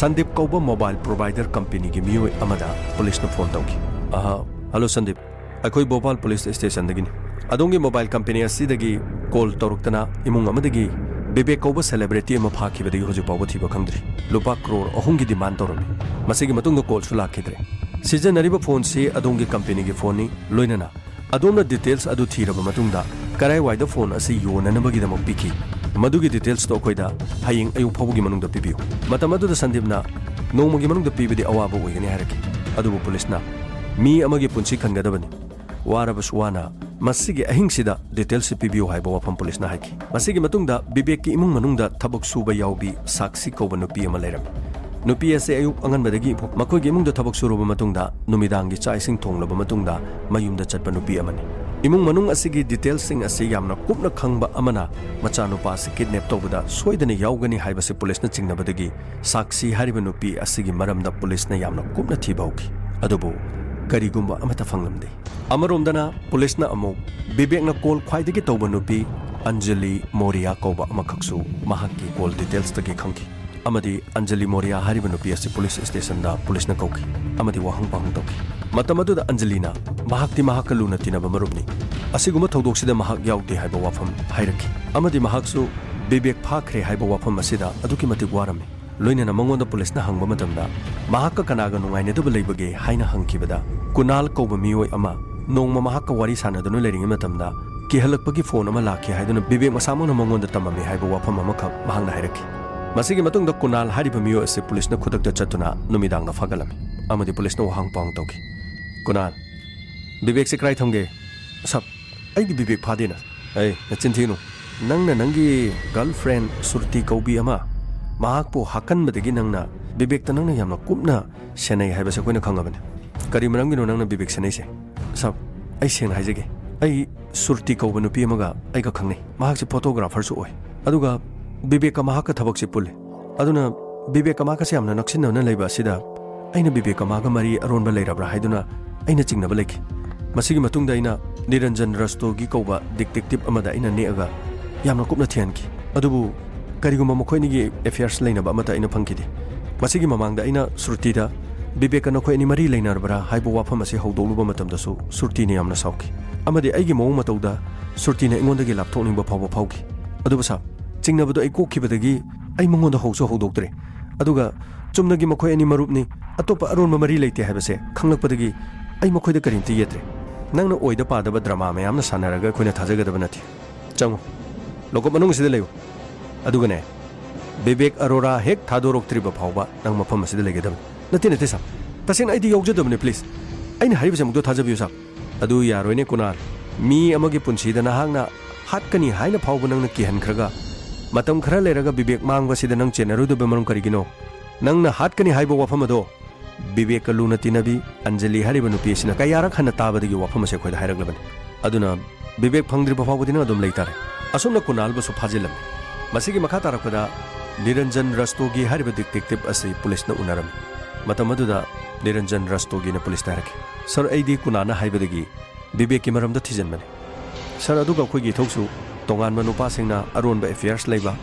ꯁꯟꯗꯤꯞ ꯀꯧꯕ ꯃꯣꯕꯥꯏꯜ ꯄ꯭ꯔꯣꯚꯥꯏꯗꯔ ꯀꯝꯄꯦꯅꯤꯒꯤ ꯃꯤꯑꯣꯏ ꯑꯃꯗ ꯄꯨꯂꯤꯁꯅ ꯐꯣꯟ ꯇꯧꯈꯤ꯫ ꯑꯍ, ꯍꯜꯂꯣ ꯁꯟꯗꯤꯞ, ꯑꯩꯈꯣꯏ ꯚꯣꯄꯥꯜ ꯄꯨꯂꯤꯁ ꯁ꯭ꯇꯦꯁꯟꯗꯒꯤꯅꯤ꯫ ꯑꯗꯣꯝꯒꯤ ꯃꯣꯕꯥꯏꯜ ꯀꯝꯄꯦꯅꯤ ꯑꯁꯤꯗꯒꯤ ꯀꯣꯜ ꯇꯧꯔꯛꯇꯅ ꯏꯃꯨꯡ ꯑꯃꯗꯒꯤ ꯕꯤꯕꯦꯛ ꯀꯧꯕ ꯁꯦꯂꯦꯕ꯭ꯔꯤꯇꯤ ꯑꯃ ꯐꯥꯈꯤꯕꯗꯒꯤ ꯍꯧꯖꯤꯛ ꯐꯥꯎꯕ ꯊꯤꯕ ꯈꯪꯗ꯭ꯔꯤ꯫ ꯂꯨꯄꯥ ꯀ꯭ꯔꯣꯔ ꯑꯍꯨꯝꯒꯤ ꯗꯤꯃꯥꯟ ꯇꯧꯔꯝꯃꯤ꯫ ꯃꯁꯤꯒꯤ ꯃꯇꯨꯡꯗ ꯀꯣꯜꯁꯨ ꯂꯥꯛꯈꯤꯗ꯭ꯔꯦ꯫ ꯁꯤꯖꯤꯟꯅꯔꯤꯕ ꯐꯣꯟꯁꯤ ꯑꯗꯣꯝꯒꯤ ꯀꯝꯄꯦꯅꯤꯒꯤ ꯐꯣꯟꯅꯤ, ꯂꯣꯏꯅꯅ ꯑꯗꯣꯝꯅ ꯗꯤꯇꯦꯜꯁ ꯑꯗꯨ ꯊꯤꯔꯕ ꯃꯇꯨꯡꯗ ꯀꯔꯥꯏꯋꯥꯏꯗ ꯐꯣꯟ ꯑꯁꯤ ꯌꯣꯟꯅꯅꯕꯒꯤꯗꯃꯛ ꯄꯤꯈꯤ, ꯃꯗꯨꯒꯤ ꯗꯤꯇꯦꯜꯁꯇꯣ ꯑꯩꯈꯣꯏꯗ ꯍꯌꯦꯡ ꯑꯌꯨꯛ ꯐꯥꯎꯕꯒꯤ ꯃꯅꯨꯡꯗ ꯄꯤꯕꯤꯌꯨ꯫ ꯃꯇꯝ ꯑꯗꯨꯗ ꯁꯟꯗꯤꯞꯅ ꯅꯣꯡꯃꯒꯤ ꯃꯅꯨꯡꯗ ꯄꯤꯕꯗꯤ ꯑꯋꯥꯕ ꯑꯣꯏꯒꯅꯤ ꯍꯥꯏꯔꯛꯈꯤ꯫ ꯑꯗꯨꯕꯨ ꯄꯨꯂꯤꯁꯅ ꯃꯤ ꯑꯃꯒꯤ ꯄꯨꯟꯁꯤ ꯀꯟꯒꯗꯕꯅꯤ, ꯋꯥꯔꯕꯁꯨ ꯋꯥꯅ ꯃꯁꯤꯒꯤ ꯑꯍꯤꯡꯁꯤꯗ ꯗꯤꯇꯦꯜꯁꯁꯤ ꯄꯤꯕꯤꯌꯨ ꯍꯥꯏꯕ ꯋꯥꯐꯝ ꯄꯨꯂꯤꯁꯅ ꯍꯥꯏꯈꯤ꯫ ꯃꯁꯤꯒꯤ ꯃꯇꯨꯡꯗ ꯕꯤꯕꯦꯛꯀꯤ ꯏꯃꯨꯡ ꯃꯅꯨꯡꯗ ꯊꯕꯛ ꯁꯨꯕ ꯌꯥꯎꯕꯤ ꯁꯥꯛꯁꯤ ꯀꯧꯕ ꯅꯨꯄꯤ ꯑꯃ ꯂꯩꯔꯝꯃꯤ꯫ ꯅꯨꯄꯤ ꯑꯁꯤ ꯑꯌꯨꯛ ꯑꯉꯟꯕꯗꯒꯤ ꯃꯈꯣꯏꯒꯤ ꯏꯃꯨꯡꯗ ꯊꯕꯛ ꯁꯨꯔꯕ ꯃꯇꯨꯡꯗ ꯅꯨꯃꯤꯗꯥꯡꯒꯤ ꯆꯥꯛ ꯏꯁꯤꯡ ꯊꯣꯡꯂꯕ ꯃꯇꯨꯡꯗ ꯃꯌꯨꯝꯗ ꯆꯠꯄ ꯅꯨꯄꯤ ꯑꯃꯅꯤ꯫ ꯏꯃꯨꯡ ꯃꯅꯨꯡ ꯑꯁꯤꯒꯤ ꯗꯤꯇꯦꯜꯁꯁꯤꯡ ꯑꯁꯤ ꯌꯥꯝꯅ ꯀꯨꯞꯅ ꯈꯪꯕ ꯑꯃꯅ ꯃꯆꯥꯅꯨꯄꯥ ꯑꯁꯤ ꯀꯤꯗꯅꯦꯞ ꯇꯧꯕꯗ ꯁꯣꯏꯗꯅ ꯌꯥꯎꯒꯅꯤ ꯍꯥꯏꯕꯁꯤ ꯄꯨꯂꯤꯁꯅ ꯆꯤꯡꯅꯕꯗꯒꯤ ꯁꯥꯛꯁꯤ ꯍꯥꯏꯔꯤꯕ ꯅꯨꯄꯤ ꯑꯁꯤꯒꯤ ꯃꯔꯝꯗ ꯄꯨꯂꯤꯁꯅ ꯌꯥꯝꯅ ꯀꯨꯞꯅ ꯊꯤꯕ ꯍꯧꯈꯤ꯫ ꯑꯗꯨꯕꯨ ꯀꯔꯤꯒꯨꯝꯕ ꯑꯃꯠꯇ ꯐꯪꯂꯝꯗꯦ꯫ ꯑꯃꯔꯣꯝꯗꯅ ꯄꯨꯂꯤꯁꯅ ꯑꯃꯨꯛ ꯕꯤꯕꯦꯛꯅ ꯀꯣꯜ ꯈ꯭ꯋꯥꯏꯗꯒꯤ ꯇꯧꯕ ꯅꯨꯄꯤ ꯑꯟꯖꯂꯤ ꯃꯣꯔꯤꯌꯥ ꯀꯧꯕ ꯑꯃꯈꯛꯁꯨ ꯃꯍꯥꯛꯀꯤ ꯀꯣꯜ ꯗꯤꯇꯦꯜꯁꯇꯒꯤ ꯈꯪꯈꯤ꯫ ꯑꯃꯗꯤ ꯑꯟꯖꯂꯤ ꯃꯣꯔꯤꯌꯥ ꯍꯥꯏꯔꯤꯕ ꯅꯨꯄꯤ ꯑꯁꯤ ꯄꯨꯂꯤꯁ ꯁ꯭ꯇꯦꯁꯟꯗ ꯄꯨꯂꯤꯁꯅ ꯀꯧꯈꯤ ꯑꯃꯗꯤ ꯋꯥꯍꯪ ꯄꯥꯎꯍꯪ ꯇꯧꯈꯤ꯫ ꯃꯇꯝ ꯑꯗꯨꯗ ꯑꯟꯖꯂꯤꯅ ꯃꯍꯥꯛꯇꯤ ꯃꯍꯥꯛꯀ ꯂꯨꯅ ꯇꯤꯟꯅꯕ ꯃꯔꯨꯞꯅꯤ, ꯑꯁꯤꯒꯨꯝꯕ ꯊꯧꯗꯣꯛꯁꯤꯗ ꯃꯍꯥꯛ ꯌꯥꯎꯗꯦ ꯍꯥꯏꯕ ꯋꯥꯐꯝ ꯍꯥꯏꯔꯛꯈꯤ꯫ ꯑꯃꯗꯤ ꯃꯍꯥꯛꯁꯨ ꯕꯤꯕꯦꯛ ꯐꯥꯈ꯭ꯔꯦ ꯍꯥꯏꯕ ꯋꯥꯐꯝ ꯑꯁꯤꯗ ꯑꯗꯨꯛꯀꯤ ꯃꯇꯤꯛ ꯋꯥꯔꯝꯃꯤ꯫ ꯂꯣꯏꯅꯅ ꯃꯉꯣꯟꯗ ꯄꯨꯂꯤꯁꯅ ꯍꯪꯕ ꯃꯇꯝꯗ ꯃꯍꯥꯛꯀ ꯀꯅꯥꯒ ꯅꯨꯡꯉꯥꯏꯅꯗꯕ ꯂꯩꯕꯒꯦ ꯍꯥꯏꯅ ꯍꯪꯈꯤꯕꯗ, ꯀꯨꯅꯥꯜ ꯀꯧꯕ ꯃꯤꯑꯣꯏ ꯑꯃ ꯅꯣꯡꯃ ꯃꯍꯥꯛꯀ ꯋꯥꯔꯤ ꯁꯥꯟꯅꯗꯨꯅ ꯂꯩꯔꯤꯉꯩ ꯃꯇꯝꯗ ꯀꯤꯍꯜꯂꯛꯄꯒꯤ ꯐꯣꯟ ꯑꯃ ꯂꯥꯛꯈꯤ ꯍꯥꯏꯗꯨꯅ ꯕꯤꯕꯦꯛ ꯃꯁꯥꯃꯛꯅ ꯃꯉꯣꯟꯗ ꯇꯝꯃꯝꯃꯤ ꯍꯥꯏꯕ ꯋꯥꯐꯝ ꯑꯃꯈꯛ ꯃꯍꯥꯛꯅ ꯍꯥꯏꯔꯛꯈꯤ꯫ ꯃꯁꯤꯒꯤ ꯃꯇꯨꯡꯗ ꯀꯨꯅꯥꯜ ꯍꯥꯏꯔꯤꯕ ꯃꯤꯑꯣꯏ ꯑꯁꯤ ꯄꯨꯂꯤꯁꯅ ꯈꯨꯗꯛꯇ ꯆꯠꯇꯨꯅ ꯅꯨꯃꯤꯗꯥꯡꯗ ꯐꯥꯒꯠꯂꯝꯃꯤ ꯑꯃꯗꯤ ꯄꯨꯂꯤꯁꯅ ꯋꯥꯍꯪ ꯄꯥꯎꯍꯪ ꯇꯧꯈꯤ꯫ "ꯀꯨꯅꯥꯜ, ꯕꯤꯕꯦꯛꯁꯦ ꯀꯗꯥꯏ ꯊꯝꯒꯦ?" "ꯁꯕ, ꯑꯩꯗꯤ ꯕꯤꯕꯦꯛ ꯐꯥꯗꯦꯅ?" "ꯑꯩ, ꯅꯆꯤꯟ ꯊꯤꯒꯅꯨ꯫ ꯅꯪꯅ ꯅꯪꯒꯤ ꯒꯔꯜ ꯐ꯭ꯔꯦꯟ ꯁꯨꯔꯇꯤ ꯀꯧꯕꯤ ꯑꯃ, ꯃꯍꯥꯛꯄꯨ ꯍꯥꯠꯀꯟꯕꯗꯒꯤ ꯅꯪꯅ ꯕꯤꯕꯦꯛꯇ ꯅꯪꯅ ꯌꯥꯝꯅ ꯀꯨꯞꯅ ꯁꯦꯟꯅꯩ ꯍꯥꯏꯕꯁꯦ ꯑꯩꯈꯣꯏꯅ ꯈꯪꯉꯕꯅꯤ꯫ ꯀꯔꯤ ꯃꯔꯝꯒꯤꯅꯣ ꯅꯪꯅ ꯕꯤꯕꯦꯛ ꯁꯦꯟꯅꯩꯁꯦ?" "ꯁꯕ, ꯑꯩ ꯁꯦꯡꯅ ꯍꯥꯏꯖꯒꯦ꯫ ꯑꯩ ꯁꯨꯔꯇꯤ ꯀꯧꯕ ꯅꯨꯄꯤ ꯑꯃꯒ ꯑꯩꯒ ꯈꯪꯅꯩ꯫ ꯃꯍꯥꯛꯁꯦ ꯐꯣꯇꯣꯒ꯭ꯔꯥꯐꯔꯁꯨ ꯑꯣꯏ꯫ ꯑꯗꯨꯒ ꯕꯤꯕꯦꯛꯀ ꯃꯍꯥꯛꯀ ꯊꯕꯛꯁꯦ ꯄꯨꯜꯂꯤ꯫ ꯑꯗꯨꯅ ꯕꯤꯕꯦꯛꯀ ꯃꯍꯥꯛꯀꯁꯦ ꯌꯥꯝꯅ ꯅꯛꯁꯤꯟꯅꯅ ꯂꯩꯕ ꯑꯁꯤꯗ ꯑꯩꯅ ꯕꯤꯕꯦꯛꯀ ꯃꯍꯥꯛꯀ ꯃꯔꯤ ꯑꯔꯣꯟꯕ ꯂꯩꯔꯕ꯭ꯔꯥ ꯍꯥꯏꯗꯨꯅ ꯑꯩꯅ ꯆꯤꯡꯅꯕ ꯂꯩꯈꯤ꯫ ꯃꯁꯤꯒꯤ ꯃꯇꯨꯡꯗ ꯑꯩꯅ ꯅꯤꯔꯟꯖꯟ ꯔꯁꯇꯣꯒꯤ ꯀꯧꯕ ꯗꯤꯇꯦꯛꯇꯤꯚ ꯑꯃꯗ ꯑꯩꯅ ꯅꯦꯛꯑꯒ ꯌꯥꯝꯅ ꯀꯨꯞꯅ ꯊꯤꯍꯟꯈꯤ꯫ ꯑꯗꯨꯕꯨ ꯀꯔꯤꯒꯨꯝꯕ ꯃꯈꯣꯏ ꯑꯅꯤꯒꯤ ꯑꯦꯐꯤꯌꯔꯁ ꯂꯩꯅꯕ ꯑꯃꯠꯇ ꯑꯩꯅ ꯐꯪꯈꯤꯗꯦ꯫ ꯃꯁꯤꯒꯤ ꯃꯃꯥꯡꯗ ꯑꯩꯅ ꯁ꯭ꯔꯨꯇꯤꯗ ꯕꯤꯕꯦꯛꯀ ꯅꯈꯣꯏ ꯑꯅꯤ ꯃꯔꯤ ꯂꯩꯅꯔꯕ꯭ꯔꯥ ꯍꯥꯏꯕ ꯋꯥꯐꯝ ꯑꯁꯤ ꯍꯧꯗꯣꯛꯂꯨꯕ ꯃꯇꯝꯗꯁꯨ ꯁ꯭ꯔꯨꯇꯤꯅ ꯌꯥꯝꯅ ꯁꯥꯎꯈꯤ ꯑꯃꯗꯤ ꯑꯩꯒꯤ ꯃꯑꯣꯡ ꯃꯇꯧꯗ ꯁ꯭ꯔꯨꯇꯤꯅ ꯑꯩꯉꯣꯟꯗꯒꯤ ꯂꯥꯞꯊꯣꯛꯅꯤꯡꯕ ꯐꯥꯎꯕ ꯐꯥꯎꯈꯤ꯫ ꯑꯗꯨꯕꯨ ꯁꯥꯔ, ꯆꯤꯡꯅꯕꯗꯨ ꯑꯩ ꯀꯣꯛꯈꯤꯕꯗꯒꯤ ꯑꯩ ꯃꯉꯣꯟꯗ ꯍꯧꯁꯨ ꯍꯧꯗꯣꯛꯇ꯭ꯔꯦ꯫ ꯑꯗꯨꯒ ꯆꯨꯝꯅꯒꯤ ꯃꯈꯣꯏ ꯑꯅꯤ ꯃꯔꯨꯞꯅꯤ, ꯑꯇꯣꯞꯄ ꯑꯔꯣꯟꯕ ꯃꯔꯤ ꯂꯩꯇꯦ ꯍꯥꯏꯕꯁꯦ ꯈꯪꯂꯛꯄꯗꯒꯤ ꯑꯩ ꯃꯈꯣꯏꯗ ꯀꯔꯤꯝꯇ ꯌꯦꯠꯇ꯭ꯔꯦ꯫ ꯅꯪꯅ ꯑꯣꯏꯗ ꯄꯥꯗꯕ ꯗ꯭ꯔꯃꯥ ꯃꯌꯥꯝꯅ ꯁꯥꯟꯅꯔꯒ ꯑꯩꯈꯣꯏꯅ ꯊꯥꯖꯒꯗꯕ ꯅꯠꯇꯦ꯫ ꯆꯪꯉꯨ, ꯂꯣꯀꯞ ꯃꯅꯨꯡꯁꯤꯗ ꯂꯩꯌꯨ꯫ ꯑꯗꯨꯒꯅꯦ, ꯕꯤꯕꯦꯛ ꯑꯔꯣꯔꯥ ꯍꯦꯛ ꯊꯥꯗꯣꯔꯛꯇ꯭ꯔꯤꯕ ꯐꯥꯎꯕ ꯅꯪ ꯃꯐꯝ ꯑꯁꯤꯗ ꯂꯩꯒꯗꯕꯅꯤ꯫ ꯅꯠꯇꯦ, ꯅꯠꯇꯦ ꯁꯥꯔ, ꯇꯁꯦꯡꯅ ꯑꯩꯗꯤ ꯌꯥꯎꯖꯗꯕꯅꯦ, ꯄ꯭ꯂꯤꯖ꯫ ꯑꯩꯅ ꯍꯥꯏꯔꯤꯕꯁꯦ ꯑꯃꯨꯛꯇ ꯊꯥꯖꯕꯤꯌꯨ ꯁꯥꯔ꯫ ꯑꯗꯨ ꯌꯥꯔꯣꯏꯅꯦ ꯀꯨꯅꯥꯜ꯫ ꯃꯤ ꯑꯃꯒꯤ ꯄꯨꯟꯁꯤꯗ ꯅꯍꯥꯛꯅ ꯍꯥꯠꯀꯅꯤ ꯍꯥꯏꯅ ꯐꯥꯎꯕ ꯅꯪꯅ ꯀꯤꯍꯟꯈ꯭ꯔꯒ, ꯃꯇꯝ ꯈꯔ ꯂꯩꯔꯒ ꯕꯤꯕꯦꯛ ꯃꯥꯡꯕꯁꯤꯗ ꯅꯪ ꯆꯦꯟꯅꯔꯣꯏꯗꯕ ꯃꯔꯝ ꯀꯔꯤꯒꯤꯅꯣ? ꯅꯪꯅ ꯍꯥꯠꯀꯅꯤ ꯍꯥꯏꯕ ꯋꯥꯐꯝ ꯑꯗꯣ ꯕꯤꯕꯦꯛꯀ ꯂꯨꯅ ꯇꯤꯟꯅꯕꯤ ꯑꯟꯖꯂꯤ ꯍꯥꯏꯔꯤꯕ ꯅꯨꯄꯤ ꯑꯁꯤꯅ ꯀꯌꯥꯔꯛ ꯍꯟꯅ ꯇꯥꯕꯗꯒꯤ ꯋꯥꯐꯝ ꯑꯁꯦ ꯑꯩꯈꯣꯏꯗ ꯍꯥꯏꯔꯛꯂꯕꯅꯤ꯫ ꯑꯗꯨꯅ ꯕꯤꯕꯦꯛ ꯐꯪꯗ꯭ꯔꯤꯕ ꯐꯥꯎꯕꯗꯤ ꯅꯪ ꯑꯗꯨꯝ ꯂꯩꯇꯥꯔꯦ꯫ ꯑꯁꯨꯝꯅ ꯀꯨꯅꯥꯜꯕꯨꯁꯨ ꯐꯥꯖꯤꯜꯂꯝꯃꯤ꯫ ꯃꯁꯤꯒꯤ ꯃꯈꯥ ꯇꯥꯔꯛꯄꯗ ꯅꯤꯔꯟꯖꯟ ꯔꯁꯇꯣꯒꯤ ꯍꯥꯏꯔꯤꯕ ꯗꯤꯇꯦꯛꯇꯤꯚ ꯑꯁꯤ ꯄꯨꯂꯤꯁꯅ ꯎꯅꯔꯝꯃꯤ꯫ ꯃꯇꯝ ꯑꯗꯨꯗ ꯅꯤꯔꯟꯖꯟ ꯔꯁꯇꯣꯒꯤꯅ ꯄꯨꯂꯤꯁꯇ ꯍꯥꯏꯔꯛꯈꯤ, "ꯁꯥꯔ, ꯑꯩꯗꯤ ꯀꯨꯅꯥꯜꯅ ꯍꯥꯏꯕꯗꯒꯤ ꯕꯤꯕꯦꯛꯀꯤ ꯃꯔꯝꯗ ꯊꯤꯖꯤꯟꯕꯅꯤ꯫ ꯁꯥꯔ, ꯑꯗꯨꯒ ꯑꯩꯈꯣꯏꯒꯤ ꯏꯊꯧꯁꯨ ꯇꯣꯉꯥꯟꯕ ꯅꯨꯄꯥꯁꯤꯡꯅ ꯑꯔꯣꯟꯕ ꯑꯦꯐꯤꯌꯔꯁ ꯂꯩꯕ,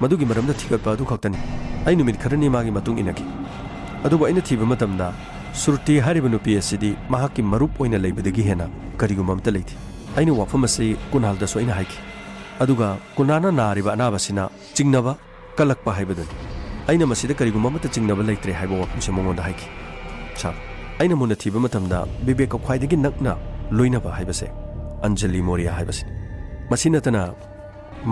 ꯃꯗꯨꯒꯤ ꯃꯔꯝꯗ ꯊꯤꯒꯠꯄ ꯑꯗꯨ ꯈꯛꯇꯅꯤ꯫ ꯑꯩ ꯅꯨꯃꯤꯠ ꯈꯔꯅꯤ ꯃꯥꯒꯤ ꯃꯇꯨꯡ ꯏꯟꯅꯈꯤ꯫ ꯑꯗꯨꯕꯨ ꯑꯩꯅ ꯊꯤꯕ ꯃꯇꯝꯗ ꯁ꯭ꯔꯨꯇꯤ ꯍꯥꯏꯔꯤꯕ ꯅꯨꯄꯤ ꯑꯁꯤꯗꯤ ꯃꯍꯥꯛꯀꯤ ꯃꯔꯨꯞ ꯑꯣꯏꯅ ꯂꯩꯕꯗꯒꯤ ꯍꯦꯟꯅ ꯀꯔꯤꯒꯨꯝꯕ ꯑꯃꯠꯇ ꯂꯩꯇꯦ꯫ ꯑꯩꯅ ꯋꯥꯐꯝ ꯑꯁꯤ ꯀꯨꯅꯥꯜꯗꯁꯨ ꯑꯩꯅ ꯍꯥꯏꯈꯤ꯫ ꯑꯗꯨꯒ ꯀꯨꯅꯥꯜꯅ ꯅꯥꯔꯤꯕ ꯑꯅꯥꯕꯁꯤꯅ ꯆꯤꯡꯅꯕ ꯀꯜꯂꯛꯄ ꯍꯥꯏꯕꯗꯨꯅꯤ꯫ ꯑꯩꯅ ꯃꯁꯤꯗ ꯀꯔꯤꯒꯨꯝꯕ ꯑꯃꯠꯇ ꯆꯤꯡꯅꯕ ꯂꯩꯇ꯭ꯔꯦ ꯍꯥꯏꯕ ꯋꯥꯐꯝꯁꯦ ꯃꯉꯣꯟꯗ ꯍꯥꯏꯈꯤ꯫ ꯁꯥꯔ, ꯑꯩꯅ ꯃꯨꯟꯅ ꯊꯤꯕ ꯃꯇꯝꯗ ꯕꯤꯕꯦꯛꯀ ꯈ꯭ꯋꯥꯏꯗꯒꯤ ꯅꯛꯅ ꯂꯣꯏꯅꯕ ꯍꯥꯏꯕꯁꯦ ꯑꯟꯖꯂꯤ ꯃꯣꯔꯤꯌꯥ ꯍꯥꯏꯕꯁꯤꯅꯤ꯫ ꯃꯁꯤ ꯅꯠꯇꯅ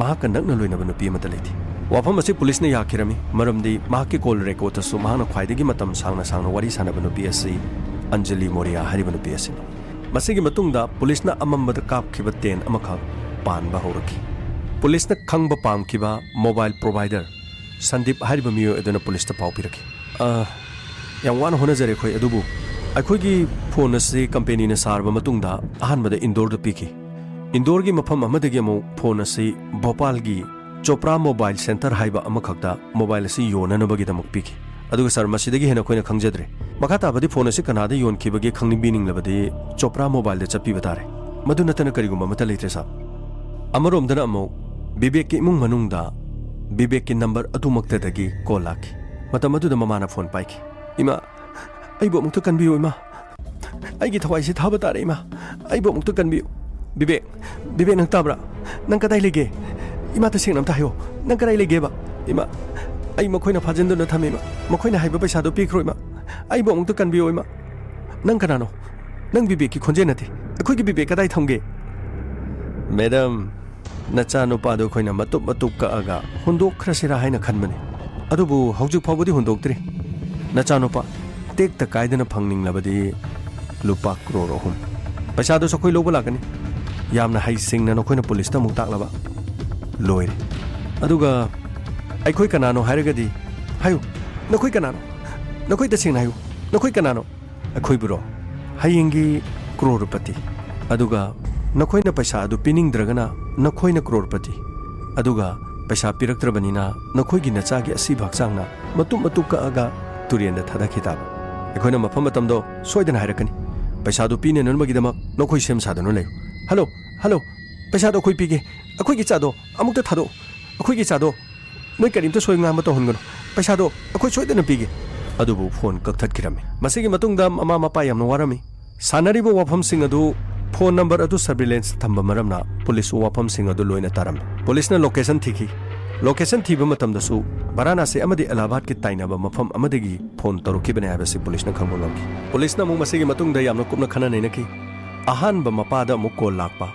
ꯃꯍꯥꯛꯀ ꯅꯛꯅ ꯂꯣꯏꯅꯕ ꯅꯨꯄꯤ ꯑꯃꯠꯇ ꯂꯩꯇꯦ꯫ ꯋꯥꯐꯝ ꯑꯁꯤ ꯄꯨꯂꯤꯁꯅ ꯌꯥꯈꯤꯔꯝꯃꯤ, ꯃꯔꯝꯗꯤ ꯃꯍꯥꯛꯀꯤ ꯀꯣꯜ ꯔꯦꯀꯣꯔꯗꯇꯁꯨ ꯃꯍꯥꯛꯅ ꯈ꯭ꯋꯥꯏꯗꯒꯤ ꯃꯇꯝ ꯁꯥꯡꯅ ꯁꯥꯡꯅ ꯋꯥꯔꯤ ꯁꯥꯟꯅꯕ ꯅꯨꯄꯤ ꯑꯁꯤ ꯑꯟꯖꯂꯤ ꯃꯣꯔꯤꯌꯥ ꯍꯥꯏꯔꯤꯕ ꯅꯨꯄꯤ ꯑꯁꯤꯅꯤ꯫ ꯃꯁꯤꯒꯤ ꯃꯇꯨꯡꯗ ꯄꯨꯂꯤꯁꯅ ꯑꯃꯝꯕꯗ ꯀꯥꯞꯈꯤꯕ ꯇꯦꯟ ꯑꯃꯈꯛ ꯄꯥꯟꯕ ꯍꯧꯔꯛꯈꯤ꯫ ꯄꯨꯂꯤꯁꯅ ꯈꯪꯕ ꯄꯥꯝꯈꯤꯕ ꯃꯣꯕꯥꯏꯜ ꯄ꯭ꯔꯣꯚꯥꯏꯗꯔ ꯁꯟꯗꯤꯞ ꯍꯥꯏꯔꯤꯕ ꯃꯤꯑꯣꯏ ꯑꯗꯨꯅ ꯄꯨꯂꯤꯁꯇ ꯄꯥꯎ ꯄꯤꯔꯛꯈꯤ꯫ "ꯑ, ꯌꯥꯝ ꯋꯥꯅ ꯍꯣꯠꯅꯖꯔꯦ ꯑꯩꯈꯣꯏ, ꯑꯗꯨꯕꯨ ꯑꯩꯈꯣꯏꯒꯤ ꯐꯣꯟ ꯑꯁꯤ ꯀꯝꯄꯦꯅꯤꯅ ꯁꯥꯔꯕ ꯃꯇꯨꯡꯗ ꯑꯍꯥꯟꯕꯗ ꯏꯟꯗꯣꯔꯗ ꯄꯤꯈꯤ꯫ ꯏꯟꯗꯣꯔꯒꯤ ꯃꯐꯝ ꯑꯃꯗꯒꯤ ꯑꯃꯨꯛ ꯐꯣꯟ ꯑꯁꯤ ꯚꯣꯄꯥꯜꯒꯤ ꯆꯣꯄ꯭ꯔꯥ ꯃꯣꯕꯥꯏꯜ ꯁꯦꯟꯇꯔ ꯍꯥꯏꯕ ꯑꯃꯈꯛꯇ ꯃꯣꯕꯥꯏꯜ ꯑꯁꯤ ꯌꯣꯟꯅꯅꯕꯒꯤꯗꯃꯛ ꯄꯤꯈꯤ꯫ ꯑꯗꯨꯒ ꯁꯥꯔ, ꯃꯁꯤꯗꯒꯤ ꯍꯦꯟꯅ ꯑꯩꯈꯣꯏꯅ ꯈꯪꯖꯗ꯭ꯔꯦ꯫ ꯃꯈꯥ ꯇꯥꯕꯗꯤ ꯐꯣꯟ ꯑꯁꯤ ꯀꯅꯥꯗ ꯌꯣꯟꯈꯤꯕꯒꯦ ꯈꯪꯅꯤꯡꯕꯤꯅꯤꯡꯂꯕꯗꯤ ꯆꯣꯄ꯭ꯔꯥ ꯃꯣꯕꯥꯏꯜꯗ ꯆꯠꯄꯤꯕ ꯇꯥꯔꯦ꯫ ꯃꯗꯨ ꯅꯠꯇꯅ ꯀꯔꯤꯒꯨꯝꯕ ꯑꯃꯠꯇ ꯂꯩꯇ꯭ꯔꯦ ꯁꯥꯔ꯫" ꯑꯃꯔꯣꯝꯗꯅ ꯑꯃꯨꯛ ꯕꯤꯕꯦꯛꯀꯤ ꯏꯃꯨꯡ ꯃꯅꯨꯡꯗ ꯕꯤꯕꯦꯛꯀꯤ ꯅꯝꯕꯔ ꯑꯗꯨꯃꯛꯇꯗꯒꯤ ꯀꯣꯜ ꯂꯥꯛꯈꯤ꯫ ꯃꯇꯝ ꯑꯗꯨꯗ ꯃꯃꯥꯅ ꯐꯣꯟ ꯄꯥꯏꯈꯤ꯫ "ꯏꯃꯥ, ꯑꯩꯕꯨ ꯑꯃꯨꯛꯇ ꯀꯟꯕꯤꯌꯨ ꯏꯃꯥ꯫ ꯑꯩꯒꯤ ꯊꯋꯥꯏꯁꯦ ꯊꯥꯕ ꯇꯥꯔꯦ ꯏꯃꯥ꯫ ꯑꯩꯕꯨ ꯑꯃꯨꯛꯇ ꯀꯟꯕꯤꯌꯨ꯫" "ꯕꯤꯕꯦꯛ, ꯕꯤꯕꯦꯛ, ꯅꯪ ꯇꯥꯕ꯭ꯔꯥ? ꯅꯪ ꯀꯗꯥꯏ ꯂꯩꯒꯦ? ꯏꯃꯥ, ꯇꯁꯦꯡꯅ ꯑꯝꯇ ꯍꯥꯏꯌꯣ꯫ ꯅꯪ ꯀꯗꯥꯏ ꯂꯩꯒꯦꯕ? ꯏꯃꯥ, ꯑꯩ ꯃꯈꯣꯏꯅ ꯐꯥꯖꯤꯟꯗꯨꯅ ꯊꯝꯃꯤ ꯏꯃꯥ꯫ ꯃꯈꯣꯏꯅ ꯍꯥꯏꯕ ꯄꯩꯁꯥꯗꯣ ꯄꯤꯈ꯭ꯔꯣ ꯏꯃꯥ꯫ ꯑꯩꯕꯨ ꯑꯃꯨꯛꯇ ꯀꯟꯕꯤꯌꯣ ꯏꯃꯥ꯫" "ꯅꯪ ꯀꯅꯥꯅꯣ? ꯅꯪ ꯕꯤꯕꯦꯛꯀꯤ ꯈꯣꯟꯖꯦꯜ ꯅꯠꯇꯦ꯫ ꯑꯩꯈꯣꯏꯒꯤ ꯕꯤꯕꯦꯛ ꯀꯗꯥꯏ ꯊꯝꯒꯦ?" "ꯃꯦꯗꯝ, ꯅꯆꯥꯅꯨꯄꯥꯗꯣ ꯑꯩꯈꯣꯏꯅ ꯃꯇꯨꯞ ꯃꯇꯨꯞ ꯀꯛꯑꯒ ꯍꯨꯟꯗꯣꯛꯈ꯭ꯔꯁꯤꯔꯥ ꯍꯥꯏꯅ ꯈꯟꯕꯅꯤ꯫ ꯑꯗꯨꯕꯨ ꯍꯧꯖꯤꯛ ꯐꯥꯎꯕꯗꯤ ꯍꯨꯟꯗꯣꯛꯇ꯭ꯔꯤ꯫ ꯅꯆꯥꯅꯨꯄꯥ ꯇꯦꯛꯇ ꯀꯥꯏꯗꯅ ꯐꯪꯅꯤꯡꯂꯕꯗꯤ ꯂꯨꯄꯥ ꯀ꯭ꯔꯣꯔ ꯑꯍꯨꯝ꯫ ꯄꯩꯁꯥꯗꯨꯁꯨ ꯑꯩꯈꯣꯏ ꯂꯧꯕ ꯂꯥꯛꯀꯅꯤ꯫" ꯌꯥꯝꯅ ꯍꯩꯁꯤꯡꯅ ꯅꯈꯣꯏꯅ ꯄꯨꯂꯤꯁꯇ ꯑꯃꯨꯛ ꯇꯥꯛꯂꯕ꯫ ꯂꯣꯏꯔꯦ꯫ "ꯑꯗꯨꯒ ꯑꯩꯈꯣꯏ ꯀꯅꯥꯅꯣ ꯍꯥꯏꯔꯒꯗꯤ ꯍꯥꯏꯌꯨ꯫ ꯅꯈꯣꯏ ꯀꯅꯥꯅꯣ? ꯅꯈꯣꯏ ꯇꯁꯦꯡꯅ ꯍꯥꯏꯌꯨ꯫ ꯅꯈꯣꯏ ꯀꯅꯥꯅꯣ?" "ꯑꯩꯈꯣꯏꯕꯨꯔꯣ? ꯍꯌꯦꯡꯒꯤ ꯀ꯭ꯔꯣꯔꯄꯇꯤ꯫ ꯑꯗꯨꯒ ꯅꯈꯣꯏꯅ ꯄꯩꯁꯥ ꯑꯗꯨ ꯄꯤꯅꯤꯡꯗ꯭ꯔꯒꯅ ꯅꯈꯣꯏꯅ ꯀ꯭ꯔꯣꯔꯄꯇꯤ꯫ ꯑꯗꯨꯒ ꯄꯩꯁꯥ ꯄꯤꯔꯛꯇ꯭ꯔꯕꯅꯤꯅ ꯅꯈꯣꯏꯒꯤ ꯅꯆꯥꯒꯤ ꯑꯁꯤꯕ ꯍꯛꯆꯥꯡꯅ ꯃꯇꯨꯞ ꯃꯇꯨꯞ ꯀꯛꯑꯒ ꯇꯨꯔꯦꯟꯗ ꯊꯥꯗꯈꯤ ꯇꯥꯕ꯫ ꯑꯩꯈꯣꯏꯅ ꯃꯐꯝ ꯃꯇꯝꯗꯣ ꯁꯣꯏꯗꯅ ꯍꯥꯏꯔꯛꯀꯅꯤ꯫ ꯄꯩꯁꯥꯗꯨ ꯄꯤꯅꯅꯕꯒꯤꯗꯃꯛ ꯅꯈꯣꯏ ꯁꯦꯝ ꯁꯥꯗꯨꯅ ꯂꯩꯌꯨ꯫" "ꯍꯜꯂꯣ, ꯍꯜꯂꯣ, ꯄꯩꯁꯥꯗꯣ ꯑꯩꯈꯣꯏ ꯄꯤꯒꯦ꯫ ꯑꯩꯈꯣꯏꯒꯤ ꯏꯆꯥꯗꯣ ꯑꯃꯨꯛꯇ ꯊꯥꯗꯣꯛꯎ꯫ ꯑꯩꯈꯣꯏꯒꯤ ꯏꯆꯥꯗꯣ ꯅꯣꯏ ꯀꯔꯤꯝꯇ ꯁꯣꯏ ꯉꯥꯝꯕ ꯇꯧꯍꯟꯒꯅꯨ꯫ ꯄꯩꯁꯥꯗꯣ ꯑꯩꯈꯣꯏ ꯁꯣꯏꯗꯅ ꯄꯤꯒꯦ꯫ ꯑꯗꯨꯕꯨ ꯐꯣꯟ ꯀꯛꯊꯠꯈꯤꯔꯝꯃꯤ꯫ ꯃꯁꯤꯒꯤ ꯃꯇꯨꯡꯗ ꯃꯃꯥ ꯃꯄꯥ ꯌꯥꯝꯅ ꯋꯥꯔꯝꯃꯤ꯫ ꯁꯥꯟꯅꯔꯤꯕ ꯋꯥꯐꯝꯁꯤꯡ ꯑꯗꯨ, ꯐꯣꯟ ꯅꯝꯕꯔ ꯑꯗꯨ ꯁꯔꯚꯤꯂꯦꯟꯁ ꯊꯝꯕ ꯃꯔꯝꯅ ꯄꯨꯂꯤꯁꯁꯨ ꯋꯥꯐꯝꯁꯤꯡ ꯑꯗꯨ ꯂꯣꯏꯅ ꯇꯥꯔꯝꯃꯤ꯫ ꯄꯨꯂꯤꯁꯅ ꯂꯣꯀꯦꯁꯟ ꯊꯤꯈꯤ꯫ ꯂꯣꯀꯦꯁꯟ ꯊꯤꯕ ꯃꯇꯝꯗꯁꯨ ꯚꯥꯔꯥꯅꯥꯁꯤ ꯑꯃꯗꯤ ꯑꯦꯂꯥꯍꯥꯕꯥꯗꯀꯤ ꯇꯥꯏꯅꯕ ꯃꯐꯝ ꯑꯃꯗꯒꯤ ꯐꯣꯟ ꯇꯧꯔꯛꯈꯤꯕꯅꯤ ꯍꯥꯏꯕꯁꯤ ꯄꯨꯂꯤꯁꯅ ꯈꯪꯕ ꯉꯝꯈꯤ꯫ ꯄꯨꯂꯤꯁꯅ ꯑꯃꯨꯛ ꯃꯁꯤꯒꯤ ꯃꯇꯨꯡꯗ ꯌꯥꯝꯅ ꯀꯨꯞꯅ ꯈꯟꯅ ꯅꯩꯅꯈꯤ꯫ ꯑꯍꯥꯟꯕ ꯃꯄꯥꯗ ꯑꯃꯨꯛ ꯀꯣꯜ ꯂꯥꯛꯄ,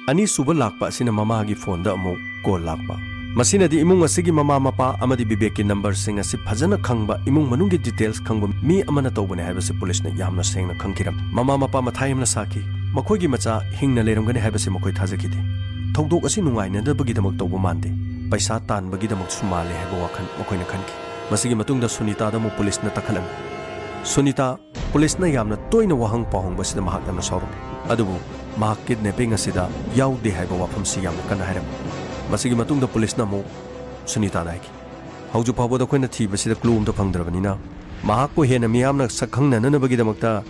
ꯑꯅꯤꯁꯨꯕ ꯂꯥꯛꯄ ꯑꯁꯤꯅ ꯃꯃꯥꯒꯤ ꯐꯣꯟꯗ ꯑꯃꯨꯛ ꯀꯣꯜ ꯂꯥꯛꯄ꯫ ꯃꯁꯤꯅꯗꯤ ꯏꯃꯨꯡ ꯑꯁꯤꯒꯤ ꯃꯃꯥ ꯃꯄꯥ ꯑꯃꯗꯤ ꯕꯤꯕꯦꯛꯀꯤ ꯅꯝꯕꯔꯁꯤꯡ ꯑꯁꯤ ꯐꯖꯅ ꯈꯪꯕ, ꯏꯃꯨꯡ ꯃꯅꯨꯡꯒꯤ ꯗꯤꯇꯦꯜꯁ ꯈꯪꯕ ꯃꯤ ꯑꯃꯅ ꯇꯧꯕꯅꯤ ꯍꯥꯏꯕꯁꯤ ꯄꯨꯂꯤꯁꯅ ꯌꯥꯝꯅ ꯁꯦꯡꯅ ꯈꯪꯈꯤꯔꯝꯃꯤ꯫ ꯃꯃꯥ ꯃꯄꯥ ꯃꯊꯥ ꯌꯥꯝꯅ ꯁꯥꯈꯤ꯫ ꯃꯈꯣꯏꯒꯤ ꯃꯆꯥ ꯍꯤꯡꯅ ꯂꯩꯔꯝꯒꯅꯤ ꯍꯥꯏꯕꯁꯤ ꯃꯈꯣꯏ ꯊꯥꯖꯈꯤꯗꯦ꯫ ꯊꯧꯗꯣꯛ ꯑꯁꯤ ꯅꯨꯡꯉꯥꯏꯅꯗꯕꯒꯤꯗꯃꯛ ꯇꯧꯕ ꯃꯥꯟꯗꯦ, ꯄꯩꯁꯥ ꯇꯥꯟꯕꯒꯤꯗꯃꯛꯁꯨ ꯃꯥꯜꯂꯦ ꯍꯥꯏꯕ ꯋꯥꯈꯜ ꯃꯈꯣꯏꯅ ꯈꯟꯈꯤ꯫ ꯃꯁꯤꯒꯤ ꯃꯇꯨꯡꯗ ꯁꯨꯅꯤꯇꯥꯗ ꯑꯃꯨꯛ ꯄꯨꯂꯤꯁꯅ ꯇꯛꯈꯠꯂꯝꯃꯤ꯫ ꯁꯨꯅꯤꯇꯥ, ꯄꯨꯂꯤꯁꯅ ꯌꯥꯝꯅ ꯇꯣꯏꯅ ꯋꯥꯍꯪ ꯄꯥꯎꯍꯪꯕꯁꯤꯗ ꯃꯍꯥꯛ ꯌꯥꯝꯅ ꯁꯥꯎꯔꯝꯃꯤ꯫ ꯑꯗꯨꯕꯨ ꯃꯍꯥꯛ ꯀꯤꯗꯅꯦꯄꯤꯡ ꯑꯁꯤꯗ ꯌꯥꯎꯗꯦ ꯍꯥꯏꯕ ꯋꯥꯐꯝꯁꯤ ꯌꯥꯝꯅ ꯀꯟꯅ ꯍꯥꯏꯔꯝꯃꯤ꯫ ꯃꯁꯤꯒꯤ ꯃꯇꯨꯡꯗ ꯄꯨꯂꯤꯁꯅ ꯑꯃꯨꯛ ꯁꯨꯅꯤꯇꯥꯗ ꯍꯥꯏꯈꯤ, "ꯍꯧꯖꯤꯛ ꯐꯥꯎꯕꯗ ꯑꯩꯈꯣꯏꯅ ꯊꯤꯕꯁꯤꯗ ꯀ꯭ꯂꯨ ꯑꯝꯇ ꯐꯪꯗ꯭ꯔꯕꯅꯤꯅ, ꯃꯍꯥꯛꯄꯨ ꯍꯦꯟꯅ ꯃꯤꯌꯥꯝꯅ ꯁꯛ ꯈꯪꯅꯅꯕꯒꯤꯗꯃꯛꯇ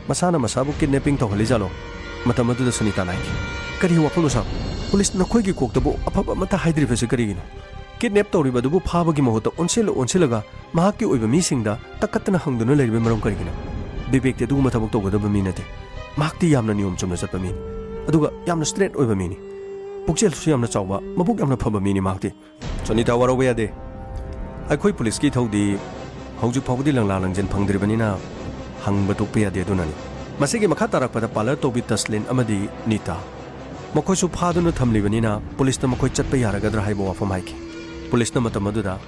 ꯃꯁꯥꯅ ꯃꯁꯥꯕꯨ ꯀꯤꯗꯅꯦꯄꯤꯡ ꯇꯧꯍꯜꯂꯤꯖꯥꯠꯂꯣ?" ꯃꯇꯝ ꯑꯗꯨꯗ ꯁꯨꯅꯤꯇꯥꯅ ꯍꯥꯏꯈꯤ, "ꯀꯔꯤ ꯋꯥꯐꯝꯅꯣ ꯁꯥꯔ? ꯄꯨꯂꯤꯁ ꯅꯈꯣꯏꯒꯤ ꯀꯣꯛꯇꯕꯨ ꯑꯐꯕ ꯑꯃꯠꯇ ꯍꯥꯏꯗ꯭ꯔꯤꯕꯁꯤ ꯀꯔꯤꯒꯤꯅꯣ? ꯀꯤꯗꯅꯦꯞ ꯇꯧꯔꯤꯕ ꯑꯗꯨꯕꯨ ꯐꯥꯕꯒꯤ ꯃꯍꯨꯠꯇ ꯑꯣꯟꯁꯤꯜꯂ ꯑꯣꯟꯁꯤꯜꯂꯒ ꯃꯍꯥꯛꯀꯤ ꯑꯣꯏꯕ ꯃꯤꯁꯤꯡꯗ ꯇꯛꯀꯠꯇꯅ ꯍꯪꯗꯨꯅ ꯂꯩꯔꯤꯕ ꯃꯔꯝ ꯀꯔꯤꯒꯤꯅꯣ? ꯕꯤꯕꯦꯛꯇꯤ ꯑꯗꯨꯒꯨꯝꯕ ꯊꯕꯛ ꯇꯧꯒꯗꯕ ꯃꯤ ꯅꯠꯇꯦ꯫ ꯃꯍꯥꯛꯇꯤ ꯌꯥꯝꯅ ꯅꯤꯌꯣꯝ ꯆꯨꯝꯅ ꯆꯠꯄ ꯃꯤꯅꯤ꯫ ꯑꯗꯨꯒ ꯌꯥꯝꯅ ꯁ꯭ꯇ꯭ꯔꯦꯠ ꯑꯣꯏꯕ ꯃꯤꯅꯤ꯫ ꯄꯨꯛꯆꯦꯜꯁꯨ ꯌꯥꯝꯅ ꯆꯥꯎꯕ, ꯃꯕꯨꯛ ꯌꯥꯝꯅ ꯐꯕ ꯃꯤꯅꯤ ꯃꯍꯥꯛꯇꯤ꯫" ꯁꯨꯅꯤꯇꯥ, ꯋꯥꯔꯧꯕ ꯌꯥꯗꯦ꯫ ꯑꯩꯈꯣꯏ ꯄꯨꯂꯤꯁꯀꯤ ꯏꯊꯧꯗꯤ ꯍꯧꯖꯤꯛ ꯐꯥꯎꯕꯗꯤ ꯂꯪꯂꯥ ꯂꯪꯖꯟ ꯐꯪꯗ꯭ꯔꯤꯕꯅꯤꯅ ꯍꯪꯕ ꯇꯣꯛꯄ ꯌꯥꯗꯦ꯫ ꯑꯗꯨꯅꯅꯤ꯫ ꯃꯁꯤꯒꯤ ꯃꯈꯥ ꯇꯥꯔꯛꯄꯗ ꯄꯥꯔꯂꯔ ꯇꯧꯕꯤ ꯇꯁꯂꯤꯟ ꯑꯃꯗꯤ ꯅꯤꯇꯥ, ꯃꯈꯣꯏꯁꯨ ꯐꯥꯗꯨꯅ ꯊꯝꯂꯤꯕꯅꯤꯅ ꯄꯨꯂꯤꯁꯅ ꯃꯈꯣꯏ ꯆꯠꯄ ꯌꯥꯔꯒꯗ꯭ꯔꯥ ꯍꯥꯏꯕ ꯋꯥꯐꯝ ꯍꯥꯏꯈꯤ꯫ ꯄꯨꯂꯤꯁꯅ ꯃꯇꯝ ꯑꯗꯨꯗ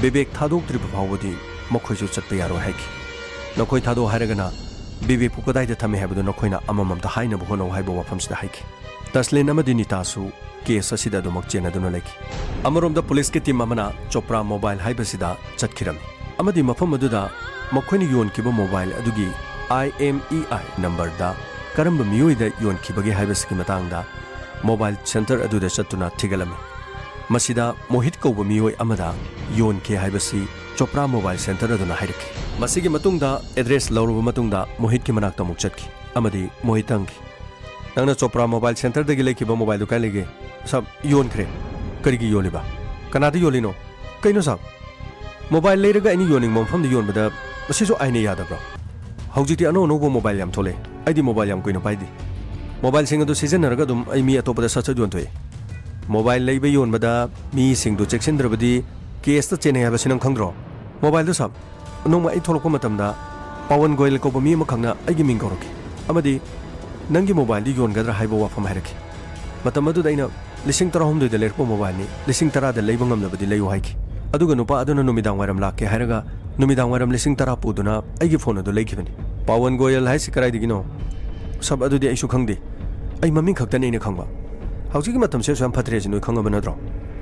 ꯕꯤꯕꯦꯛ ꯊꯥꯗꯣꯛꯇ꯭ꯔꯤꯕ ꯐꯥꯎꯕꯗꯤ ꯃꯈꯣꯏꯁꯨ ꯆꯠꯄ ꯌꯥꯔꯣꯏ ꯍꯥꯏꯈꯤ꯫ ꯅꯈꯣꯏ ꯊꯥꯗꯣꯛ ꯍꯥꯏꯔꯒꯅ ꯕꯤꯕꯦꯛꯄꯨ ꯀꯗꯥꯏꯗ ꯊꯝꯃꯤ ꯍꯥꯏꯕꯗꯨ ꯅꯈꯣꯏꯅ ꯑꯃꯃꯝꯇ ꯍꯥꯏꯅꯕ ꯍꯣꯠꯅꯧ ꯍꯥꯏꯕ ꯋꯥꯐꯝꯁꯤꯗ ꯍꯥꯏꯈꯤ꯫ ꯇꯁꯂꯤꯟ ꯑꯃꯗꯤ ꯅꯤꯇꯥꯁꯨ ꯀꯦꯁ ꯑꯁꯤꯗ ꯑꯗꯨꯃꯛ ꯆꯦꯟꯅꯗꯨꯅ ꯂꯩꯈꯤ꯫ ꯑꯃꯔꯣꯝꯗ ꯄꯨꯂꯤꯁꯀꯤ ꯇꯤꯝ ꯑꯃꯅ ꯆꯣꯄ꯭ꯔꯥ ꯃꯣꯕꯥꯏꯜ ꯍꯥꯏꯕꯁꯤꯗ ꯆꯠꯈꯤꯔꯝꯃꯤ ꯑꯃꯗꯤ ꯃꯐꯝ ꯑꯗꯨꯗ ꯃꯈꯣꯏꯅ ꯌꯣꯟꯈꯤꯕ ꯃꯣꯕꯥꯏꯜ ꯑꯗꯨꯒꯤ IMEI ꯅꯝꯕꯔꯗ ꯀꯔꯝꯕ ꯃꯤꯑꯣꯏꯗ ꯌꯣꯟꯈꯤꯕꯒꯦ ꯍꯥꯏꯕꯁꯤꯒꯤ ꯃꯇꯥꯡꯗ ꯃꯣꯕꯥꯏꯜ ꯁꯦꯟꯇꯔ ꯑꯗꯨꯗ ꯆꯠꯇꯨꯅ ꯊꯤꯒꯠꯂꯝꯃꯤ꯫ ꯃꯁꯤꯗ ꯃꯣꯍꯤꯠ ꯀꯧꯕ ꯃꯤꯑꯣꯏ ꯑꯃꯗ ꯌꯣꯟꯈꯤ ꯍꯥꯏꯕꯁꯤ ꯆꯣꯄ꯭ꯔꯥ ꯃꯣꯕꯥꯏꯜ ꯁꯦꯟꯇꯔ ꯑꯗꯨꯅ ꯍꯥꯏꯔꯛꯈꯤ꯫ ꯃꯁꯤꯒꯤ ꯃꯇꯨꯡꯗ ꯑꯦꯗ꯭ꯔꯦꯁ ꯂꯧꯔꯕ ꯃꯇꯨꯡꯗ ꯃꯣꯍꯤꯠꯀꯤ ꯃꯅꯥꯛꯇ ꯑꯃꯨꯛ ꯆꯠꯈꯤ ꯑꯃꯗꯤ ꯃꯣꯍꯤꯠꯇ ꯍꯪꯈꯤ, "ꯅꯪꯅ ꯆꯣꯄ꯭ꯔꯥ ꯃꯣꯕꯥꯏꯜ ꯁꯦꯟꯇꯔꯗꯒꯤ ꯂꯩꯈꯤꯕ ꯃꯣꯕꯥꯏꯜꯗꯨ ꯀꯥꯏ ꯂꯩꯒꯦ?" "ꯁꯥꯔ, ꯌꯣꯟꯈ꯭ꯔꯦ꯫" "ꯀꯔꯤꯒꯤ ꯌꯣꯜꯂꯤꯕ? ꯀꯅꯥꯗ ꯌꯣꯜꯂꯤꯅꯣ?" ꯀꯩꯅꯣ ꯁꯥꯕ? ꯃꯣꯕꯥꯏꯜ ꯂꯩꯔꯒ ꯑꯩꯅ ꯌꯣꯟꯅꯤꯡꯕ ꯃꯐꯝꯗ ꯌꯣꯟꯕꯗ ꯃꯁꯤꯁꯨ ꯑꯥꯏꯟꯅ ꯌꯥꯗꯕ꯭ꯔꯣ? ꯍꯧꯖꯤꯛꯇꯤ ꯑꯅꯧ ꯑꯅꯧꯕ ꯃꯣꯕꯥꯏꯜ ꯌꯥꯝ ꯊꯣꯛꯂꯛꯑꯦ꯫ ꯑꯩꯗꯤ ꯃꯣꯕꯥꯏꯜ ꯌꯥꯝ ꯀꯨꯏꯅ ꯄꯥꯏꯗꯦ꯫ ꯃꯣꯕꯥꯏꯜꯁꯤꯡ ꯑꯗꯨ ꯁꯤꯖꯤꯟꯅꯔꯒ ꯑꯗꯨꯝ ꯑꯩ ꯃꯤ ꯑꯇꯣꯞꯄꯗ ꯁꯠ ꯁꯠ ꯌꯣꯟꯊꯣꯛꯑꯦ꯫ ꯃꯣꯕꯥꯏꯜ ꯂꯩꯕ ꯌꯣꯟꯕꯗ ꯃꯤꯁꯤꯡꯗꯨ ꯆꯦꯛꯁꯤꯟꯗ꯭ꯔꯕꯗꯤ ꯀꯦꯁꯇ ꯆꯦꯟꯅꯩ ꯍꯥꯏꯕꯁꯤ ꯅꯪ ꯈꯪꯗ꯭ꯔꯣ? ꯃꯣꯕꯥꯏꯜꯗꯨ ꯁꯥꯕ, ꯅꯣꯡꯃ ꯑꯩ ꯊꯣꯛꯂꯛꯄ ꯃꯇꯝꯗ ꯄꯥꯋꯟ ꯒꯣꯌꯜ ꯀꯧꯕ ꯃꯤ ꯑꯃꯈꯛꯅ ꯑꯩꯒꯤ ꯃꯤꯡ ꯀꯧꯔꯛꯈꯤ ꯑꯃꯗꯤ "ꯅꯪꯒꯤ ꯃꯣꯕꯥꯏꯜꯗꯤ ꯌꯣꯟꯒꯗ꯭ꯔꯥ?" ꯍꯥꯏꯕ ꯋꯥꯐꯝ ꯍꯥꯏꯔꯛꯈꯤ꯫ ꯃꯇꯝ ꯑꯗꯨꯗ ꯑꯩꯅ "ꯂꯤꯁꯤꯡ ꯇꯔꯥꯍꯨꯝꯗꯣꯏꯗ ꯂꯩꯔꯛꯄ ꯃꯣꯕꯥꯏꯜꯅꯤ, ꯂꯤꯁꯤꯡ ꯇꯔꯥꯗ ꯂꯩꯕ ꯉꯝꯂꯕꯗꯤ ꯂꯩꯌꯨ" ꯍꯥꯏꯈꯤ꯫ ꯑꯗꯨꯒ ꯅꯨꯄꯥ ꯑꯗꯨꯅ ꯅꯨꯃꯤꯗꯥꯡ ꯋꯥꯏꯔꯝ ꯂꯥꯛꯀꯦ ꯍꯥꯏꯔꯒ ꯅꯨꯃꯤꯗꯥꯡ ꯋꯥꯏꯔꯝ ꯂꯤꯁꯤꯡ ꯇꯔꯥ ꯄꯨꯗꯨꯅ ꯑꯩꯒꯤ ꯐꯣꯟ ꯑꯗꯨ ꯂꯩꯈꯤꯕꯅꯤ꯫ ꯄꯥꯋꯟ ꯒꯣꯌꯜ ꯍꯥꯏꯁꯤ ꯀꯗꯥꯏꯗꯒꯤꯅꯣ? ꯁꯥꯕ, ꯑꯗꯨꯗꯤ ꯑꯩꯁꯨ ꯈꯪꯗꯦ꯫ ꯑꯩ ꯃꯃꯤꯡ ꯈꯛꯇꯅꯤ ꯑꯩꯅ ꯈꯪꯕ꯫ ꯍꯧꯖꯤꯛꯀꯤ ꯃꯇꯝꯁꯦ ꯑꯁꯨꯛ ꯌꯥꯝ ꯐꯠꯇ꯭ꯔꯦꯁꯤ ꯅꯣꯏ ꯈꯪꯉꯕ ꯅꯠꯇ꯭ꯔꯣ?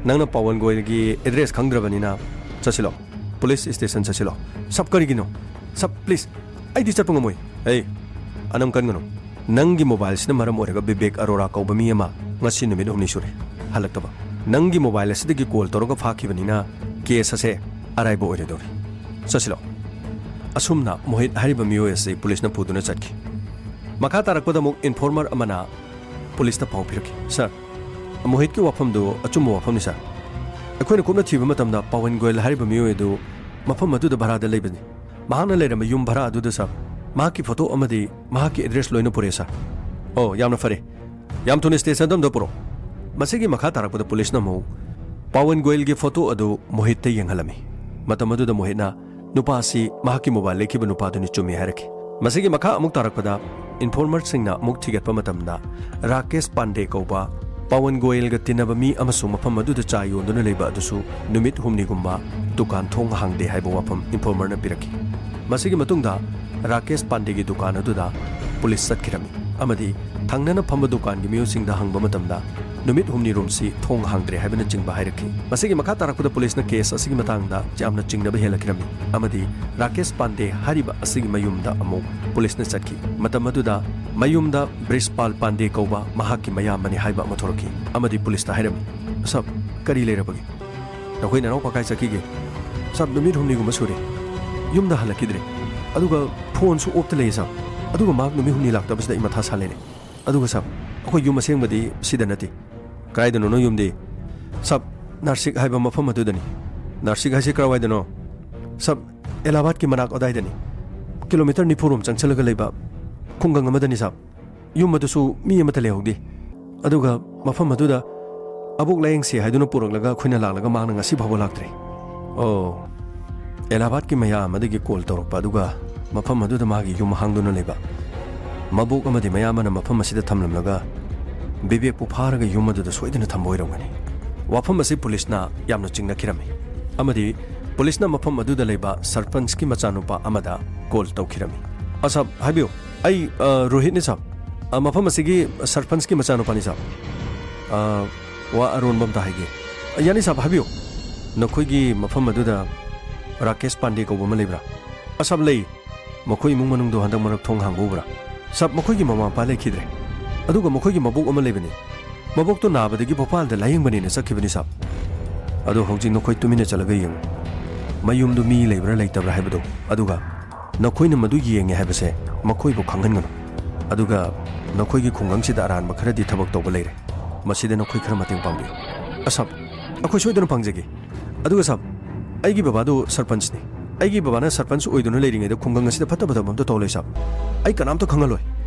ꯅꯪꯅ ꯄꯥꯋꯟ ꯒꯣꯌꯜꯒꯤ ꯑꯦꯗ꯭ꯔꯦꯁ ꯈꯪꯗ꯭ꯔꯕꯅꯤꯅ ꯆꯠꯁꯤꯜꯂꯣ, ꯄꯨꯂꯤꯁ ꯁ꯭ꯇꯦꯁꯟ ꯆꯠꯁꯤꯜꯂꯣ꯫ ꯁꯥꯕ, ꯀꯔꯤꯒꯤꯅꯣ? ꯁꯥꯕ, ꯄ꯭ꯂꯤꯖ, ꯑꯩꯗꯤ ꯆꯠꯄ ꯉꯝꯃꯣꯏ꯫ ꯑꯩ, ꯑꯅꯝ ꯀꯟꯒꯅꯨ꯫ ꯅꯪꯒꯤ ꯃꯣꯕꯥꯏꯜꯁꯤꯅ ꯃꯔꯝ ꯑꯣꯏꯔꯒ ꯕꯤꯕꯦꯛ ꯑꯔꯣꯔꯥ ꯀꯧꯕ ꯃꯤ ꯑꯃ ꯉꯁꯤ ꯅꯨꯃꯤꯠ ꯍꯨꯝꯅꯤ ꯁꯨꯔꯦ ꯍꯜꯂꯛꯇꯕ꯫ ꯅꯪꯒꯤ ꯃꯣꯕꯥꯏꯜ ꯑꯁꯤꯗꯒꯤ ꯀꯣꯜ ꯇꯧꯔꯒ ꯐꯥꯈꯤꯕꯅꯤꯅ ꯀꯦꯁ ꯑꯁꯦ ꯑꯔꯥꯏꯕ ꯑꯣꯏꯔꯗꯧꯔꯤ꯫ ꯆꯠꯁꯤꯜꯂꯣ꯫ ꯑꯁꯨꯝꯅ ꯃꯣꯍꯤꯠ ꯍꯥꯏꯔꯤꯕ ꯃꯤꯑꯣꯏ ꯑꯁꯤ ꯄꯨꯂꯤꯁꯅ ꯄꯨꯗꯨꯅ ꯆꯠꯈꯤ꯫ ꯃꯈꯥ ꯇꯥꯔꯛꯄꯗ ꯑꯃꯨꯛ ꯏꯟꯐꯣꯔꯃꯔ ꯑꯃꯅ ꯄꯨꯂꯤꯁꯇ ꯄꯥꯎ ꯄꯤꯔꯛꯈꯤ, "ꯁꯥꯔ, ꯃꯣꯍꯤꯠꯀꯤ ꯋꯥꯐꯝꯗꯨ ꯑꯆꯨꯝꯕ ꯋꯥꯐꯝꯅꯤ, ꯁꯥꯔ꯫ ꯑꯩꯈꯣꯏꯅ ꯀꯨꯞꯅ ꯊꯤꯕ ꯃꯇꯝꯗ ꯄꯥꯋꯟ ꯒꯣꯌꯜ ꯍꯥꯏꯔꯤꯕ ꯃꯤꯑꯣꯏ ꯑꯗꯨ ꯃꯐꯝ ꯑꯗꯨꯗ ꯚꯔꯥꯗ ꯂꯩꯕꯅꯤ꯫ ꯃꯍꯥꯛꯅ ꯂꯩꯔꯝꯕ ꯌꯨꯝ ꯚꯔꯥ ꯑꯗꯨꯗ, ꯁꯥꯔ, ꯃꯍꯥꯛꯀꯤ ꯐꯣꯇꯣ ꯑꯃꯗꯤ ꯃꯍꯥꯛꯀꯤ ꯑꯦꯗ꯭ꯔꯦꯁ ꯂꯣꯏꯅ ꯄꯨꯔꯛꯑꯦ, ꯁꯥꯔ"꯫ "ꯑꯣ, ꯌꯥꯝꯅ ꯐꯔꯦ꯫ ꯌꯥꯝ ꯊꯨꯅ ꯁ꯭ꯇꯦꯁꯟꯗ ꯑꯝꯇ ꯄꯨꯔꯛꯑꯣ"꯫ ꯃꯁꯤꯒꯤ ꯃꯈꯥ ꯇꯥꯔꯛꯄꯗ ꯄꯨꯂꯤꯁꯅ ꯑꯃꯨꯛ ꯄꯥꯋꯟ ꯒꯣꯌꯜꯒꯤ ꯐꯣꯇꯣ ꯑꯗꯨ ꯃꯣꯍꯤꯠꯇ ꯌꯦꯡꯍꯜꯂꯝꯃꯤ꯫ ꯃꯇꯝ ꯑꯗꯨꯗ ꯃꯣꯍꯤꯠꯅ ꯅꯨꯄꯥ ꯑꯁꯤ ꯃꯍꯥꯛꯀꯤ ꯃꯣꯕꯥꯏꯜ ꯂꯩꯈꯤꯕ ꯅꯨꯄꯥꯗꯨꯅꯤ ꯆꯨꯝꯃꯤ ꯍꯥꯏꯔꯛꯈꯤ꯫ ꯃꯁꯤꯒꯤ ꯃꯈꯥ ꯑꯃꯨꯛ ꯇꯥꯔꯛꯄꯗ ꯏꯟꯐꯣꯔꯃꯔꯁꯤꯡꯅ ꯑꯃꯨꯛ ꯊꯤꯒꯠꯄ ꯃꯇꯝꯗ ꯔꯥꯀꯦꯁ ꯄꯥꯟꯗꯦ ꯀꯧꯕ ꯄꯥꯋꯟ ꯒꯣꯌꯜꯒ ꯇꯤꯟꯅꯕ ꯃꯤ ꯑꯃꯁꯨꯡ ꯃꯐꯝ ꯑꯗꯨꯗ ꯆꯥ ꯌꯣꯟꯗꯨꯅ ꯂꯩꯕ ꯑꯗꯨꯁꯨ ꯅꯨꯃꯤꯠ ꯍꯨꯝꯅꯤꯒꯨꯝꯕ ꯗꯨꯀꯥꯟ ꯊꯣꯡ ꯍꯥꯡꯗꯦ ꯍꯥꯏꯕ ꯋꯥꯐꯝ ꯏꯟꯐꯣꯔꯃꯔꯅ ꯄꯤꯔꯛꯈꯤ꯫ ꯃꯁꯤꯒꯤ ꯃꯇꯨꯡꯗ ꯔꯥꯀꯦꯁ ꯄꯥꯟꯗꯦꯒꯤ ꯗꯨꯀꯥꯟ ꯑꯗꯨꯗ ꯄꯨꯂꯤꯁ ꯆꯠꯈꯤꯔꯝꯃꯤ ꯑꯃꯗꯤ ꯊꯪꯅꯅ ꯐꯝꯕ ꯗꯨꯀꯥꯟꯒꯤ ꯃꯤꯑꯣꯏꯁꯤꯡꯗ ꯍꯪꯕ ꯃꯇꯝꯗ ꯅꯨꯃꯤꯠ ꯍꯨꯝꯅꯤ ꯔꯣꯝꯁꯤ ꯊꯣꯡ ꯍꯥꯡꯗ꯭ꯔꯦ ꯍꯥꯏꯕꯅꯆꯤꯡꯕ ꯍꯥꯏꯔꯛꯈꯤ꯫ ꯃꯁꯤꯒꯤ ꯃꯈꯥ ꯇꯥꯔꯛꯄꯗ ꯄꯨꯂꯤꯁꯅ ꯀꯦꯁ ꯑꯁꯤꯒꯤ ꯃꯇꯥꯡꯗ ꯌꯥꯝꯅ ꯆꯤꯡꯅꯕ ꯍꯦꯜꯂꯛꯈꯤꯔꯝꯃꯤ ꯑꯃꯗꯤ ꯔꯥꯀꯦꯁ ꯄꯥꯟꯗꯦ ꯍꯥꯏꯔꯤꯕ ꯑꯁꯤꯒꯤ ꯃꯌꯨꯝꯗ ꯑꯃꯨꯛ ꯄꯨꯂꯤꯁꯅ ꯆꯠꯈꯤ꯫ ꯃꯇꯝ ꯑꯗꯨꯗ ꯃꯌꯨꯝꯗ ꯕ꯭ꯔꯤꯖꯄꯥꯜ ꯄꯥꯟꯗꯦ ꯀꯧꯕ ꯃꯍꯥꯛꯀꯤ ꯃꯌꯥꯝꯕꯅꯤ ꯍꯥꯏꯕ ꯑꯃ ꯊꯣꯔꯛꯈꯤ ꯑꯃꯗꯤ ꯄꯨꯂꯤꯁꯇ ꯍꯥꯏꯔꯝꯃꯤ, "ꯁꯥꯕ, ꯀꯔꯤ ꯂꯩꯔꯕꯒꯦ? ꯅꯈꯣꯏ ꯅꯅꯥꯎꯄꯥ ꯀꯥꯏ ꯆꯠꯈꯤꯒꯦ? ꯁꯥꯕ, ꯅꯨꯃꯤꯠ ꯍꯨꯝꯅꯤꯒꯨꯝꯕ ꯁꯨꯔꯦ, ꯌꯨꯝꯗ ꯍꯜꯂꯛꯈꯤꯗ꯭ꯔꯦ꯫ ꯑꯗꯨꯒ ꯐꯣꯟꯁꯨ ꯑꯣꯐꯇ ꯂꯩꯌꯦ, ꯁꯥꯕ꯫ ꯑꯗꯨꯒ ꯃꯍꯥꯛ ꯅꯨꯃꯤꯠ ꯍꯨꯝꯅꯤ ꯂꯥꯛꯇꯕꯁꯤꯗ ꯑꯩ ꯃꯊꯥ ꯁꯥ ꯂꯩꯔꯦ꯫ ꯑꯗꯨꯒ ꯁꯥꯕ, ꯑꯩꯈꯣꯏ ꯌꯨꯝ ꯑꯁꯦꯡꯕꯗꯤ ꯁꯤꯗ ꯅꯠꯇꯦ"꯫ "ꯀꯗꯥꯏꯗꯅꯣ ꯅꯣꯏ ꯌꯨꯝꯗꯤ?" "ꯁꯥꯕ, ꯅꯥꯔꯁꯤꯛ ꯍꯥꯏꯕ ꯃꯐꯝ ꯑꯗꯨꯗꯅꯤ"꯫ ꯅꯥꯁꯤꯛ ꯍꯥꯏꯁꯤ ꯀꯔꯥꯏꯋꯥꯏꯗꯅꯣ? ꯁꯥꯕ, ꯑꯦꯂꯥꯍꯥꯕꯥꯗꯀꯤ ꯃꯅꯥꯛ ꯑꯗꯥꯏꯗꯅꯤ꯫ ꯀꯤꯂꯣꯃꯤꯇꯔ ꯅꯤꯐꯨ ꯔꯣꯝ ꯆꯪꯁꯤꯜꯂꯒ ꯂꯩꯕ ꯈꯨꯡꯒꯪ ꯑꯃꯗꯅꯤ, ꯁꯥꯕ꯫ ꯌꯨꯝ ꯑꯗꯨꯁꯨ ꯃꯤ ꯑꯃꯠꯇ ꯂꯩꯍꯧꯗꯦ꯫ ꯑꯗꯨꯒ ꯃꯐꯝ ꯑꯗꯨꯗ ꯑꯕꯣꯛ ꯂꯥꯌꯦꯡꯁꯤ ꯍꯥꯏꯗꯨꯅ ꯄꯨꯔꯛꯂꯒ ꯑꯩꯈꯣꯏꯅ ꯂꯥꯛꯂꯒ ꯃꯍꯥꯛꯅ ꯉꯁꯤ ꯐꯥꯎꯕ ꯂꯥꯛꯇ꯭ꯔꯤ꯫ ꯑꯣ, ꯑꯦꯂꯥꯍꯥꯕꯥꯗꯀꯤ ꯃꯌꯥꯝ ꯑꯃꯗꯒꯤ ꯀꯣꯜ ꯇꯧꯔꯛꯄ, ꯑꯗꯨꯒ ꯃꯐꯝ ꯑꯗꯨꯗ ꯃꯥꯒꯤ ꯌꯨꯝ ꯍꯥꯡꯗꯨꯅ ꯂꯩꯕ ꯃꯕꯣꯛ ꯑꯃꯗꯤ ꯃꯌꯥꯝꯕꯅ ꯃꯐꯝ ꯑꯁꯤꯗ ꯊꯝꯂꯝꯂꯒ ꯕꯤꯕꯦꯛꯄꯨ ꯐꯥꯔꯒ ꯌꯨꯝ ꯑꯗꯨꯗ ꯁꯣꯏꯗꯅ ꯊꯝꯕ ꯑꯣꯏꯔꯝꯒꯅꯤ꯫ ꯋꯥꯐꯝ ꯑꯁꯤ ꯄꯨꯂꯤꯁꯅ ꯌꯥꯝꯅ ꯆꯤꯡꯅꯈꯤꯔꯝꯃꯤ, ꯑꯃꯗꯤ ꯄꯨꯂꯤꯁꯅ ꯃꯐꯝ ꯑꯗꯨꯗ ꯂꯩꯕ ꯁꯔꯄꯟꯁꯀꯤ ꯃꯆꯥꯅꯨꯄꯥ ꯑꯃꯗ ꯀꯣꯜ ꯇꯧꯈꯤꯔꯝꯃꯤ꯫ ꯑ, ꯁꯥꯕ, ꯍꯥꯏꯕꯤꯌꯨ꯫ ꯑꯩ, ꯑ, ꯔꯣꯍꯤꯠꯅꯤ, ꯁꯥꯕ꯫ ꯑ, ꯃꯐꯝ ꯑꯁꯤꯒꯤ ꯁꯔꯄꯟꯁꯀꯤ ꯃꯆꯥꯅꯨꯄꯥꯅꯤ, ꯁꯥꯕ꯫ ꯑ, ꯋꯥ ꯑꯔꯣꯟꯕ ꯑꯝꯇ ꯍꯥꯏꯒꯦ꯫ ꯑ, ꯌꯥꯅꯤ, ꯁꯥꯕ, ꯍꯥꯏꯕꯤꯌꯨ꯫ ꯅꯈꯣꯏꯒꯤ ꯃꯐꯝ ꯑꯗꯨꯗ ꯔꯥꯀꯦꯁ ꯄꯥꯟꯗꯦ ꯀꯧꯕ ꯑꯃ ꯂꯩꯕ꯭ꯔꯥ? ꯑ, ꯁꯥꯕ, ꯂꯩ꯫ ꯃꯈꯣꯏ ꯏꯃꯨꯡ ꯃꯅꯨꯡꯗꯣ ꯍꯟꯗꯛ ꯃꯔꯛ ꯊꯣꯡ ꯍꯥꯡꯕ ꯎꯕ꯭ꯔꯥ? ꯁꯥꯕ, ꯃꯈꯣꯏꯒꯤ ꯃꯃꯥ ꯃꯄꯥ ꯂꯩꯈꯤꯗ꯭ꯔꯦ꯫ ꯑꯗꯨꯒ ꯃꯈꯣꯏꯒꯤ ꯃꯕꯣꯛ ꯑꯃ ꯂꯩꯕꯅꯤ꯫ ꯃꯕꯣꯛꯇꯣ ꯅꯥꯕꯗꯒꯤ ꯚꯣꯄꯥꯜꯗ ꯂꯥꯌꯦꯡꯕꯅꯦꯅ ꯆꯠꯈꯤꯕꯅꯤ, ꯁꯥꯕ꯫ ꯑꯗꯣ ꯍꯧꯖꯤꯛ ꯅꯈꯣꯏ ꯇꯨꯃꯤꯟꯅ ꯆꯠꯂꯒ ꯌꯦꯡꯉꯨ꯫ ꯃꯌꯨꯝꯗꯨ ꯃꯤ ꯂꯩꯕ꯭ꯔꯥ ꯂꯩꯇꯕ꯭ꯔꯥ ꯍꯥꯏꯕꯗꯣ꯫ ꯑꯗꯨꯒ ꯅꯈꯣꯏꯅ ꯃꯗꯨ ꯌꯦꯡꯉꯦ ꯍꯥꯏꯕꯁꯦ ꯃꯈꯣꯏꯕꯨ ꯈꯪꯍꯟꯒꯅꯨ꯫ ꯑꯗꯨꯒ ꯅꯈꯣꯏꯒꯤ ꯈꯨꯡꯒꯪꯁꯤꯗ ꯑꯔꯥꯟꯕ ꯈꯔꯗꯤ ꯊꯕꯛ ꯇꯧꯕ ꯂꯩꯔꯦ꯫ ꯃꯁꯤꯗ ꯅꯈꯣꯏ ꯈꯔ ꯃꯇꯦꯡ ꯄꯥꯡꯕꯤꯌꯨ꯫ ꯑ, ꯁꯥꯕ, ꯑꯩꯈꯣꯏ ꯁꯣꯏꯗꯅ ꯄꯥꯡꯖꯒꯦ꯫ ꯑꯗꯨꯒ ꯁꯥꯕ, ꯑꯩꯒꯤ ꯕꯕꯥꯗꯨ ꯁꯔꯄꯟꯁꯅꯤ꯫ ꯑꯩꯒꯤ ꯕꯕꯥꯅ ꯁꯔꯄꯟꯁ ꯑꯣꯏꯗꯨꯅ ꯂꯩꯔꯤꯉꯩꯗ ꯈꯨꯡꯒꯪ ꯑꯁꯤꯗ ꯐꯠꯇꯕ ꯊꯕꯛ ꯑꯝꯇ ꯇꯧꯍꯜꯂꯣꯏ, ꯁꯥꯕ꯫ ꯑꯩ ꯀꯅꯥꯝꯇ ꯈꯪꯍꯜꯂꯣꯏ꯫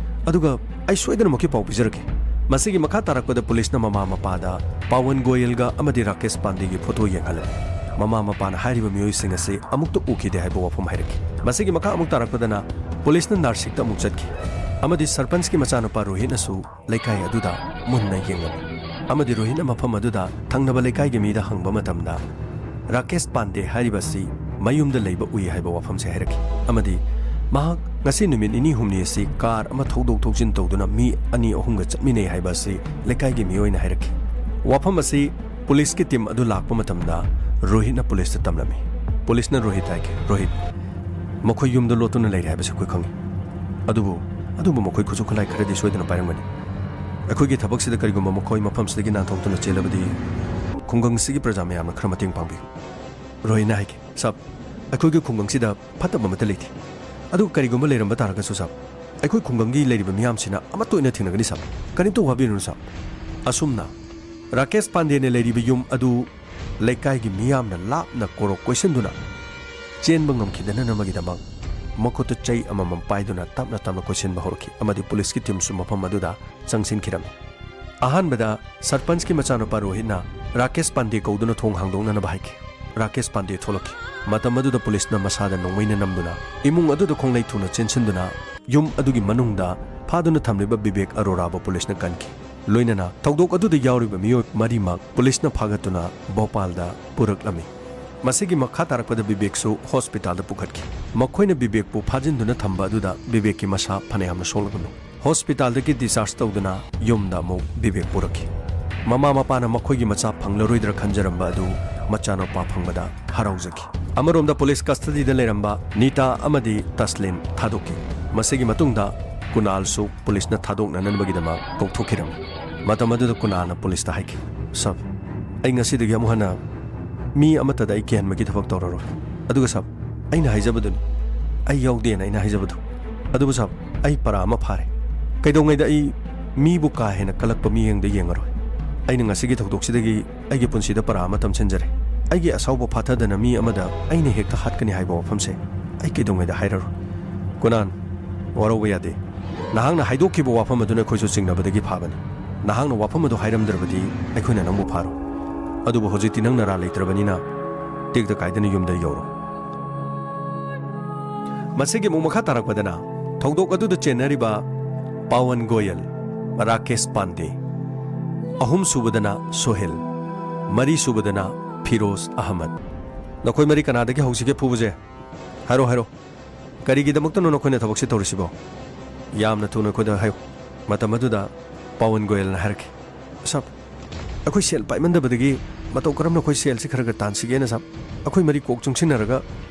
ꯑꯗꯨꯒ ꯑꯩ ꯁꯣꯏꯗꯅꯃꯛꯀꯤ ꯄꯥꯎ ꯄꯤꯖꯔꯛꯀꯦ꯫ ꯃꯁꯤꯒꯤ ꯃꯈꯥ ꯇꯥꯔꯛꯄꯗ ꯄꯨꯂꯤꯁꯅ ꯃꯃꯥ ꯃꯄꯥꯗ ꯄꯥꯋꯟ ꯒꯣꯌꯜꯒ ꯑꯃꯗꯤ ꯔꯥꯀꯦꯁ ꯄꯥꯟꯗꯦꯒꯤ ꯐꯣꯇꯣ ꯌꯦꯡꯍꯜꯂꯦ꯫ ꯃꯃꯥ ꯃꯄꯥꯅ ꯍꯥꯏꯔꯤꯕ ꯃꯤꯑꯣꯏꯁꯤꯡ ꯑꯁꯤ ꯑꯃꯨꯛꯇ ꯎꯈꯤꯗꯦ ꯍꯥꯏꯕ ꯋꯥꯐꯝ ꯍꯥꯏꯔꯛꯈꯤ꯫ ꯃꯁꯤꯒꯤ ꯃꯈꯥ ꯑꯃꯨꯛ ꯇꯥꯔꯛꯄꯗꯅ ꯄꯨꯂꯤꯁꯅ ꯅꯥꯁꯤꯛꯇ ꯑꯃꯨꯛ ꯆꯠꯈꯤ, ꯑꯃꯗꯤ ꯁꯔꯄꯟꯁꯀꯤ ꯃꯆꯥꯅꯨꯄꯥ ꯔꯣꯍꯤꯠꯅꯁꯨ ꯂꯩꯀꯥꯏ ꯑꯗꯨꯗ ꯃꯨꯟꯅ ꯌꯦꯡꯂꯝꯃꯤ꯫ ꯑꯃꯗꯤ ꯔꯣꯍꯤꯠꯅ ꯃꯐꯝ ꯑꯗꯨꯗ ꯊꯪꯅꯕ ꯂꯩꯀꯥꯏꯒꯤ ꯃꯤꯗ ꯍꯪꯕ ꯃꯇꯝꯗ, ꯔꯥꯀꯦꯁ ꯄꯥꯟꯗꯦ ꯍꯥꯏꯔꯤꯕ ꯑꯁꯤ ꯃꯌꯨꯝꯗ ꯂꯩꯕ ꯎꯏ ꯍꯥꯏꯕ ꯋꯥꯐꯝꯁꯦ ꯍꯥꯏꯔꯛꯈꯤ꯫ ꯑꯃꯗꯤ ꯃꯍꯥꯛ ꯉꯁꯤ ꯅꯨꯃꯤꯠ ꯅꯤꯅꯤ ꯍꯨꯝꯅꯤ ꯑꯁꯤ ꯀꯥꯔ ꯑꯃ ꯊꯧꯗꯣꯛ ꯊꯧꯖꯤꯟ ꯇꯧꯗꯨꯅ ꯃꯤ ꯑꯅꯤ ꯑꯍꯨꯝꯒ ꯆꯠꯃꯤꯟꯅꯩ ꯍꯥꯏꯕ ꯑꯁꯤ ꯂꯩꯀꯥꯏꯒꯤ ꯃꯤꯑꯣꯏꯅ ꯍꯥꯏꯔꯛꯈꯤ꯫ ꯋꯥꯐꯝ ꯑꯁꯤ ꯄꯨꯂꯤꯁꯀꯤ ꯇꯤꯝ ꯑꯗꯨ ꯂꯥꯛꯄ ꯃꯇꯝꯗ ꯔꯣꯍꯤꯠꯅ ꯄꯨꯂꯤꯁꯇ ꯇꯝꯂꯝꯃꯤ꯫ ꯄꯨꯂꯤꯁꯅ ꯔꯣꯍꯤꯠ ꯍꯥꯏꯈꯤ, "ꯔꯣꯍꯤꯠ, ꯃꯈꯣꯏ ꯌꯨꯝꯗ ꯂꯣꯠꯇꯨꯅ ꯂꯩꯔꯦ ꯍꯥꯏꯕꯁꯤ ꯑꯩꯈꯣꯏ ꯈꯪꯏ꯫ ꯑꯗꯨꯕꯨ, ꯑꯗꯨꯕꯨ ꯃꯈꯣꯏ ꯈꯨꯠꯁꯨ ꯈꯨꯠꯂꯥꯏ ꯈꯔꯗꯤ ꯁꯣꯏꯗꯅ ꯄꯥꯏꯔꯝꯒꯅꯤ꯫ ꯑꯩꯈꯣꯏꯒꯤ ꯊꯕꯛꯁꯤꯗ ꯀꯔꯤꯒꯨꯝꯕ ꯃꯈꯣꯏ ꯃꯐꯝꯁꯤꯗꯒꯤ ꯅꯥꯟꯊꯣꯛꯇꯨꯅ ꯆꯦꯜꯂꯕꯗꯤ ꯈꯨꯡꯒꯪꯁꯤꯒꯤ ꯄ꯭ꯔꯖꯥ ꯃꯌꯥꯝꯅ ꯈꯔ ꯃꯇꯦꯡ ꯄꯥꯡꯕꯤꯌꯨ"꯫ ꯔꯣꯍꯤꯠꯅ ꯍꯥꯏꯈꯤ, "ꯁꯥꯕ, ꯑꯩꯈꯣꯏꯒꯤ ꯈꯨꯡꯒꯪꯁꯤꯗ ꯐꯠꯇꯕ ꯑꯃꯠꯇ ꯂꯩꯇꯦ꯫ ꯑꯗꯨꯒ ꯀꯔꯤꯒꯨꯝꯕ ꯂꯩꯔꯝꯕ ꯇꯥꯔꯒꯁꯨ, ꯁꯥꯕ, ꯑꯩꯈꯣꯏ ꯈꯨꯡꯒꯪꯒꯤ ꯂꯩꯔꯤꯕ ꯃꯤꯌꯥꯝꯁꯤꯅ ꯑꯃꯠꯇ ꯑꯣꯏꯅ ꯊꯦꯡꯅꯒꯅꯤ, ꯁꯥꯕ꯫ ꯀꯔꯤꯝꯇ ꯋꯥꯕꯤꯔꯨꯅꯨ, ꯁꯥꯕ"꯫ ꯑꯁꯨꯝꯅ ꯔꯥꯀꯦꯁ ꯄꯥꯟꯗꯦꯅ ꯂꯩꯔꯤꯕ ꯌꯨꯝ ꯑꯗꯨ ꯂꯩꯀꯥꯏꯒꯤ ꯃꯤꯌꯥꯝꯅ ꯂꯥꯞꯅ ꯀꯣꯔꯣꯛ ꯀꯣꯏꯁꯤꯟꯗꯨꯅ ꯆꯦꯟꯕ ꯉꯝꯈꯤꯗꯅꯅꯕꯒꯤꯗꯃꯛ ꯃꯈꯨꯠꯇ ꯆꯩ ꯑꯃꯃꯝ ꯄꯥꯏꯗꯨꯅ ꯇꯞꯅ ꯇꯞꯅ ꯀꯣꯏꯁꯤꯟꯕ ꯍꯧꯔꯛꯈꯤ, ꯑꯃꯗꯤ ꯄꯨꯂꯤꯁꯀꯤ ꯇꯤꯝꯁꯨ ꯃꯐꯝ ꯑꯗꯨꯗ ꯆꯪꯁꯤꯟꯈꯤꯔꯝꯃꯤ꯫ ꯑꯍꯥꯟꯕꯗ ꯁꯔꯄꯟꯆꯀꯤ ꯃꯆꯥꯅꯨꯄꯥ ꯔꯣꯍꯤꯠꯅ ꯔꯥꯀꯦꯁ ꯄꯥꯟꯗꯦ ꯀꯧꯗꯨꯅ ꯊꯣꯡ ꯍꯥꯡꯗꯣꯛꯅꯅꯕ ꯍꯥꯏꯈꯤ꯫ ꯔꯥꯀꯦꯁ ꯄꯥꯟꯗꯦ ꯊꯣꯛꯂꯛꯈꯤ꯫ ꯃꯇꯝ ꯑꯗꯨꯗ ꯄꯨꯂꯤꯁꯅ ꯃꯁꯥꯗ ꯅꯣꯡꯃꯩꯅ ꯅꯝꯗꯨꯅ ꯏꯃꯨꯡ ꯑꯗꯨꯗ ꯈꯣꯡꯂꯩ ꯊꯨꯅ ꯆꯦꯟꯁꯤꯟꯗꯨꯅ ꯌꯨꯝ ꯑꯗꯨꯒꯤ ꯃꯅꯨꯡꯗ ꯐꯥꯗꯨꯅ ꯊꯝꯂꯤꯕ ꯕꯤꯕꯦꯛ ꯑꯔꯣꯔꯥꯕꯨ ꯄꯨꯂꯤꯁꯅ ꯀꯟꯈꯤ꯫ ꯂꯣꯏꯅꯅ ꯊꯧꯗꯣꯛ ꯑꯗꯨꯗ ꯌꯥꯎꯔꯤꯕ ꯃꯤꯑꯣꯏ ꯃꯔꯤꯃꯛ ꯄꯨꯂꯤꯁꯅ ꯐꯥꯒꯠꯇꯨꯅ ꯚꯣꯄꯥꯜꯗ ꯄꯨꯔꯛꯂꯝꯃꯤ꯫ ꯃꯁꯤꯒꯤ ꯃꯈꯥ ꯇꯥꯔꯛꯄꯗ ꯕꯤꯕꯦꯛꯁꯨ ꯍꯣꯁꯄꯤꯇꯥꯜꯗ ꯄꯨꯈꯠꯈꯤ꯫ ꯃꯈꯣꯏꯅ ꯕꯤꯕꯦꯛꯄꯨ ꯐꯥꯖꯤꯟꯗꯨꯅ ꯊꯝꯕ ꯑꯗꯨꯗ ꯕꯤꯕꯦꯛꯀꯤ ꯃꯁꯥ ꯐꯅꯌꯥꯝꯅ ꯁꯣꯛꯂꯕꯅꯤ꯫ ꯍꯣꯁꯄꯤꯇꯥꯜꯗꯒꯤ ꯗꯤꯁꯆꯥꯔꯖ ꯇꯧꯗꯨꯅ ꯌꯨꯝꯗ ꯑꯃꯨꯛ ꯕꯤꯕꯦꯛ ꯄꯨꯔꯛꯈꯤ꯫ ꯃꯃꯥ ꯃꯄꯥꯅ ꯃꯈꯣꯏꯒꯤ ꯃꯆꯥ ꯐꯪꯂꯔꯣꯏꯗ꯭ꯔꯥ ꯈꯟꯖꯔꯝꯕ ꯑꯗꯨ ꯃꯆꯥꯅꯨꯄꯥ ꯐꯪꯕꯗ ꯍꯔꯥꯎꯖꯈꯤ꯫ ꯑꯃꯔꯣꯝꯗ ꯄꯨꯂꯤꯁ ꯀꯁꯇꯗꯤꯗ ꯂꯩꯔꯝꯕ ꯅꯤꯇꯥ ꯑꯃꯗꯤ ꯇꯁꯂꯤꯟ ꯊꯥꯗꯣꯛꯈꯤ꯫ ꯃꯁꯤꯒꯤ ꯃꯇꯨꯡꯗ ꯀꯨꯅꯥꯜꯁꯨ ꯄꯨꯂꯤꯁꯅ ꯊꯥꯗꯣꯛꯅꯅꯕꯒꯤꯗꯃꯛ ꯀꯧꯊꯣꯛꯈꯤꯔꯝꯃꯤ꯫ ꯃꯇꯝ ꯑꯗꯨꯗ ꯀꯨꯅꯥꯜꯅ ꯄꯨꯂꯤꯁꯇ ꯍꯥꯏꯈꯤ, "ꯁꯕ, ꯑꯩ ꯉꯁꯤꯗꯒꯤ ꯑꯃꯨꯛ ꯍꯟꯅ ꯃꯤ ꯑꯃꯠꯇꯗ ꯑꯩ ꯀꯤꯍꯟꯕꯒꯤ ꯊꯕꯛ ꯇꯧꯔꯔꯣꯏ꯫ ꯑꯗꯨꯒ ꯁꯕ, ꯑꯩꯅ ꯍꯥꯏꯖꯕꯗꯨꯅꯤ, ꯑꯩ ꯌꯥꯎꯗꯦꯅ ꯑꯩꯅ ꯍꯥꯏꯖꯕꯗꯨ꯫ ꯑꯗꯨꯕꯨ ꯁꯕ, ꯑꯩ ꯄꯔꯥ ꯑꯃ ꯐꯥꯔꯦ꯫ ꯀꯩꯗꯧꯉꯩꯗ ꯑꯩ ꯃꯤꯕꯨ ꯀꯥ ꯍꯦꯟꯅ ꯀꯜꯂꯛꯄ ꯃꯤꯠꯌꯦꯡꯗ ꯌꯦꯡꯉꯔꯣꯏ꯫ ꯑꯩꯅ ꯉꯁꯤꯒꯤ ꯊꯧꯗꯣꯛꯁꯤꯗꯒꯤ ꯑꯩꯒꯤ ꯄꯨꯟꯁꯤꯗ ꯄꯔꯥ ꯑꯃ ꯇꯝꯁꯤꯟꯖꯔꯦ꯫ ꯑꯩꯒꯤ ꯑꯁꯥꯎꯕ ꯐꯥꯊꯗꯅ ꯃꯤ ꯑꯃꯗ ꯑꯩꯅ ꯍꯦꯛꯇ ꯍꯥꯠꯀꯅꯤ ꯍꯥꯏꯕ ꯋꯥꯐꯝꯁꯦ ꯑꯩ ꯀꯩꯗꯧꯉꯩꯗ ꯍꯥꯏꯔꯔꯣꯏ꯫ ꯀꯨꯅꯥꯟ, ꯋꯥꯔꯧꯕ ꯌꯥꯗꯦ꯫ ꯅꯍꯥꯛꯅ ꯍꯥꯏꯗꯣꯛꯈꯤꯕ ꯋꯥꯐꯝ ꯑꯗꯨꯅ ꯑꯩꯈꯣꯏꯁꯨ ꯆꯤꯡꯅꯕꯗꯒꯤ ꯐꯥꯕꯅꯤ꯫ ꯅꯍꯥꯛꯅ ꯋꯥꯐꯝ ꯑꯗꯨ ꯍꯥꯏꯔꯝꯗ꯭ꯔꯕꯗꯤ ꯑꯩꯈꯣꯏꯅ ꯅꯪꯕꯨ ꯐꯥꯔꯣꯏ꯫ ꯑꯗꯨꯕꯨ ꯍꯧꯖꯤꯛꯇꯤ ꯅꯪ ꯅꯔꯥ ꯂꯩꯇ꯭ꯔꯕꯅꯤꯅ ꯇꯦꯛꯇ ꯀꯥꯏꯗꯅ ꯌꯨꯝꯗ ꯌꯧꯔꯣ꯫" ꯃꯁꯤꯒꯤ ꯑꯃꯨꯛ ꯃꯈꯥ ꯇꯥꯔꯛꯄꯗꯅ ꯊꯧꯗꯣꯛ ꯑꯗꯨꯗ ꯆꯦꯟꯅꯔꯤꯕ ꯄꯥꯋꯟ ꯒꯣꯌꯜ, ꯔꯥꯀꯦꯁ ꯄꯥꯟꯗꯦ, ꯑꯍꯨꯝ ꯁꯨꯕꯗꯅ ꯁꯣꯍꯦꯜ, ꯃꯔꯤ ꯁꯨꯕꯗꯅ ꯐꯤꯔꯣꯖ ꯑꯍꯃꯗ꯫ ꯅꯈꯣꯏ ꯃꯔꯤ ꯀꯅꯥꯗꯒꯤ ꯍꯧꯁꯤꯒꯦ ꯐꯨꯕꯁꯦ? ꯍꯥꯏꯔꯣ, ꯍꯥꯏꯔꯣ꯫ ꯀꯔꯤꯒꯤꯗꯃꯛꯇꯅꯣ ꯅꯈꯣꯏꯅ ꯊꯕꯛꯁꯤ ꯇꯧꯔꯤꯁꯤꯕꯣ? ꯌꯥꯝꯅ ꯊꯨꯅ ꯑꯩꯈꯣꯏꯗ ꯍꯥꯏꯌꯨ꯫ ꯃꯇꯝ ꯑꯗꯨꯗ ꯄꯥꯋꯟ ꯒꯣꯌꯜꯅ ꯍꯥꯏꯔꯛꯈꯤ, "ꯁꯥꯕ, ꯑꯩꯈꯣꯏ ꯁꯦꯜ ꯄꯥꯏꯃꯟꯗꯕꯗꯒꯤ ꯃꯇꯧ ꯀꯔꯝꯅ ꯑꯩꯈꯣꯏ ꯁꯦꯜꯁꯤ ꯈꯔ ꯈꯔ ꯇꯥꯟꯁꯤꯒꯦꯅ, ꯁꯥꯕ, ꯑꯩꯈꯣꯏ ꯃꯔꯤ ꯀꯣꯛ ꯆꯨꯡꯁꯤꯟꯅꯔꯒ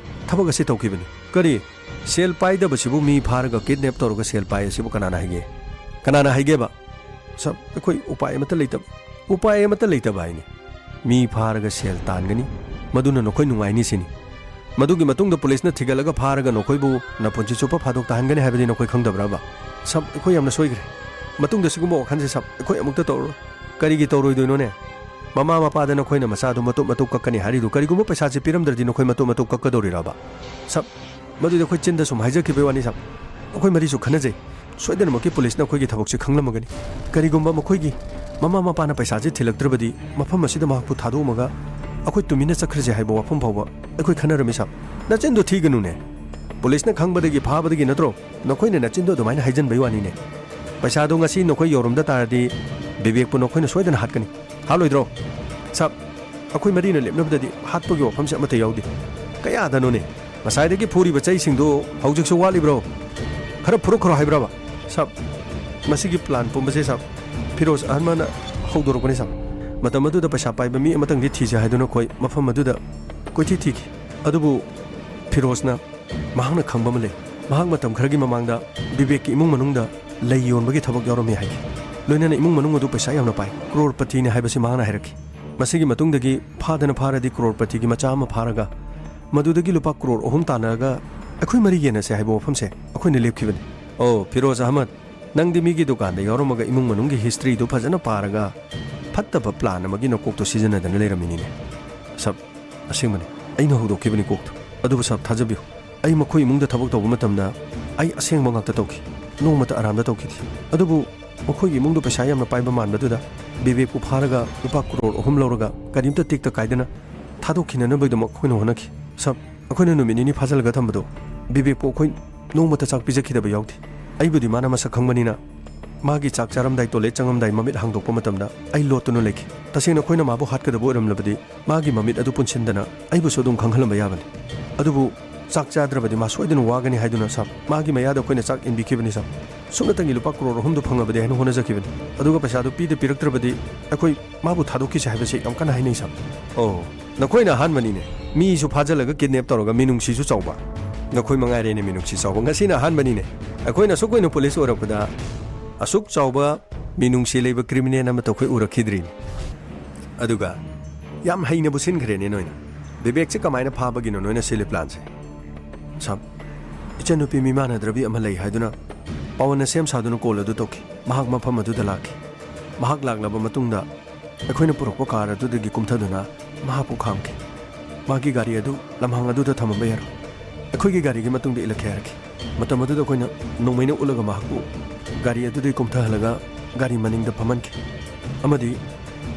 ꯊꯕꯛ ꯑꯁꯤ ꯇꯧꯈꯤꯕꯅꯤ꯫" "ꯀꯔꯤ? ꯁꯦꯜ ꯄꯥꯏꯗꯕꯁꯤꯕꯨ ꯃꯤ ꯐꯥꯔꯒ ꯀꯤꯗꯅꯦꯞ ꯇꯧꯔꯒ ꯁꯦꯜ ꯄꯥꯏ ꯑꯁꯤꯕꯨ ꯀꯅꯥꯅ ꯍꯥꯏꯒꯦ? ꯀꯅꯥꯅ ꯍꯥꯏꯒꯦꯕ?" "ꯁꯥꯕ, ꯑꯩꯈꯣꯏ ꯎꯄꯥꯏ ꯑꯃꯠꯇ ꯂꯩꯇꯕ꯫" "ꯎꯄꯥꯏ ꯑꯃꯠꯇ ꯂꯩꯇꯕ ꯍꯥꯏꯅꯤ꯫ ꯃꯤ ꯐꯥꯔꯒ ꯁꯦꯜ ꯇꯥꯟꯒꯅꯤ, ꯃꯗꯨꯅ ꯅꯈꯣꯏ ꯅꯨꯡꯉꯥꯏꯅꯤ ꯁꯤꯅꯤ꯫ ꯃꯗꯨꯒꯤ ꯃꯇꯨꯡꯗ ꯄꯨꯂꯤꯁꯅ ꯊꯤꯒꯠꯂꯒ ꯐꯥꯔꯒ ꯅꯈꯣꯏꯕꯨ ꯅꯄꯨꯟꯁꯤ ꯆꯨꯞꯄ ꯐꯥꯗꯣꯛ ꯇꯥꯍꯟꯒꯅꯤ ꯍꯥꯏꯕꯗꯤ ꯅꯈꯣꯏ ꯈꯪꯗꯕ꯭ꯔꯕ?" "ꯁꯥꯕ, ꯑꯩꯈꯣꯏ ꯌꯥꯝꯅ ꯁꯣꯏꯈ꯭ꯔꯦ꯫ ꯃꯇꯨꯡꯗ ꯁꯤꯒꯨꯝꯕ ꯋꯥꯈꯜꯁꯦ, ꯁꯥꯕ, ꯑꯩꯈꯣꯏ ꯑꯃꯨꯛꯇ ꯇꯧꯔꯔꯣꯏ꯫" "ꯀꯔꯤꯒꯤ ꯇꯧꯔꯣꯏꯗꯣꯏꯅꯣꯅꯦ? ꯃꯃꯥ ꯃꯄꯥꯗ ꯅꯈꯣꯏꯅ ꯃꯆꯥꯗꯨ ꯃꯇꯨꯞ ꯃꯇꯨꯞ ꯀꯛꯀꯅꯤ ꯍꯥꯏꯔꯤꯗꯨ ꯀꯔꯤꯒꯨꯝꯕ ꯄꯩꯁꯥꯁꯤ ꯄꯤꯔꯝꯗ꯭ꯔꯗꯤ ꯅꯈꯣꯏ ꯃꯇꯨꯞ ꯃꯇꯨꯞ ꯀꯛꯀꯗꯧꯔꯤꯔꯕ? ꯁꯥꯕ, ꯃꯗꯨꯗꯤ ꯑꯩꯈꯣꯏ ꯆꯤꯟꯗ ꯁꯨꯝ ꯍꯥꯏꯖꯈꯤꯕꯒꯤ ꯋꯥꯅꯤ ꯁꯥꯕ꯫ ꯑꯩꯈꯣꯏ ꯃꯔꯤꯁꯨ ꯈꯟꯅꯖꯩ꯫ ꯁꯣꯏꯗꯅꯃꯛꯀꯤ ꯄꯨꯂꯤꯁꯅ ꯑꯩꯈꯣꯏꯒꯤ ꯊꯕꯛꯁꯤ ꯈꯪꯂꯝꯃꯒꯅꯤ꯫ ꯀꯔꯤꯒꯨꯝꯕ ꯃꯈꯣꯏꯒꯤ ꯃꯃꯥ ꯃꯄꯥꯅ ꯄꯩꯁꯥꯁꯤ ꯊꯤꯜꯂꯛꯇ꯭ꯔꯕꯗꯤ ꯃꯐꯝ ꯑꯁꯤꯗ ꯃꯍꯥꯛꯄꯨ ꯊꯥꯗꯣꯛꯂꯝꯃꯒ ꯑꯩꯈꯣꯏ ꯇꯨꯃꯤꯟꯅ ꯆꯠꯈ꯭ꯔꯁꯦ ꯍꯥꯏꯕ ꯋꯥꯐꯝ ꯐꯥꯎꯕ ꯑꯩꯈꯣꯏ ꯈꯟꯅꯔꯝꯃꯤ ꯁꯥꯕ꯫ ꯅꯆꯤꯟꯗꯣ ꯊꯤꯒꯅꯨꯅꯦ꯫ ꯄꯨꯂꯤꯁꯅ ꯈꯪꯕꯗꯒꯤ ꯐꯥꯕꯗꯒꯤ ꯅꯠꯇ꯭ꯔꯣ ꯅꯈꯣꯏꯅ ꯅꯆꯤꯟꯗꯣ ꯑꯗꯨꯃꯥꯏꯅ ꯍꯥꯏꯖꯟꯕꯩ ꯋꯥꯅꯤꯅꯦ꯫ ꯄꯩꯁꯥꯗꯣ ꯉꯁꯤ ꯅꯈꯣꯏ ꯌꯧꯔꯝꯗ ꯇꯥꯔꯗꯤ ꯕꯤꯕꯦꯛꯄꯨ ꯅꯈꯣꯏꯅ ꯁꯣꯏꯗꯅ ꯍꯥꯠꯀꯅꯤ꯫ ꯍꯥꯠꯂꯣꯏꯗ꯭ꯔꯣ? ꯁꯥꯕ, ꯑꯩꯈꯣꯏ ꯃꯔꯤꯅ ꯂꯦꯞꯅꯕꯗꯗꯤ ꯍꯥꯠꯄꯒꯤ ꯋꯥꯐꯝꯁꯦ ꯑꯃꯠꯇ ꯌꯥꯎꯗꯦ꯫ ꯀꯌꯥꯗꯅꯣꯅꯦ? ꯉꯁꯥꯏꯗꯒꯤ ꯐꯨꯔꯤꯕ ꯆꯩꯁꯤꯡꯗꯣ ꯍꯧꯖꯤꯛꯁꯨ ꯋꯥꯠꯂꯤꯕ꯭ꯔꯣ? ꯈꯔ ꯐꯨꯔꯛꯈ꯭ꯔꯣ ꯍꯥꯏꯕ꯭ꯔꯕ? ꯁꯥꯕ, ꯃꯁꯤꯒꯤ ꯄ꯭ꯂꯥꯟ ꯄꯨꯝꯕꯁꯦ ꯁꯥꯕ, ꯐꯤꯔꯣꯖ ꯑꯍꯃꯗꯅ ꯍꯧꯗꯣꯔꯛꯄꯅꯤ ꯁꯥꯕ꯫ ꯃꯇꯝ ꯑꯗꯨꯗ ꯄꯩꯁꯥ ꯄꯥꯏꯕ ꯃꯤ ꯑꯃꯇꯪꯗꯤ ꯊꯤꯁꯦ ꯍꯥꯏꯗꯨꯅ ꯑꯩꯈꯣꯏ ꯃꯐꯝ ꯑꯗꯨꯗ ꯀꯣꯏꯊꯤ ꯊꯤꯈꯤ꯫ ꯑꯗꯨꯕꯨ ꯐꯤꯔꯣꯖꯅ ꯃꯍꯥꯛꯅ ꯈꯪꯕ ꯑꯃ ꯂꯩ꯫ ꯃꯍꯥꯛ ꯃꯇꯝ ꯈꯔꯒꯤ ꯃꯃꯥꯡꯗ ꯕꯤꯕꯦꯛꯀꯤ ꯏꯃꯨꯡ ꯃꯅꯨꯡꯗ ꯂꯩ ꯌꯣꯟꯕꯒꯤ ꯊꯕꯛ ꯌꯥꯎꯔꯝꯃꯤ ꯍꯥꯏꯈꯤ꯫ ꯂꯣꯏꯅꯅ ꯏꯃꯨꯡ ꯃꯅꯨꯡ ꯑꯗꯨ ꯄꯩꯁꯥ ꯌꯥꯝꯅ ꯄꯥꯏ, ꯀ꯭ꯔꯣꯔꯄꯇꯤꯅꯤ ꯍꯥꯏꯕꯁꯤ ꯃꯍꯥꯛꯅ ꯍꯥꯏꯔꯛꯈꯤ꯫ ꯃꯁꯤꯒꯤ ꯃꯇꯨꯡꯗꯒꯤ ꯐꯥꯗꯅ ꯐꯥꯔꯗꯤ ꯀ꯭ꯔꯣꯔꯄꯇꯤꯒꯤ ꯃꯆꯥ ꯑꯃ ꯐꯥꯔꯒ ꯃꯗꯨꯗꯒꯤ ꯂꯨꯄꯥ ꯀ꯭ꯔꯣꯔ ꯑꯍꯨꯝ ꯇꯥꯟꯅꯔꯒ ꯑꯩꯈꯣꯏ ꯃꯔꯤ ꯌꯦꯟꯅꯁꯦ ꯍꯥꯏꯕ ꯋꯥꯐꯝꯁꯦ ꯑꯩꯈꯣꯏꯅ ꯂꯦꯞꯈꯤꯕꯅꯤ꯫ ꯑꯣ, ꯐꯤꯔꯣꯖ ꯑꯍꯃꯗ, ꯅꯪꯗꯤ ꯃꯤꯒꯤ ꯗꯨꯀꯥꯟꯗ ꯌꯥꯎꯔꯝꯃꯒ ꯏꯃꯨꯡ ꯃꯅꯨꯡꯒꯤ ꯍꯤꯁꯇ꯭ꯔꯤꯗꯨ ꯐꯖꯅ ꯄꯥꯔꯒ ꯐꯠꯇꯕ ꯄ꯭ꯂꯥꯟ ꯑꯃꯒꯤ ꯅꯀꯣꯛꯇꯣ ꯁꯤꯖꯤꯟꯅꯗꯅ ꯂꯩꯔꯝꯃꯤꯅꯤꯅꯦ꯫ ꯁꯥꯕ, ꯑꯁꯦꯡꯕꯅꯤ, ꯑꯩꯅ ꯍꯧꯗꯣꯛꯈꯤꯕꯅꯤ ꯀꯣꯛꯇꯣ꯫ ꯑꯗꯨꯕꯨ ꯁꯥꯕ, ꯊꯥꯖꯕꯤꯌꯨ, ꯑꯩ ꯃꯈꯣꯏ ꯏꯃꯨꯡꯗ ꯊꯕꯛ ꯇꯧꯕ ꯃꯇꯝꯗ ꯑꯩ ꯑꯁꯦꯡꯕ ꯉꯥꯛꯇ ꯇꯧꯈꯤ꯫ ꯅꯣꯡꯃꯇ ꯑꯔꯥꯟꯕ ꯇꯧꯈꯤꯗꯦ꯫ ꯑꯗꯨꯕꯨ ꯃꯈꯣꯏꯒꯤ ꯏꯃꯨꯡꯗꯣ ꯄꯩꯁꯥ ꯌꯥꯝꯅ ꯄꯥꯏꯕ ꯃꯥꯟꯕꯗꯨꯗ ꯕꯤꯕꯦꯛꯄꯨ ꯐꯥꯔꯒ ꯂꯨꯄꯥ ꯀ꯭ꯔꯣꯔ ꯑꯍꯨꯝ ꯂꯧꯔꯒ ꯀꯔꯤꯝꯇ ꯇꯦꯛꯇ ꯀꯥꯏꯗꯅ ꯊꯥꯗꯣꯛꯈꯤꯅꯅꯕꯒꯤꯗꯃꯛ ꯑꯩꯈꯣꯏꯅ ꯍꯣꯠꯅꯈꯤ꯫ ꯁꯥꯕ, ꯑꯩꯈꯣꯏꯅ ꯅꯨꯃꯤꯠ ꯅꯤꯅꯤ ꯐꯥꯖꯤꯜꯂꯒ ꯊꯝꯕꯗꯣ ꯕꯤꯕꯦꯛꯄꯨ ꯑꯩꯈꯣꯏ ꯅꯣꯡꯃꯇ ꯆꯥꯛ ꯄꯤꯖꯈꯤꯗꯕ ꯌꯥꯎꯗꯦ꯫ ꯑꯩꯕꯨꯗꯤ ꯃꯥꯅ ꯃꯁꯛ ꯈꯪꯕꯅꯤꯅ ꯃꯥꯒꯤ ꯆꯥꯛ ꯆꯥꯔꯝꯗꯥꯏ, ꯇꯣꯏꯂꯦꯠ ꯆꯪꯉꯝꯗꯥꯏ ꯃꯃꯤꯠ ꯍꯥꯡꯗꯣꯛꯄ ꯃꯇꯝꯗ ꯑꯩ ꯂꯣꯠꯇꯨꯅ ꯂꯩꯈꯤ꯫ ꯇꯁꯦꯡꯅ ꯑꯩꯈꯣꯏꯅ ꯃꯥꯕꯨ ꯍꯥꯠꯀꯗꯕ ꯑꯣꯏꯔꯝꯂꯕꯗꯤ ꯃꯥꯒꯤ ꯃꯃꯤꯠ ꯑꯗꯨ ꯄꯨꯟꯁꯤꯟꯗꯅ ꯑꯩꯕꯨꯁꯨ ꯑꯗꯨꯝ ꯈꯪꯍꯜꯂꯝꯕ ꯌꯥꯕꯅꯤ꯫ ꯑꯗꯨꯕꯨ ꯆꯥꯛ ꯆꯥꯗ꯭ꯔꯕꯗꯤ ꯃꯥ ꯁꯣꯏꯗꯅ ꯋꯥꯒꯅꯤ ꯍꯥꯏꯗꯨꯅ ꯁꯥꯕ, ꯃꯥꯒꯤ ꯃꯌꯥꯗ ꯑꯩꯈꯣꯏꯅ ꯆꯥꯛ ꯏꯟꯕꯤꯈꯤꯕꯅꯤ ꯁꯥꯕ꯫ ꯁꯨꯞꯅꯇꯪꯒꯤ ꯂꯨꯄꯥ ꯀ꯭ꯔꯣꯔ ꯑꯍꯨꯝꯗꯨ ꯐꯪꯉꯕꯗꯤ ꯍꯥꯏꯅ ꯍꯣꯠꯅꯖꯈꯤꯕꯅꯤ꯫ ꯑꯗꯨꯒ ꯄꯩꯁꯥꯗꯨ ꯄꯤꯗ ꯄꯤꯔꯛꯇ꯭ꯔꯕꯗꯤ ꯑꯩꯈꯣꯏ ꯃꯥꯕꯨ ꯊꯥꯗꯣꯛꯈꯤꯁꯦ ꯍꯥꯏꯕꯁꯦ ꯌꯥꯝ ꯀꯟꯅ ꯍꯥꯏꯅꯩ ꯁꯥꯕ꯫ ꯑꯣ, ꯅꯈꯣꯏꯅ ꯑꯍꯥꯟꯕꯅꯤꯅꯦ꯫ ꯃꯤꯁꯨ ꯐꯥꯖꯤꯜꯂꯒ ꯀꯤꯗꯅꯦꯞ ꯇꯧꯔꯒ ꯃꯤꯅꯨꯡꯁꯤꯁꯨ ꯆꯥꯎꯕ꯫ ꯅꯈꯣꯏ ꯃꯉꯥꯏꯔꯦꯅꯦ ꯃꯤꯅꯨꯡꯁꯤ ꯆꯥꯎꯕ꯫ ꯉꯁꯤꯅ ꯑꯍꯥꯟꯕꯅꯤꯅꯦ꯫ ꯑꯩꯈꯣꯏꯅ ꯑꯁꯨꯛ ꯀꯨꯏꯅ ꯄꯨꯂꯤꯁ ꯑꯣꯏꯔꯛꯄꯗ ꯑꯁꯨꯛ ꯆꯥꯎꯕ ꯃꯤꯅꯨꯡꯁꯤ ꯂꯩꯕ ꯀ꯭ꯔꯤꯃꯤꯅꯦꯜ ꯑꯃꯠꯇ ꯑꯩꯈꯣꯏ ꯎꯔꯛꯈꯤꯗ꯭ꯔꯤꯅꯤ꯫ ꯑꯗꯨꯒ ꯌꯥꯝ ꯍꯩꯅꯕꯨ ꯁꯤꯟꯈ꯭ꯔꯦꯅꯦ ꯅꯣꯏꯅ꯫ ꯕꯤꯕꯦꯛꯁꯦ ꯀꯃꯥꯏꯅ ꯐꯥꯕꯒꯤꯅꯣ ꯅꯣꯏꯅ ꯁꯤꯜꯂꯤ ꯄ꯭ꯂꯥꯟꯁꯦ? ꯁꯥꯕ, ꯏꯆꯟꯅꯨꯄꯤ ꯃꯤꯃꯥꯟꯅꯗ꯭ꯔꯕꯤ ꯑꯃ ꯂꯩ ꯍꯥꯏꯗꯨꯅ ꯄꯋꯟꯅ ꯁꯦꯝ ꯁꯥꯗꯨꯅ ꯀꯣꯜ ꯑꯗꯨ ꯇꯧꯈꯤ꯫ ꯃꯍꯥꯛ ꯃꯐꯝ ꯑꯗꯨꯗ ꯂꯥꯛꯈꯤ꯫ ꯃꯍꯥꯛ ꯂꯥꯛꯂꯕ ꯃꯇꯨꯡꯗ ꯑꯩꯈꯣꯏꯅ ꯄꯨꯔꯛꯄ ꯀꯥꯔ ꯑꯗꯨꯗꯒꯤ ꯀꯨꯝꯊꯗꯨꯅ ꯃꯍꯥꯛꯄꯨ ꯈꯥꯝꯈꯤ꯫ ꯃꯍꯥꯛꯀꯤ ꯒꯥꯔꯤ ꯑꯗꯨ ꯂꯝꯍꯥꯡ ꯑꯗꯨꯗ ꯊꯝꯃꯝꯕ ꯌꯥꯔꯣꯏ꯫ ꯑꯩꯈꯣꯏꯒꯤ ꯒꯥꯔꯤꯒꯤ ꯃꯇꯨꯡꯗ ꯏꯜꯂꯛꯀꯦ ꯍꯥꯏꯔꯛꯈꯤ꯫ ꯃꯇꯝ ꯑꯗꯨꯗ ꯑꯩꯈꯣꯏꯅ ꯅꯣꯡꯃꯩꯅ ꯎꯠꯂꯒ ꯃꯍꯥꯛꯄꯨ ꯒꯥꯔꯤ ꯑꯗꯨꯗꯒꯤ ꯀꯨꯝꯊꯍꯜꯂꯒ ꯒꯥꯔꯤ ꯃꯅꯤꯡꯗ ꯐꯝꯍꯟꯈꯤ ꯑꯃꯗꯤ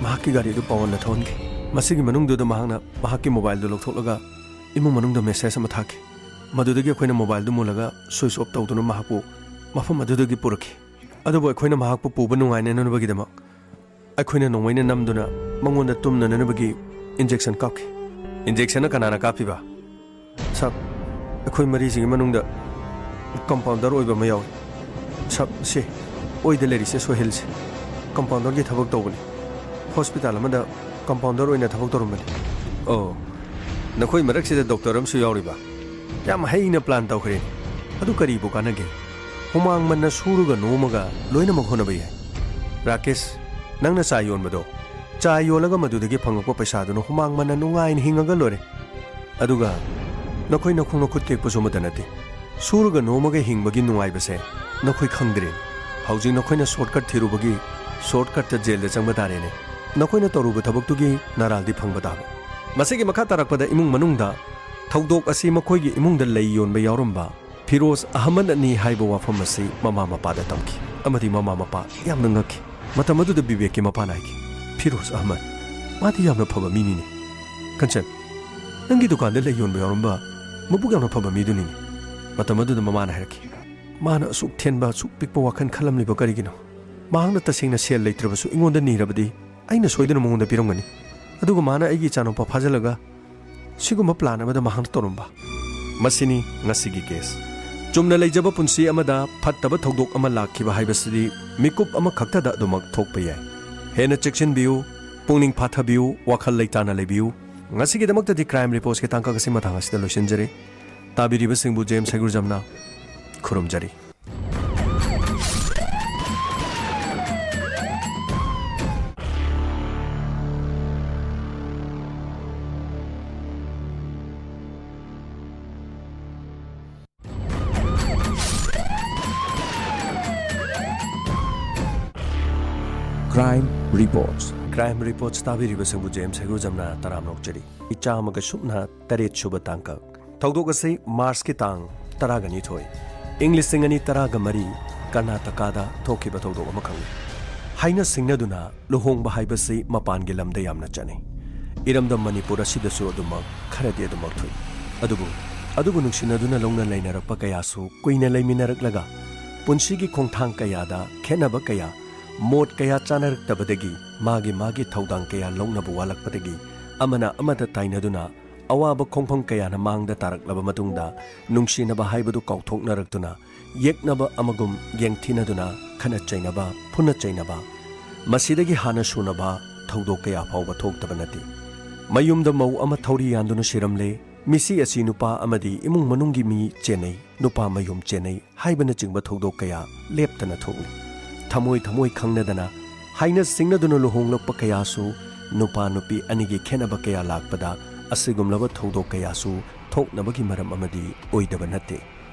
ꯃꯍꯥꯛꯀꯤ ꯒꯥꯔꯤ ꯑꯗꯨ ꯄꯥꯋꯟꯅ ꯊꯧꯍꯟꯈꯤ꯫ ꯃꯁꯤꯒꯤ ꯃꯅꯨꯡꯗꯨꯗ ꯃꯍꯥꯛꯅ ꯃꯍꯥꯛꯀꯤ ꯃꯣꯕꯥꯏꯜꯗꯨ ꯂꯧꯊꯣꯛꯂꯒ ꯏꯃꯨꯡ ꯃꯅꯨꯡꯗ ꯃꯦꯁꯦꯖ ꯑꯃ ꯊꯥꯈꯤ꯫ ꯃꯗꯨꯗꯒꯤ ꯑꯩꯈꯣꯏꯅ ꯃꯣꯕꯥꯏꯜꯗꯨ ꯃꯨꯜꯂꯒ ꯁ꯭ꯋꯤꯆ ꯑꯣꯐ ꯇꯧꯗꯨꯅ ꯃꯍꯥꯛꯄꯨ ꯃꯐꯝ ꯑꯗꯨꯗꯒꯤ ꯄꯨꯔꯛꯈꯤ꯫ ꯑꯗꯨꯕꯨ ꯑꯩꯈꯣꯏꯅ ꯃꯍꯥꯛꯄꯨ ꯄꯨꯕ ꯅꯨꯡꯉꯥꯏꯅꯅꯕꯒꯤꯗꯃꯛ ꯑꯩꯈꯣꯏꯅ ꯅꯣꯡꯃꯩꯅ ꯅꯝꯗꯨꯅ ꯃꯉꯣꯟꯗ ꯇꯨꯝꯅꯅꯕꯒꯤ ꯏꯟꯖꯦꯛꯁꯟ ꯀꯥꯞꯈꯤ꯫ ꯏꯟꯖꯦꯛꯁꯟꯅ ꯀꯅꯥꯅ ꯀꯥꯞꯄꯤꯕ? ꯁꯥꯔ, ꯑꯩꯈꯣꯏ ꯃꯔꯤꯁꯤꯒꯤ ꯃꯅꯨꯡꯗ ꯀꯝꯄꯥꯎꯟꯗꯔ ꯑꯣꯏꯕ ꯑꯃ ꯌꯥꯎꯏ꯫ ꯁꯥꯔ, ꯁꯦ, ꯑꯣꯏꯗ ꯂꯩꯔꯤꯁꯦ ꯁꯣꯍꯤꯜꯁꯦ꯫ ꯀꯝꯄꯥꯎꯟꯗꯔꯒꯤ ꯊꯕꯛ ꯇꯧꯕꯅꯤ꯫ ꯍꯣꯁꯄꯤꯇꯥꯜ ꯑꯃꯗ ꯀꯝꯄꯥꯎꯟꯗꯔ ꯑꯣꯏꯅ ꯊꯕꯛ ꯇꯧꯔꯝꯕꯅꯤ꯫ ꯑꯣ, ꯅꯈꯣꯏ ꯃꯔꯛꯁꯤꯗ ꯗꯣꯛꯇꯔ ꯑꯃꯁꯨ ꯌꯥꯎꯔꯤꯕ? ꯌꯥꯝ ꯍꯩꯅ ꯄ꯭ꯂꯥꯟ ꯇꯧꯈ꯭ꯔꯦꯅꯦ꯫ ꯑꯗꯨ ꯀꯔꯤꯕꯨ ꯀꯥꯟꯅꯒꯦ? ꯍꯨꯃꯥꯡ ꯃꯟꯅ ꯁꯨꯔꯒ ꯅꯣꯝꯃꯒ ꯂꯣꯏꯅꯃꯛ ꯍꯣꯠꯅꯕ ꯌꯥꯏ꯫ ꯔꯥꯀꯦꯁ, ꯅꯪꯅ ꯆꯥ ꯌꯣꯟꯕꯗꯣ, ꯆꯥ ꯌꯣꯜꯂꯒ ꯃꯗꯨꯗꯒꯤ ꯐꯪꯉꯛꯄ ꯄꯩꯁꯥꯗꯨꯅ ꯍꯨꯃꯥꯡ ꯃꯟꯅ ꯅꯨꯡꯉꯥꯏꯅ ꯍꯤꯡꯉꯒ ꯂꯣꯏꯔꯦ꯫ ꯑꯗꯨꯒ ꯅꯈꯣꯏ ꯅꯈꯣꯡ ꯅꯈꯨꯠ ꯇꯦꯛꯄꯁꯨ ꯑꯃꯠꯇ ꯅꯠꯇꯦ꯫ ꯁꯨꯔꯒ ꯅꯣꯝꯃꯒ ꯍꯤꯡꯕꯒꯤ ꯅꯨꯡꯉꯥꯏꯕꯁꯦ ꯅꯈꯣꯏ ꯈꯪꯗ꯭ꯔꯦ꯫ ꯍꯧꯖꯤꯛ ꯅꯈꯣꯏꯅ ꯁꯣꯔꯠꯀꯠ ꯊꯤꯔꯨꯕꯒꯤ ꯁꯣꯔꯠꯀꯠꯇ ꯖꯦꯜꯗ ꯆꯪꯕ ꯇꯥꯔꯦꯅꯦ꯫ ꯅꯈꯣꯏꯅ ꯇꯧꯔꯨꯕ ꯊꯕꯛꯇꯨꯒꯤ ꯅꯔꯥꯜꯗꯤ ꯐꯪꯕ ꯇꯥꯕ꯫ ꯃꯁꯤꯒꯤ ꯃꯈꯥ ꯇꯥꯔꯛꯄꯗ ꯏꯃꯨꯡ ꯃꯅꯨꯡꯗ ꯊꯧꯗꯣꯛ ꯑꯁꯤ ꯃꯈꯣꯏꯒꯤ ꯏꯃꯨꯡꯗ ꯂꯩ ꯌꯣꯟꯕ ꯌꯥꯎꯔꯝꯕ ꯐꯤꯔꯣꯖ ꯑꯍꯃꯗꯅꯤ ꯍꯥꯏꯕ ꯋꯥꯐꯝ ꯑꯁꯤ ꯃꯃꯥ ꯃꯄꯥꯗ ꯇꯝꯈꯤ ꯑꯃꯗꯤ ꯃꯃꯥ ꯃꯄꯥ ꯌꯥꯝꯅ ꯉꯛꯈꯤ꯫ ꯃꯇꯝ ꯑꯗꯨꯗ ꯕꯤꯕꯦꯛꯀꯤ ꯃꯄꯥꯅ ꯍꯥꯏꯈꯤ, "ꯐꯤꯔꯣꯖ ꯑꯍꯃꯗ, ꯃꯥꯗꯤ ꯌꯥꯝꯅ ꯐꯕ ꯃꯤꯅꯤꯅꯦ꯫ ꯀꯟꯆꯟ, ꯅꯪꯒꯤ ꯗꯨꯀꯥꯟꯗ ꯂꯩ ꯌꯣꯟꯕ ꯌꯥꯎꯔꯝꯕ ꯃꯕꯨꯛ ꯌꯥꯝꯅ ꯐꯕ ꯃꯤꯗꯨꯅꯤꯅꯦ"꯫ ꯃꯇꯝ ꯑꯗꯨꯗ ꯃꯃꯥꯅ ꯍꯥꯏꯔꯛꯈꯤ, "ꯃꯥꯅ ꯑꯁꯨꯛ ꯊꯦꯟꯕ, ꯑꯁꯨꯛ ꯄꯤꯛꯄ ꯋꯥꯈꯜ ꯈꯜꯂꯝꯂꯤꯕ ꯀꯔꯤꯒꯤꯅꯣ? ꯃꯍꯥꯛꯅ ꯇꯁꯦꯡꯅ ꯁꯦꯜ ꯂꯩꯇ꯭ꯔꯕꯁꯨ ꯑꯩꯉꯣꯟꯗ ꯅꯤꯔꯕꯗꯤ ꯑꯩꯅ ꯁꯣꯏꯗꯅ ꯃꯉꯣꯟꯗ ꯄꯤꯔꯝꯒꯅꯤ꯫ ꯑꯗꯨꯒ ꯃꯥꯅ ꯑꯩꯒꯤ ꯏꯆꯥꯅꯨꯄꯥ ꯐꯥꯖꯤꯜꯂꯒ ꯁꯤꯒꯨꯝꯕ ꯄ꯭ꯂꯥꯟ ꯑꯃꯗ ꯃꯍꯥꯛꯅ ꯇꯧꯔꯝꯕ"꯫ ꯃꯁꯤꯅꯤ ꯉꯁꯤꯒꯤ ꯀꯦꯁ꯫ ꯆꯨꯝꯅ ꯂꯩꯖꯕ ꯄꯨꯟꯁꯤ ꯑꯃꯗ ꯐꯠꯇꯕ ꯊꯧꯗꯣꯛ ꯑꯃ ꯂꯥꯛꯈꯤꯕ ꯍꯥꯏꯕꯁꯤꯗꯤ ꯃꯤꯀꯨꯞ ꯑꯃꯈꯛꯇꯗ ꯑꯗꯨꯃꯛ ꯊꯣꯛꯄ ꯌꯥꯏ꯫ ꯍꯦꯟꯅ ꯆꯦꯛꯁꯤꯟꯕꯤꯌꯨ, ꯄꯨꯛꯅꯤꯡ ꯐꯥꯊꯕꯤꯌꯨ, ꯋꯥꯈꯜ ꯂꯩꯇꯥꯅ ꯂꯩꯕꯤꯌꯨ꯫ ꯉꯁꯤꯒꯤꯗꯃꯛꯇꯗꯤ ꯀ꯭ꯔꯥꯏꯝ ꯔꯤꯄꯣꯔꯠꯁꯀꯤ ꯇꯥꯡꯀꯛ ꯑꯁꯤ ꯃꯇꯥꯡ ꯑꯁꯤꯗ ꯂꯣꯏꯁꯤꯟꯖꯔꯦ꯫ ꯇꯥꯕꯤꯔꯤꯕꯁꯤꯡꯕꯨ ꯖꯦꯝꯁ ꯍꯩꯒ꯭ꯔꯨꯖꯝꯅ ꯈꯨꯔꯨꯝꯖꯔꯤ꯫ Crime Reports. Crime Reports ꯇꯥꯕꯤꯔꯤꯕꯁꯤꯡꯕꯨ ꯖꯦꯝꯁ ꯍꯩꯒ꯭ꯔꯨꯖꯝꯅ ꯇꯔꯥꯝꯅ ꯑꯣꯛꯆꯔꯤ꯫ ꯏꯆꯥ ꯑꯃꯒ ꯁꯨꯞꯅ ꯇꯔꯦꯠ ꯁꯨꯕ ꯇꯥꯡꯀꯛ꯫ ꯊꯧꯗꯣꯛ ꯑꯁꯤ ꯃꯥꯔꯆꯀꯤ ꯇꯥꯡ ꯇꯔꯥꯒ ꯅꯤꯊꯣꯏ, ꯏꯪ ꯂꯤꯁꯤꯡ ꯑꯅꯤ ꯇꯔꯥꯒ ꯃꯔꯤ, ꯀꯔꯅꯥꯇꯀꯥꯗ ꯊꯣꯛꯈꯤꯕ ꯊꯧꯗꯣꯛ ꯑꯃꯈꯛꯅꯤ꯫ ꯍꯥꯏꯅ ꯁꯤꯡꯅꯗꯨꯅ ꯂꯨꯍꯣꯡꯕ ꯍꯥꯏꯕꯁꯤ ꯃꯄꯥꯟꯒꯤ ꯂꯝꯗ ꯌꯥꯝꯅ ꯆꯠꯅꯩ꯫ ꯏꯔꯝꯗꯝ ꯃꯅꯤꯄꯨꯔ ꯑꯁꯤꯗꯁꯨ ꯑꯗꯨꯃꯛ ꯈꯔꯗꯤ ꯑꯗꯨꯃꯛ ꯊꯣꯛꯏ꯫ ꯑꯗꯨꯕꯨ, ꯑꯗꯨꯕꯨ ꯅꯨꯡꯁꯤꯅꯗꯨꯅ ꯂꯧꯅ ꯂꯩꯅꯔꯛꯄ ꯀꯌꯥꯁꯨ ꯀꯨꯏꯅ ꯂꯩꯃꯤꯟꯅꯔꯛꯂꯒ ꯄꯨꯟꯁꯤꯒꯤ ꯈꯣꯡꯊꯥꯡ ꯀꯌꯥꯗ ꯈꯦꯠꯅꯕ ꯀꯌꯥ, ꯃꯣꯠ ꯀꯌꯥ ꯆꯥꯅꯔꯛꯇꯕꯗꯒꯤ ꯃꯥꯒꯤ ꯃꯥꯒꯤ ꯊꯧꯗꯥꯡ ꯀꯌꯥ ꯂꯧꯅꯕ ꯋꯥꯠꯂꯛꯄꯗꯒꯤ ꯑꯃꯅ ꯑꯃꯗ ꯇꯥꯏꯅꯗꯨꯅ ꯑꯋꯥꯕ ꯈꯣꯡꯐꯝ ꯀꯌꯥꯅ ꯃꯥꯡꯗ ꯇꯥꯔꯛꯂꯕ ꯃꯇꯨꯡꯗ ꯅꯨꯡꯁꯤꯅꯕ ꯍꯥꯏꯕꯗꯨ ꯀꯥꯎꯊꯣꯛꯅꯔꯛꯇꯨꯅ ꯌꯦꯛꯅꯕ ꯑꯃꯒꯨꯝ ꯌꯦꯡꯊꯤꯅꯗꯨꯅ ꯈꯠꯅ ꯆꯩꯅꯕ, ꯐꯨꯅ ꯆꯩꯅꯕ, ꯃꯁꯤꯗꯒꯤ ꯍꯥꯟꯅ ꯁꯨꯅꯕ ꯊꯧꯗꯣꯛ ꯀꯌꯥ ꯐꯥꯎꯕ ꯊꯣꯛꯇꯕ ꯅꯠꯇꯦ꯫ ꯃꯌꯨꯝꯗ ꯃꯧ ꯑꯃ ꯊꯧꯔꯤ ꯌꯥꯟꯗꯨꯅ ꯁꯤꯔꯝꯂꯦ, ꯃꯤꯁꯤ ꯑꯁꯤ ꯅꯨꯄꯥ ꯑꯃꯗꯤ ꯏꯃꯨꯡ ꯃꯅꯨꯡꯒꯤ ꯃꯤ ꯆꯦꯟꯅꯩ, ꯅꯨꯄꯥ ꯃꯌꯨꯝ ꯆꯦꯟꯅꯩ ꯍꯥꯏꯕꯅꯆꯤꯡꯕ ꯊꯧꯗꯣꯛ ꯀꯌꯥ ꯂꯦꯞꯇꯅ ꯊꯣꯛꯂꯤ꯫ ꯊꯃꯣꯏ ꯊꯃꯣꯏ ꯈꯪꯅꯗꯅ, ꯍꯥꯏꯅ ꯁꯤꯡꯅꯗꯨꯅ ꯂꯨꯍꯣꯡꯂꯛꯄ ꯀꯌꯥꯁꯨ ꯅꯨꯄꯥ ꯅꯨꯄꯤ ꯑꯅꯤꯒꯤ ꯈꯦꯠꯅꯕ ꯀꯌꯥ ꯂꯥꯛꯄꯗ ꯑꯁꯤꯒꯨꯝꯂꯕ ꯊꯧꯗꯣꯛ ꯀꯌꯥꯁꯨ ꯊꯣꯛꯅꯕꯒꯤ ꯃꯔꯝ ꯑꯃꯗꯤ ꯑꯣꯏꯗꯕ ꯅꯠꯇꯦ꯫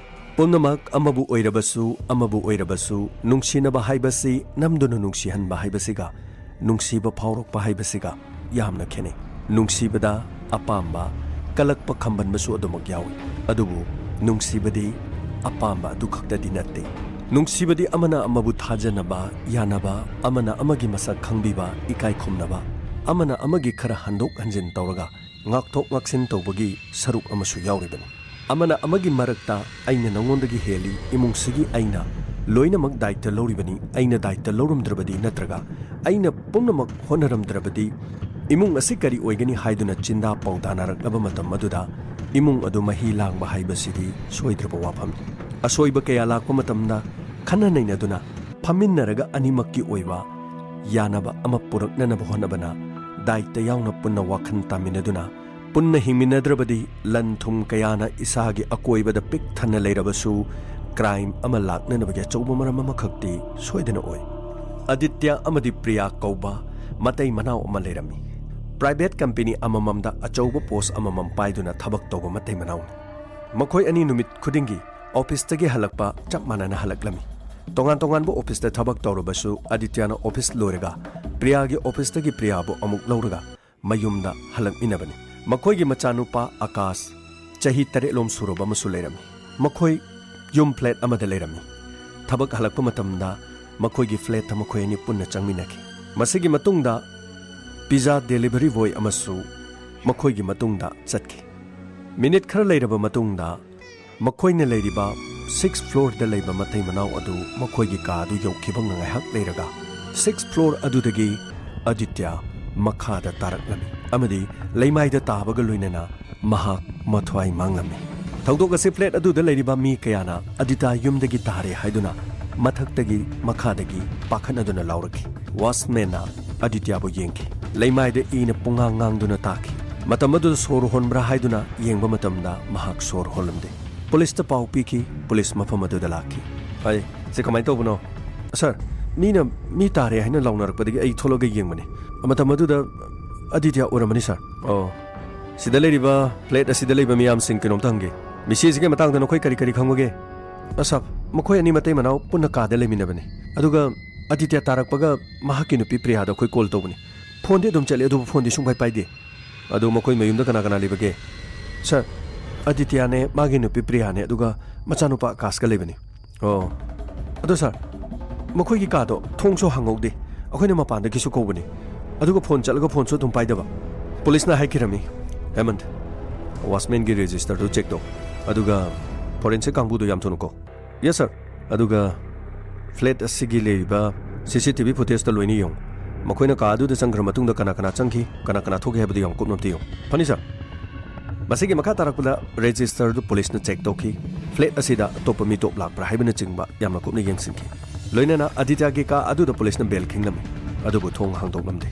ꯄꯨꯝꯅꯃꯛ ꯑꯃꯕꯨ ꯑꯣꯏꯔꯕꯁꯨ, ꯑꯃꯕꯨ ꯑꯣꯏꯔꯕꯁꯨ, ꯅꯨꯡꯁꯤꯅꯕ ꯍꯥꯏꯕꯁꯤ ꯅꯝꯗꯨꯅ ꯅꯨꯡꯁꯤꯍꯟꯕ ꯍꯥꯏꯕꯁꯤꯒ ꯅꯨꯡꯁꯤꯕ ꯐꯥꯎꯔꯛꯄ ꯍꯥꯏꯕꯁꯤꯒ ꯌꯥꯝꯅ ꯈꯦꯠꯅꯩ꯫ ꯅꯨꯡꯁꯤꯕꯗ ꯑꯄꯥꯝꯕ, ꯀꯜꯂꯛꯄ ꯈꯝꯕꯟꯕꯁꯨ ꯑꯗꯨꯃꯛ ꯌꯥꯎꯏ꯫ ꯑꯗꯨꯕꯨ ꯅꯨꯡꯁꯤꯕꯗꯤ ꯑꯄꯥꯝꯕ ꯑꯗꯨꯈꯛꯇꯗꯤ ꯅꯠꯇꯦ꯫ ꯅꯨꯡꯁꯤꯕꯗꯤ ꯑꯃꯅ ꯑꯃꯕꯨ ꯊꯥꯖꯅꯕ, ꯌꯥꯅꯕ, ꯑꯃꯅ ꯑꯃꯒꯤ ꯃꯁꯛ ꯈꯪꯕꯤꯕ, ꯏꯀꯥꯏ ꯈꯨꯝꯅꯕ, ꯑꯃꯅ ꯑꯃꯒꯤ ꯈꯔ ꯍꯟꯗꯣꯛ ꯍꯟꯖꯤꯟ ꯇꯧꯔꯒ ꯉꯥꯛꯊꯣꯛ ꯉꯥꯛꯁꯤꯟ ꯇꯧꯕꯒꯤ ꯁꯔꯨꯛ ꯑꯃꯁꯨ ꯌꯥꯎꯔꯤꯕꯅꯤ꯫ ꯑꯃꯅ ꯑꯃꯒꯤ ꯃꯔꯛꯇ "ꯑꯩꯅ ꯅꯉꯣꯟꯗꯒꯤ ꯍꯦꯜꯂꯤ, ꯏꯃꯨꯡꯁꯤꯒꯤ ꯑꯩꯅ ꯂꯣꯏꯅꯃꯛ ꯗꯥꯏꯇ ꯂꯧꯔꯤꯕꯅꯤ, ꯑꯩꯅ ꯗꯥꯏꯇ ꯂꯧꯔꯝꯗ꯭ꯔꯕꯗꯤ ꯅꯠꯇ꯭ꯔꯒ ꯑꯩꯅ ꯄꯨꯝꯅꯃꯛ ꯍꯣꯠꯅꯔꯝꯗ꯭ꯔꯕꯗꯤ ꯏꯃꯨꯡ ꯑꯁꯤ ꯀꯔꯤ ꯑꯣꯏꯒꯅꯤ?" ꯍꯥꯏꯗꯨꯅ ꯆꯤꯟꯗꯥ ꯄꯥꯎꯗꯥꯅꯔꯛꯂꯕ ꯃꯇꯝ ꯑꯗꯨꯗ ꯏꯃꯨꯡ ꯑꯗꯨ ꯃꯍꯤ ꯂꯥꯡꯕ ꯍꯥꯏꯕꯁꯤꯗꯤ ꯁꯣꯏꯗ꯭ꯔꯕ ꯋꯥꯐꯝꯅꯤ꯫ ꯑꯁꯣꯏꯕ ꯀꯌꯥ ꯂꯥꯛꯄ ꯃꯇꯝꯗ ꯈꯟꯅ ꯅꯩꯅꯗꯨꯅ ꯐꯝꯃꯤꯟꯅꯔꯒ ꯑꯅꯤꯃꯛꯀꯤ ꯑꯣꯏꯕ ꯌꯥꯅꯕ ꯑꯃ ꯄꯨꯔꯛꯅꯅꯕ ꯍꯣꯠꯅꯕꯅ ꯗꯥꯏꯇ ꯌꯥꯎꯅ ꯄꯨꯟꯅ ꯋꯥꯈꯜ ꯇꯥꯃꯤꯟꯅꯗꯨꯅ ꯄꯨꯟꯅ ꯍꯤꯡꯃꯤꯟꯅꯗ꯭ꯔꯕꯗꯤ ꯂꯟ ꯊꯨꯝ ꯀꯌꯥꯅ ꯏꯁꯥꯒꯤ ꯑꯀꯣꯏꯕꯗ ꯄꯤꯛ ꯊꯟꯅ ꯂꯩꯔꯕꯁꯨ ꯀ꯭ꯔꯥꯏꯝ ꯑꯃ ꯂꯥꯛꯅꯅꯕꯒꯤ ꯑꯆꯧꯕ ꯃꯔꯝ ꯑꯃꯈꯛꯇꯤ ꯁꯣꯏꯗꯅ ꯑꯣꯏ꯫ ꯑꯗꯤꯇ꯭ꯌ ꯑꯃꯗꯤ ꯄ꯭ꯔꯤꯌꯥ ꯀꯧꯕ ꯃꯇꯩ ꯃꯅꯥꯎ ꯑꯃ ꯂꯩꯔꯝꯃꯤ꯫ ꯄ꯭ꯔꯥꯏꯚꯦꯠ ꯀꯝꯄꯦꯅꯤ ꯑꯃꯃꯝꯗ ꯑꯆꯧꯕ ꯄꯣꯁ ꯑꯃꯃꯝ ꯄꯥꯏꯗꯨꯅ ꯊꯕꯛ ꯇꯧꯕ ꯃꯇꯩ ꯃꯅꯥꯎꯅꯤ꯫ ꯃꯈꯣꯏ ꯑꯅꯤ ꯅꯨꯃꯤꯠ ꯈꯨꯗꯤꯡꯒꯤ ꯑꯣꯐꯤꯁꯇꯒꯤ ꯍꯜꯂꯛꯄ ꯆꯞ ꯃꯥꯟꯅꯅ ꯍꯜꯂꯛꯂꯝꯃꯤ꯫ ꯇꯣꯉꯥꯟ ꯇꯣꯉꯥꯟꯕ ꯑꯣꯐꯤꯁꯇ ꯊꯕꯛ ꯇꯧꯔꯕꯁꯨ ꯑꯗꯤꯇ꯭ꯌꯅ ꯑꯣꯐꯤꯁ ꯂꯣꯏꯔꯒ ꯄ꯭ꯔꯤꯌꯥꯒꯤ ꯑꯣꯐꯤꯁꯇꯒꯤ ꯄ꯭ꯔꯤꯌꯥꯕꯨ ꯑꯃꯨꯛ ꯂꯧꯔꯒ ꯃꯌꯨꯝꯗ ꯍꯜꯂꯛꯃꯤꯟꯅꯕꯅꯤ꯫ ꯃꯈꯣꯏꯒꯤ ꯃꯆꯥꯅꯨꯄꯥ ꯑꯀꯥꯁ, ꯆꯍꯤ ꯇꯔꯦꯠꯂꯣꯝ ꯁꯨꯔꯕ ꯑꯃꯁꯨ ꯂꯩꯔꯝꯃꯤ꯫ ꯃꯈꯣꯏ ꯌꯨꯝ ꯐ꯭ꯂꯦꯠ ꯑꯃꯗ ꯂꯩꯔꯝꯃꯤ꯫ ꯊꯕꯛ ꯍꯜꯂꯛꯄ ꯃꯇꯝꯗ ꯃꯈꯣꯏꯒꯤ ꯐ꯭ꯂꯦꯠꯇ ꯃꯈꯣꯏ ꯑꯅꯤ ꯄꯨꯟꯅ ꯆꯪꯃꯤꯟꯅꯈꯤ꯫ ꯃꯁꯤꯒꯤ ꯃꯇꯨꯡꯗ ꯄꯤꯖꯥ ꯗꯦꯂꯤꯚꯔꯤ ꯕꯣꯏ ꯑꯃꯁꯨ ꯃꯈꯣꯏꯒꯤ ꯃꯇꯨꯡꯗ ꯆꯠꯈꯤ꯫ ꯃꯤꯅꯤꯠ ꯈꯔ ꯂꯩꯔꯕ ꯃꯇꯨꯡꯗ ꯃꯈꯣꯏꯅ ꯂꯩꯔꯤꯕ ꯁꯤꯛꯁ ꯐ꯭ꯂꯣꯔꯗ ꯂꯩꯕ ꯃꯇꯩ ꯃꯅꯥꯎ ꯑꯗꯨ ꯃꯈꯣꯏꯒꯤ ꯀꯥ ꯑꯗꯨ ꯌꯧꯈꯤꯕ ꯉꯥꯏꯍꯥꯛ ꯂꯩꯔꯒ ꯁꯤꯛꯁ ꯐ꯭ꯂꯣꯔ ꯑꯗꯨꯗꯒꯤ ꯑꯗꯤꯇ꯭ꯌ ꯃꯈꯥꯗ ꯇꯥꯔꯛꯂꯝꯃꯤ ꯑꯃꯗꯤ ꯂꯩꯃꯥꯏꯗ ꯇꯥꯕꯒ ꯂꯣꯏꯅꯅ ꯃꯍꯥꯛ ꯃꯊ꯭ꯋꯥꯏ ꯃꯥꯡꯂꯝꯃꯤ꯫ ꯊꯧꯗꯣꯛ ꯑꯁꯤ ꯐ꯭ꯂꯦꯠ ꯑꯗꯨꯗ ꯂꯩꯔꯤꯕ ꯃꯤ ꯀꯌꯥꯅ ꯑꯗꯤꯇ꯭ꯌ ꯌꯨꯝꯗꯒꯤ ꯇꯥꯔꯦ ꯍꯥꯏꯗꯨꯅ ꯃꯊꯛꯇꯒꯤ ꯃꯈꯥꯗꯒꯤ ꯄꯥꯈꯠꯅꯗꯨꯅ ꯂꯥꯎꯔꯛꯈꯤ꯫ ꯋꯥꯆꯃꯦꯟꯅ ꯑꯗꯤꯇ꯭ꯌꯕꯨ ꯌꯦꯡꯈꯤ꯫ ꯂꯩꯃꯥꯏꯗ ꯏꯅ ꯄꯨꯡꯉꯥꯡ ꯉꯥꯡꯗꯨꯅ ꯇꯥꯈꯤ꯫ ꯃꯇꯝ ꯑꯗꯨꯗ ꯁꯣꯔ ꯍꯣꯟꯕ꯭ꯔꯥ ꯍꯥꯏꯗꯨꯅ ꯌꯦꯡꯕ ꯃꯇꯝꯗ ꯃꯍꯥꯛ ꯁꯣꯔ ꯍꯣꯜꯂꯝꯗꯦ꯫ ꯄꯨꯂꯤꯁꯇ ꯄꯥꯎ ꯄꯤꯈꯤ꯫ ꯄꯨꯂꯤꯁ ꯃꯐꯝ ꯑꯗꯨꯗ ꯂꯥꯛꯈꯤ꯫ "ꯑꯩ, ꯁꯤ ꯀꯃꯥꯏꯅ ꯇꯧꯕꯅꯣ?" "ꯁꯥꯔ, ꯃꯤꯅ ꯃꯤ ꯇꯥꯔꯦ ꯍꯥꯏꯅ ꯂꯥꯎꯅꯔꯛꯄꯗꯒꯤ ꯑꯩ ꯊꯣꯛꯂꯒ ꯌꯦꯡꯕꯅꯤ꯫ ꯃꯇꯝ ꯑꯗꯨꯗ ꯑꯗꯤꯇ꯭ꯌ ꯎꯔꯝꯃꯅꯤ, ꯁꯥꯔ꯫" "ꯑꯣ, ꯁꯤꯗ ꯂꯩꯔꯤꯕ ꯐ꯭ꯂꯦꯠ ꯑꯁꯤꯗ ꯂꯩꯕ ꯃꯤꯌꯥꯝꯁꯤꯡ ꯀꯩꯅꯣꯝꯇ ꯍꯪꯒꯦ꯫ ꯃꯤꯁꯤ ꯑꯁꯤꯒꯤ ꯃꯇꯥꯡꯗ ꯅꯈꯣꯏ ꯀꯔꯤ ꯀꯔꯤ ꯈꯪꯕꯒꯦ?" "ꯑ, ꯁꯥꯔ, ꯃꯈꯣꯏ ꯑꯅꯤ ꯃꯇꯩ ꯃꯅꯥꯎ ꯄꯨꯟꯅ ꯀꯥꯗ ꯂꯩꯃꯤꯟꯅꯕꯅꯤ꯫ ꯑꯗꯨꯒ ꯑꯗꯤꯇ꯭ꯌ ꯇꯥꯔꯛꯄꯒ ꯃꯍꯥꯛꯀꯤ ꯅꯨꯄꯤ ꯄ꯭ꯔꯤꯌꯥꯗ ꯑꯩꯈꯣꯏ ꯀꯣꯜ ꯇꯧꯕꯅꯤ꯫ ꯐꯣꯟꯗꯤ ꯑꯗꯨꯝ ꯆꯠꯂꯤ, ꯑꯗꯨꯕꯨ ꯐꯣꯟꯗꯤ ꯁꯨꯡꯄꯥꯏ ꯄꯥꯏꯗꯦ꯫" "ꯑꯗꯨ ꯃꯈꯣꯏ ꯃꯌꯨꯝꯗ ꯀꯅꯥ ꯀꯅꯥ ꯂꯩꯕꯒꯦ?" "ꯁꯥꯔ, ꯑꯗꯤꯇ꯭ꯌꯅꯦ, ꯃꯥꯒꯤ ꯅꯨꯄꯤ ꯄ꯭ꯔꯤꯌꯥꯅꯦ, ꯑꯗꯨꯒ ꯃꯆꯥꯅꯨꯄꯥ ꯑꯀꯥꯁꯀ ꯂꯩꯕꯅꯤ꯫" "ꯑꯣ꯫ ꯑꯗꯣ ꯁꯥꯔ, ꯃꯈꯣꯏꯒꯤ ꯀꯥꯗꯣ ꯊꯣꯡꯁꯨ ꯍꯥꯡꯍꯧꯗꯦ, ꯑꯩꯈꯣꯏꯅ ꯃꯄꯥꯟꯗꯒꯤꯁꯨ ꯀꯧꯕꯅꯤ, ꯑꯗꯨꯒ ꯐꯣꯟ ꯆꯠꯂꯒ ꯐꯣꯟꯁꯨ ꯑꯗꯨꯝ ꯄꯥꯏꯗꯕ꯫" ꯄꯨꯂꯤꯁꯅ ꯍꯥꯏꯈꯤꯔꯝꯃꯤ, "ꯍꯦꯃꯟꯠ, ꯋꯥꯆꯃꯦꯟꯒꯤ ꯔꯦꯖꯤꯁꯇꯔꯗꯨ ꯆꯦꯛ ꯇꯧ, ꯑꯗꯨꯒ ꯐꯣꯔꯦꯟꯁꯤꯛ ꯀꯥꯡꯕꯨꯗꯣ ꯌꯥꯝ ꯊꯨꯅ ꯀꯧ꯫" "ꯌꯦꯁ, ꯁꯥꯔ꯫" "ꯑꯗꯨꯒ ꯐ꯭ꯂꯦꯠ ꯑꯁꯤꯒꯤ ꯂꯩꯔꯤꯕ ꯁꯤ ꯁꯤ ꯇꯤ ꯚꯤ ꯐꯨꯇꯦꯖꯇ ꯂꯣꯏꯅ ꯌꯦꯡꯉꯨ꯫ ꯃꯈꯣꯏꯅ ꯀꯥ ꯑꯗꯨꯗ ꯆꯪꯈ꯭ꯔ ꯃꯇꯨꯡꯗ ꯀꯅꯥ ꯀꯅꯥ ꯆꯪꯈꯤ, ꯀꯅꯥ ꯀꯅꯥ ꯊꯣꯛꯈꯤ ꯍꯥꯏꯕꯗꯨ ꯌꯥꯝ ꯀꯨꯞꯅ ꯑꯝꯇ ꯌꯦꯡꯉꯨ꯫" "ꯐꯅꯤ, ꯁꯥꯔ꯫" ꯃꯁꯤꯒꯤ ꯃꯈꯥ ꯇꯥꯔꯛꯄꯗ ꯔꯦꯖꯤꯁꯇꯔꯗꯨ ꯄꯨꯂꯤꯁꯅ ꯆꯦꯛ ꯇꯧꯈꯤ꯫ ꯐ꯭ꯂꯦꯠ ꯑꯁꯤꯗ ꯑꯇꯣꯞꯄ ꯃꯤꯇꯣꯞ ꯂꯥꯛꯄ꯭ꯔꯥ ꯍꯥꯏꯕꯅꯆꯤꯡꯕ ꯌꯥꯝꯅ ꯀꯨꯞꯅ ꯌꯦꯡꯁꯤꯟꯈꯤ꯫ ꯂꯣꯏꯅꯅ ꯑꯗꯤꯇ꯭ꯌꯒꯤ ꯀꯥ ꯑꯗꯨꯗ ꯄꯨꯂꯤꯁꯅ ꯕꯦꯜ ꯈꯤꯡꯂꯝꯃꯤ, ꯑꯗꯨꯕꯨ ꯊꯣꯡ ꯍꯥꯡꯗꯣꯛꯂꯝꯗꯦ꯫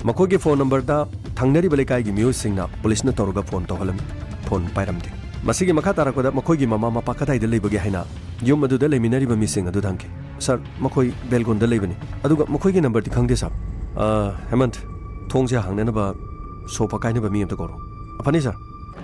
ꯃꯈꯣꯏꯒꯤ ꯐꯣꯟ ꯅꯝꯕꯔꯗ ꯊꯪꯅꯔꯤꯕ ꯂꯩꯀꯥꯏꯒꯤ ꯃꯤꯑꯣꯏꯁꯤꯡꯅ ꯄꯨꯂꯤꯁꯅ ꯇꯧꯔꯒ ꯐꯣꯟ ꯇꯧꯍꯜꯂꯝꯃꯤ꯫ ꯐꯣꯟ ꯄꯥꯏꯔꯝꯗꯦ꯫ ꯃꯁꯤꯒꯤ ꯃꯈꯥ ꯇꯥꯔꯛꯄꯗ ꯃꯈꯣꯏꯒꯤ ꯃꯃꯥ ꯃꯄꯥ ꯀꯗꯥꯏꯗ ꯂꯩꯕꯒꯦ ꯍꯥꯏꯅ ꯌꯨꯝ ꯑꯗꯨꯗ ꯂꯩꯃꯤꯟꯅꯔꯤꯕ ꯃꯤꯁꯤꯡ ꯑꯗꯨꯗ ꯍꯪꯈꯤ꯫ "ꯁꯥꯔ, ꯃꯈꯣꯏ ꯕꯦꯜꯀꯣꯟꯗ ꯂꯩꯕꯅꯤ, ꯑꯗꯨꯒ ꯃꯈꯣꯏꯒꯤ ꯅꯝꯕꯔꯗꯤ ꯈꯪꯗꯦ, ꯁꯥꯔ꯫" "ꯑ, ꯍꯦꯃꯟꯠ, ꯊꯣꯡꯁꯦ ꯍꯥꯡꯅꯅꯕ ꯁꯣ ꯄꯥꯏꯅꯕ ꯃꯤ ꯑꯝꯇ ꯀꯧꯔꯣ꯫" "ꯑ, ꯐꯅꯤ, ꯁꯥꯔ꯫"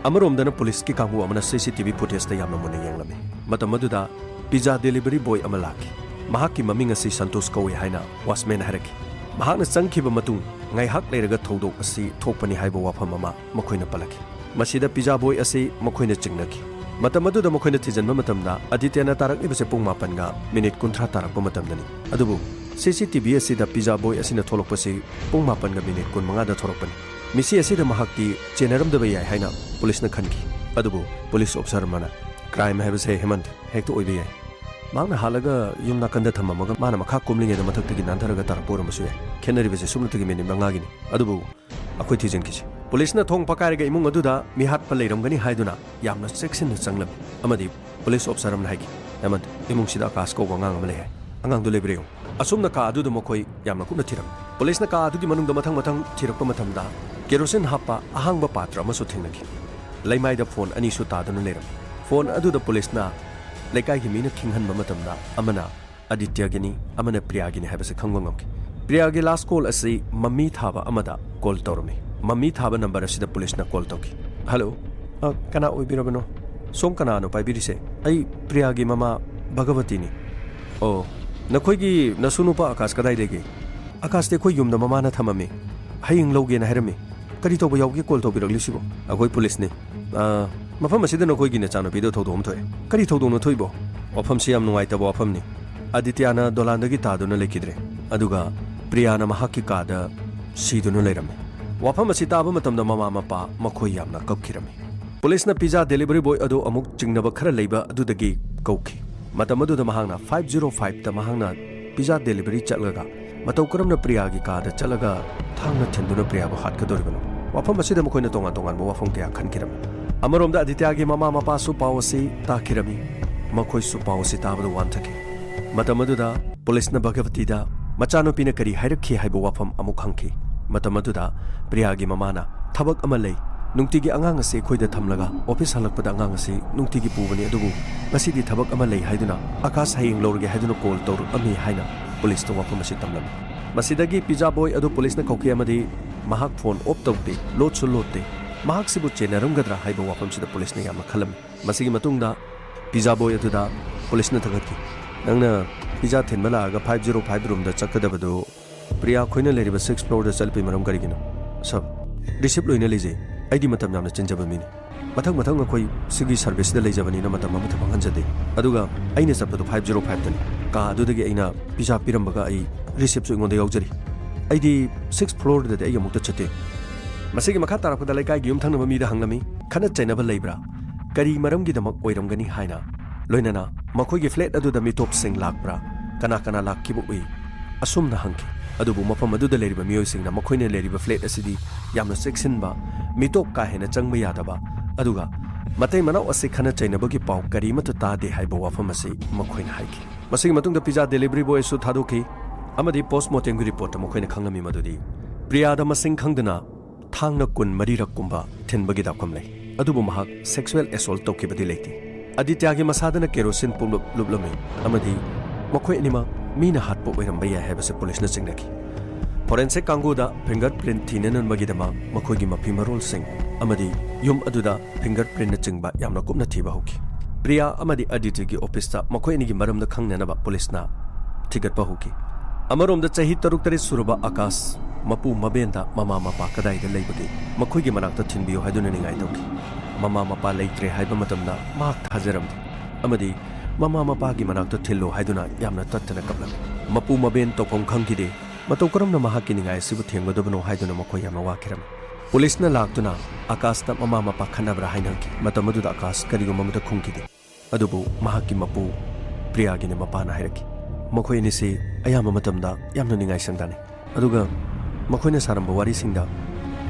ꯑꯃꯔꯣꯝꯗꯅ ꯄꯨꯂꯤꯁꯀꯤ ꯀꯥꯡꯕꯨ ꯑꯃꯅ ꯁꯤ ꯁꯤ ꯇꯤ ꯚꯤ ꯐꯨꯇꯦꯖꯇ ꯌꯥꯝꯅ ꯃꯨꯟꯅ ꯌꯦꯡꯂꯝꯃꯤ꯫ ꯃꯇꯝ ꯑꯗꯨꯗ ꯄꯤꯖꯥ ꯗꯦꯂꯤꯚꯔꯤ ꯕꯣꯏ ꯑꯃ ꯂꯥꯛꯈꯤ꯫ "ꯃꯍꯥꯛꯀꯤ ꯃꯃꯤꯡ ꯑꯁꯤ ꯁꯟꯇꯣꯁ ꯀꯧꯏ" ꯍꯥꯏꯅ ꯋꯥꯆꯃꯦꯟꯅ ꯍꯥꯏꯔꯛꯈꯤ꯫ ꯃꯍꯥꯛꯅ ꯆꯪꯈꯤꯕ ꯃꯇꯨꯡ ꯉꯥꯏꯍꯥꯛ ꯂꯩꯔꯒ ꯊꯧꯗꯣꯛ ꯑꯁꯤ ꯊꯣꯛꯄꯅꯤ ꯍꯥꯏꯕ ꯋꯥꯐꯝ ꯑꯃ ꯃꯈꯣꯏꯅ ꯄꯜꯂꯛꯈꯤ꯫ ꯃꯁꯤꯗ ꯄꯤꯖꯥ ꯕꯣꯏ ꯑꯁꯤ ꯃꯈꯣꯏꯅ ꯆꯤꯡꯅꯈꯤ꯫ ꯃꯇꯝ ꯑꯗꯨꯗ ꯃꯈꯣꯏꯅ ꯊꯤꯖꯤꯟꯕ ꯃꯇꯝꯗ ꯑꯗꯤꯇ꯭ꯌꯅ ꯇꯥꯔꯛꯂꯤꯕꯁꯦ ꯄꯨꯡ ꯃꯥꯄꯟꯒ ꯃꯤꯅꯤꯠ ꯀꯨꯟꯊ꯭ꯔꯥ ꯇꯥꯔꯛꯄ ꯃꯇꯝꯗꯅꯤ꯫ ꯑꯗꯨꯕꯨ ꯁꯤ ꯁꯤ ꯇꯤ ꯚꯤ ꯑꯁꯤꯗ ꯄꯤꯖꯥ ꯕꯣꯏ ꯑꯁꯤꯅ ꯊꯣꯛꯂꯛꯄꯁꯤ ꯄꯨꯡ ꯃꯥꯄꯟꯒ ꯃꯤꯅꯤꯠ ꯀꯨꯟꯃꯉꯥꯗ ꯊꯣꯛꯂꯛꯄꯅꯤ꯫ ꯃꯤꯁꯤ ꯑꯁꯤꯗ ꯃꯍꯥꯛꯇꯤ ꯆꯦꯟꯅꯔꯝꯗꯕ ꯌꯥꯏ ꯍꯥꯏꯅ ꯄꯨꯂꯤꯁꯅ ꯈꯟꯈꯤ꯫ ꯑꯗꯨꯕꯨ ꯄꯨꯂꯤꯁ ꯑꯣꯐꯤꯁꯔ ꯑꯃꯅ, "ꯀ꯭ꯔꯥꯏꯝ ꯍꯥꯏꯕꯁꯦ, ꯍꯦꯃꯟ, ꯍꯦꯛꯇ ꯑꯣꯏꯕ ꯌꯥꯏ꯫ ꯃꯍꯥꯛꯅ ꯍꯥꯠꯂꯒ ꯌꯨꯝ ꯅꯥꯀꯟꯗ ꯊꯝꯃꯝꯃꯒ ꯃꯥꯅ ꯃꯈꯥ ꯀꯨꯝꯂꯤꯉꯩꯗ ꯃꯊꯛꯇꯒꯤ ꯅꯥꯟꯊꯔꯒ ꯇꯥꯔꯛꯄ ꯑꯣꯏꯔꯝꯕꯁꯨ ꯌꯥꯏ꯫ ꯈꯦꯠꯅꯔꯤꯕꯁꯤ ꯁꯨꯞꯅꯇꯒꯤ ꯃꯤꯅꯤꯠ ꯃꯉꯥꯒꯤꯅꯤ꯫ ꯑꯗꯨꯕꯨ ꯑꯩꯈꯣꯏ ꯊꯤꯖꯤꯟꯈꯤꯁꯤ꯫" ꯄꯨꯂꯤꯁꯅ ꯊꯣꯡ ꯄꯛꯀꯥꯏꯔꯒ ꯏꯃꯨꯡ ꯑꯗꯨꯗ ꯃꯤꯍꯥꯠꯄ ꯂꯩꯔꯝꯒꯅꯤ ꯍꯥꯏꯗꯨꯅ ꯌꯥꯝꯅ ꯆꯦꯛꯁꯤꯟꯅ ꯆꯪꯂꯝꯃꯤ꯫ ꯑꯃꯗꯤ ꯄꯨꯂꯤꯁ ꯑꯣꯐꯤꯁꯔ ꯑꯃꯅ ꯍꯥꯏꯈꯤ, "ꯍꯦꯃꯟ, ꯏꯃꯨꯡꯁꯤꯗ ꯑꯀꯥꯁ ꯀꯧꯕ ꯑꯉꯥꯡ ꯑꯃ ꯂꯩ ꯍꯥꯏ꯫ ꯑꯉꯥꯡꯗꯨ ꯂꯩꯕ꯭ꯔꯥ ꯌꯦꯡꯉꯨ꯫" ꯑꯁꯨꯝꯅ ꯀꯥ ꯑꯗꯨꯗ ꯃꯈꯣꯏ ꯌꯥꯝꯅ ꯀꯨꯞꯅ ꯊꯤꯔꯝꯃꯤ꯫ ꯄꯨꯂꯤꯁꯅ ꯀꯥ ꯑꯗꯨꯒꯤ ꯃꯅꯨꯡꯗ ꯃꯊꯪ ꯃꯊꯪ ꯊꯤꯔꯛꯄ ꯃꯇꯝꯗ ꯀꯦꯔꯣꯁꯤꯟ ꯍꯥꯞꯄ ꯑꯍꯥꯡꯕ ꯄꯥꯇ꯭ꯔ ꯑꯃꯁꯨ ꯊꯦꯡꯅꯈꯤ꯫ ꯂꯩꯃꯥꯏꯗ ꯐꯣꯟ ꯑꯅꯤꯁꯨ ꯇꯥꯗꯨꯅ ꯂꯩꯔꯝꯃꯤ꯫ ꯐꯣꯟ ꯑꯗꯨꯗ ꯄꯨꯂꯤꯁꯅ ꯂꯩꯀꯥꯏꯒꯤ ꯃꯤꯅ ꯈꯤꯡꯍꯟꯕ ꯃꯇꯝꯗ ꯑꯃꯅ ꯑꯗꯤꯇ꯭ꯌꯒꯤꯅꯤ, ꯑꯃꯅ ꯄ꯭ꯔꯤꯌꯥꯒꯤꯅꯤ ꯍꯥꯏꯕꯁꯤ ꯈꯪꯕ ꯉꯝꯈꯤ꯫ ꯄ꯭ꯔꯤꯌꯥꯒꯤ ꯂꯥꯁ ꯀꯣꯜ ꯑꯁꯤ ꯃꯃꯤ ꯊꯥꯕ ꯑꯃꯗ ꯀꯣꯜ ꯇꯧꯔꯝꯃꯤ꯫ ꯃꯃꯤ ꯊꯥꯕ ꯅꯝꯕꯔ ꯑꯁꯤꯗ ꯄꯨꯂꯤꯁꯅ ꯀꯣꯜ ꯇꯧꯈꯤ꯫ "ꯍꯜꯂꯣ, ꯑ, ꯀꯅꯥ ꯑꯣꯏꯕꯤꯔꯕꯅꯣ? ꯁꯣꯝ ꯀꯅꯥꯅꯣ ꯄꯥꯏꯕꯤꯔꯤꯁꯦ?" "ꯑꯩ ꯄ꯭ꯔꯤꯌꯥꯒꯤ ꯃꯃꯥ ꯚꯒꯕꯇꯤꯅꯤ꯫" "ꯑꯣ, ꯅꯈꯣꯏꯒꯤ ꯅꯁꯨ ꯅꯨꯄꯥ ꯑꯀꯥꯁ ꯀꯗꯥꯏ ꯂꯩꯒꯦ?" "ꯑꯀꯥꯁꯇꯤ ꯑꯩꯈꯣꯏ ꯌꯨꯝꯗ ꯃꯃꯥꯅ ꯊꯝꯃꯝꯃꯤ꯫ ꯍꯌꯦꯡ ꯂꯧꯒꯦꯅ ꯍꯥꯏꯔꯝꯃꯤ꯫" "ꯀꯔꯤ ꯇꯧꯕ ꯌꯥꯎꯒꯦ ꯀꯣꯜ ꯇꯧꯕꯤꯔꯛꯂꯤꯁꯤꯕꯣ?" "ꯑꯩꯈꯣꯏ ꯄꯨꯂꯤꯁꯅꯤ꯫" "ꯑ, ꯃꯐꯝ ꯑꯁꯤꯗ ꯅꯈꯣꯏꯒꯤ ꯅꯆꯥꯅꯨꯄꯤꯗꯣ ꯊꯧꯗꯣꯛ ꯑꯃ ꯊꯣꯛꯑꯦ꯫" "ꯀꯔꯤ ꯊꯧꯗꯣꯛꯅꯣ ꯊꯣꯛꯏꯕꯣ?" "ꯋꯥꯐꯝꯁꯤ ꯌꯥꯝ ꯅꯨꯡꯉꯥꯏꯇꯕ ꯋꯥꯐꯝꯅꯤ꯫ ꯑꯗꯤꯇ꯭ꯌꯅ ꯗꯣꯂꯥꯟꯗꯒꯤ ꯇꯥꯗꯨꯅ ꯂꯩꯈꯤꯗ꯭ꯔꯦ꯫ ꯑꯗꯨꯒ ꯄ꯭ꯔꯤꯌꯥꯅ ꯃꯍꯥꯛꯀꯤ ꯀꯥꯗ ꯁꯤꯗꯨꯅ ꯂꯩꯔꯝꯃꯤ꯫" ꯋꯥꯐꯝ ꯑꯁꯤ ꯇꯥꯕ ꯃꯇꯝꯗ ꯃꯃꯥ ꯃꯄꯥ ꯃꯈꯣꯏ ꯌꯥꯝꯅ ꯀꯞꯈꯤꯔꯝꯃꯤ꯫ ꯄꯨꯂꯤꯁꯅ ꯄꯤꯖꯥ ꯗꯦꯂꯤꯚꯔꯤ ꯕꯣꯏ ꯑꯗꯨ ꯑꯃꯨꯛ ꯆꯤꯡꯅꯕ ꯈꯔ ꯂꯩꯕ ꯑꯗꯨꯗꯒꯤ ꯀꯧꯈꯤ꯫ ꯃꯇꯝ ꯑꯗꯨꯗ ꯃꯍꯥꯛꯅ ꯐꯥꯏꯚ ꯖꯤꯔꯣ ꯐꯥꯏꯚꯇ ꯃꯍꯥꯛꯅ ꯄꯤꯖꯥ ꯗꯦꯂꯤꯚꯔꯤ ꯆꯠꯂꯒ ꯃꯇꯧ ꯀꯔꯝꯅ ꯄ꯭ꯔꯤꯌꯥꯒꯤ ꯀꯥꯗ ꯆꯠꯂꯒ ꯊꯥꯡꯅ ꯊꯤꯟꯗꯨꯅ ꯄ꯭ꯔꯤꯌꯥꯕꯨ ꯍꯥꯠꯀꯗꯧꯔꯤꯕꯅꯣ? ꯋꯥꯐꯝ ꯑꯁꯤꯗ ꯃꯈꯣꯏꯅ ꯇꯣꯉꯥꯟ ꯇꯣꯉꯥꯟꯕ ꯋꯥꯐꯝ ꯀꯌꯥ ꯈꯟꯈꯤꯔꯝꯃꯤ꯫ ꯑꯃꯔꯣꯝꯗ ꯑꯗꯤꯇ꯭ꯌꯒꯤ ꯃꯃꯥ ꯃꯄꯥꯁꯨ ꯄꯥꯎ ꯑꯁꯤ ꯇꯥꯈꯤꯔꯝꯃꯤ꯫ ꯃꯈꯣꯏꯁꯨ ꯄꯥꯎ ꯑꯁꯤ ꯇꯥꯕꯗ ꯋꯥꯟꯊꯈꯤ꯫ ꯃꯇꯝ ꯑꯗꯨꯗ ꯄꯨꯂꯤꯁꯅ ꯚꯒꯕꯇꯤꯗ ꯃꯆꯥꯅꯨꯄꯤꯅ ꯀꯔꯤ ꯍꯥꯏꯔꯛꯈꯤ ꯍꯥꯏꯕ ꯋꯥꯐꯝ ꯑꯃꯨꯛ ꯍꯪꯈꯤ꯫ ꯃꯇꯝ ꯑꯗꯨꯗ ꯄ꯭ꯔꯤꯌꯥꯒꯤ ꯃꯃꯥꯅ, "ꯊꯕꯛ ꯑꯃ ꯂꯩ꯫ ꯅꯨꯡꯇꯤꯒꯤ ꯑꯉꯥꯡ ꯑꯁꯤ ꯑꯩꯈꯣꯏꯗ ꯊꯝꯂꯒ ꯑꯣꯐꯤꯁ ꯍꯜꯂꯛꯄꯗ ꯑꯉꯥꯡ ꯑꯁꯤ ꯅꯨꯡꯇꯤꯒꯤ ꯄꯨꯕꯅꯤ, ꯑꯗꯨꯕꯨ ꯉꯁꯤꯗꯤ ꯊꯕꯛ ꯑꯃ ꯂꯩ ꯍꯥꯏꯗꯨꯅ ꯑꯀꯥꯁ ꯍꯌꯦꯡ ꯂꯧꯔꯒꯦ ꯍꯥꯏꯗꯨꯅ ꯀꯣꯜ ꯇꯧꯔꯛꯑꯝꯃꯤ" ꯍꯥꯏꯅ ꯄꯨꯂꯤꯁꯇ ꯋꯥꯐꯝ ꯑꯁꯤ ꯇꯝꯂꯝꯃꯤ꯫ ꯃꯁꯤꯗꯒꯤ ꯄꯤꯖꯥ ꯕꯣꯏ ꯑꯗꯨ ꯄꯨꯂꯤꯁꯅ ꯀꯧꯈꯤ ꯑꯃꯗꯤ ꯃꯍꯥꯛ ꯐꯣꯟ ꯑꯣꯐ ꯇꯧꯗꯦ, ꯂꯣꯠꯁꯨ ꯂꯣꯠꯇꯦ꯫ ꯃꯍꯥꯛꯁꯤꯕꯨ ꯆꯦꯟꯅꯔꯝꯒꯗ꯭ꯔꯥ ꯍꯥꯏꯕ ꯋꯥꯐꯝꯁꯤꯗ ꯄꯨꯂꯤꯁꯅ ꯌꯥꯝꯅ ꯈꯜꯂꯝꯃꯤ꯫ ꯃꯁꯤꯒꯤ ꯃꯇꯨꯡꯗ ꯄꯤꯖꯥ ꯕꯣꯏ ꯑꯗꯨꯗ ꯄꯨꯂꯤꯁꯅ ꯊꯥꯒꯠꯈꯤ, "ꯅꯪꯅ ꯄꯤꯖꯥ ꯊꯤꯟꯕ ꯂꯥꯛꯑꯒ ꯐꯥꯏꯚ ꯖꯤꯔꯣ ꯐꯥꯏꯚ ꯔꯨꯝꯗ ꯆꯠꯀꯗꯕꯗꯨ ꯄ꯭ꯔꯤꯌꯥ, ꯑꯩꯈꯣꯏꯅ ꯂꯩꯔꯤꯕ ꯁꯤꯛꯁ ꯐ꯭ꯂꯣꯔꯗ ꯆꯠꯄꯒꯤ ꯃꯔꯝ ꯀꯔꯤꯒꯤꯅꯣ? ꯁꯔ, ꯔꯤꯁꯤꯞ ꯂꯣꯏꯅ ꯂꯩꯖꯩ꯫ ꯑꯩꯗꯤ ꯃꯇꯝ ꯌꯥꯝꯅ ꯆꯤꯟꯖꯕ ꯃꯤꯅꯤ꯫ ꯃꯊꯪ ꯃꯊꯪ ꯑꯩꯈꯣꯏ ꯁꯤꯒꯤ ꯁꯔꯚꯤꯁꯇ ꯂꯩꯖꯕꯅꯤꯅ ꯃꯇꯝ ꯑꯃꯠꯇ ꯃꯥꯡꯍꯟꯖꯗꯦ꯫ ꯑꯗꯨꯒ ꯑꯩꯅ ꯆꯠꯄꯗꯣ ꯐꯥꯏꯚ ꯖꯤꯔꯣ ꯐꯥꯏꯚꯇꯅꯤ꯫ ꯀꯥ ꯑꯗꯨꯗꯒꯤ ꯑꯩꯅ ꯄꯤꯖꯥ ꯄꯤꯔꯝꯕꯒ ꯑꯩ ꯔꯤꯁꯤꯞꯁꯨ ꯑꯩꯉꯣꯟꯗ ꯌꯥꯎꯖꯔꯤ꯫ ꯑꯩꯗꯤ ꯁꯤꯛꯁ ꯐ꯭ꯂꯣꯔꯗꯗꯤ ꯑꯩ ꯑꯃꯨꯛꯇ ꯆꯠꯇꯦ꯫ ꯃꯁꯤꯒꯤ ꯃꯈꯥ ꯇꯥꯔꯛꯄꯗ ꯂꯩꯀꯥꯏꯒꯤ ꯌꯨꯝꯊꯪꯅꯕ ꯃꯤꯗ ꯍꯪꯂꯝꯃꯤ, "ꯈꯠꯅ ꯆꯩꯅꯕ ꯂꯩꯕ꯭ꯔꯥ? ꯀꯔꯤ ꯃꯔꯝꯒꯤꯗꯃꯛ ꯑꯣꯏꯔꯝꯒꯅꯤ?" ꯍꯥꯏꯅ꯫ ꯂꯣꯏꯅꯅ ꯃꯈꯣꯏꯒꯤ ꯐ꯭ꯂꯦꯠ ꯑꯗꯨꯗ ꯃꯤꯇꯣꯞꯁꯤꯡ ꯂꯥꯛꯄ꯭ꯔꯥ, ꯀꯅꯥ ꯀꯅꯥ ꯂꯥꯛꯈꯤꯕ ꯎꯏ, ꯑꯁꯨꯝꯅ ꯍꯪꯈꯤ꯫ ꯑꯗꯨꯕꯨ ꯃꯐꯝ ꯑꯗꯨꯗ ꯂꯩꯔꯤꯕ ꯃꯤꯑꯣꯏꯁꯤꯡꯅ ꯃꯈꯣꯏꯅ ꯂꯩꯔꯤꯕ ꯐ꯭ꯂꯦꯠ ꯑꯁꯤꯗꯤ ꯌꯥꯝꯅ ꯆꯦꯛꯁꯤꯟꯕ, ꯃꯤꯇꯣꯞ ꯀꯥ ꯍꯦꯟꯅ ꯆꯪꯕ ꯌꯥꯗꯕ, ꯑꯗꯨꯒ ꯃꯇꯩ ꯃꯅꯥꯎ ꯑꯁꯤ ꯈꯠꯅ ꯆꯩꯅꯕꯒꯤ ꯄꯥꯎ ꯀꯔꯤꯃꯠꯇ ꯇꯥꯗꯦ ꯍꯥꯏꯕ ꯋꯥꯐꯝ ꯑꯁꯤ ꯃꯈꯣꯏꯅ ꯍꯥꯏꯈꯤ꯫ ꯃꯁꯤꯒꯤ ꯃꯇꯨꯡꯗ ꯄꯤꯖꯥ ꯗꯦꯂꯤꯚꯔꯤ ꯕꯣꯏ ꯑꯁꯨ ꯊꯥꯗꯣꯛꯈꯤ ꯑꯃꯗꯤ ꯄꯣꯁꯃꯣꯔꯇꯦꯝꯒꯤ ꯔꯤꯄꯣꯔꯠꯇ ꯃꯈꯣꯏꯅ ꯈꯪꯂꯝꯃꯤ ꯃꯗꯨꯗꯤ ꯄ꯭ꯔꯤꯌꯥꯗ ꯃꯁꯤꯡ ꯈꯪꯗꯅ ꯊꯥꯡꯅ ꯀꯨꯟ ꯃꯔꯤꯔꯛ ꯀꯨꯝꯕ ꯊꯤꯟꯕꯒꯤ ꯗꯥꯎꯈꯨꯝ ꯂꯩ, ꯑꯗꯨꯕꯨ ꯃꯍꯥꯛ ꯁꯦꯛꯁꯨꯑꯦꯜ ꯑꯦꯁꯣꯜꯠ ꯇꯧꯈꯤꯕꯗꯤ ꯂꯩꯇꯦ꯫ ꯑꯥꯗꯤꯇ꯭ꯌꯥꯒꯤ ꯃꯁꯥꯗꯅ ꯀꯦꯔꯣꯁꯤꯟ ꯄꯨꯡꯂꯨꯞ ꯂꯨꯞꯂꯝꯃꯤ ꯑꯃꯗꯤ ꯃꯈꯣꯏ ꯑꯅꯤꯃꯛ ꯃꯤꯅ ꯍꯥꯠꯄ ꯑꯣꯏꯔꯝꯕ ꯌꯥꯏ ꯍꯥꯏꯕꯁꯦ ꯄꯨꯂꯤꯁꯅ ꯆꯤꯡꯅꯈꯤ꯫ ꯐꯣꯔꯦꯟꯁꯤꯛ ꯀꯥꯡꯕꯨꯗ ꯐꯤꯡꯒꯔ ꯄ꯭ꯔꯤꯟꯠ ꯊꯤꯅꯅꯕꯒꯤꯗꯃꯛ ꯃꯈꯣꯏꯒꯤ ꯃꯐꯤ ꯃꯔꯣꯜꯁꯤꯡ ꯑꯃꯗꯤ ꯌꯨꯝ ꯑꯗꯨꯗ ꯐꯤꯡꯒꯔ ꯄ꯭ꯔꯤꯟꯠꯅꯆꯤꯡꯕ ꯌꯥꯝꯅ ꯀꯨꯞꯅ ꯊꯤꯕ ꯍꯧꯈꯤ꯫ ꯄ꯭ꯔꯤꯌꯥ ꯑꯃꯗꯤ ꯑꯗꯤꯇꯤꯒꯤ ꯑꯣꯐꯤꯁꯇ ꯃꯈꯣꯏ ꯑꯅꯤꯒꯤ ꯃꯔꯝꯗ ꯈꯪꯅꯅꯕ ꯄꯨꯂꯤꯁꯅ ꯊꯤꯒꯠꯄ ꯍꯧꯈꯤ꯫ ꯑꯃꯔꯣꯝꯗ ꯆꯍꯤ ꯇꯔꯨꯛ ꯇꯔꯦꯠ ꯁꯨꯔꯕ ꯑꯀꯥꯁ ꯃꯄꯨ ꯃꯕꯦꯟꯗ ꯃꯃꯥ ꯃꯄꯥ ꯀꯗꯥꯏꯗ ꯂꯩꯕꯒꯦ, ꯃꯈꯣꯏꯒꯤ ꯃꯅꯥꯛꯇ ꯊꯤꯟꯕꯤꯌꯨ ꯍꯥꯏꯗꯨꯅ ꯅꯤꯡꯉꯥꯏ ꯇꯧꯈꯤ꯫ ꯃꯃꯥ ꯃꯄꯥ ꯂꯩꯇ꯭ꯔꯦ ꯍꯥꯏꯕ ꯃꯇꯝꯗ ꯃꯍꯥꯛ ꯊꯥꯖꯔꯝꯗꯦ ꯑꯃꯗꯤ ꯃꯃꯥ ꯃꯄꯥꯒꯤ ꯃꯅꯥꯛꯇ ꯊꯤꯜꯂꯨ ꯍꯥꯏꯗꯨꯅ ꯌꯥꯝꯅ ꯇꯠꯇꯅ ꯀꯞꯂꯝꯃꯤ꯫ ꯃꯄꯨ ꯃꯕꯦꯟ ꯇꯧꯐꯝ ꯈꯪꯈꯤꯗꯦ꯫ ꯃꯇꯧ ꯀꯔꯝꯅ ꯃꯍꯥꯛꯀꯤ ꯅꯤꯡꯉꯥꯏ ꯑꯁꯤꯕꯨ ꯊꯦꯡꯒꯗꯕꯅꯣ ꯍꯥꯏꯗꯨꯅ ꯃꯈꯣꯏ ꯌꯥꯝꯅ ꯋꯥꯈꯤꯔꯝꯃꯤ꯫ ꯄꯨꯂꯤꯁꯅ ꯂꯥꯛꯇꯨꯅ ꯑꯀꯥꯁꯇ ꯃꯃꯥ ꯃꯄꯥ ꯈꯠꯅꯕ꯭ꯔꯥ ꯍꯥꯏꯅ ꯍꯪꯈꯤ꯫ ꯃꯇꯝ ꯑꯗꯨꯗ ꯑꯀꯥꯁ ꯀꯔꯤꯒꯨꯝꯕ ꯑꯃꯠꯇ ꯈꯨꯝꯈꯤꯗꯦ꯫ ꯑꯗꯨꯕꯨ ꯃꯍꯥꯛꯀꯤ ꯃꯄꯨ ꯄ꯭ꯔꯤꯌꯥꯒꯤꯅꯤ ꯃꯄꯥꯅ ꯍꯥꯏꯔꯛꯈꯤ꯫ ꯃꯈꯣꯏ ꯑꯅꯤꯁꯤ ꯑꯌꯥꯝꯕ ꯃꯇꯝꯗ ꯌꯥꯝꯅ ꯅꯤꯡꯉꯥꯏ ꯁꯪꯗꯥꯅꯩ꯫ ꯑꯗꯨꯒ ꯃꯈꯣꯏꯅ ꯁꯥꯔꯝꯕ ꯋꯥꯔꯤꯁꯤꯡꯗ,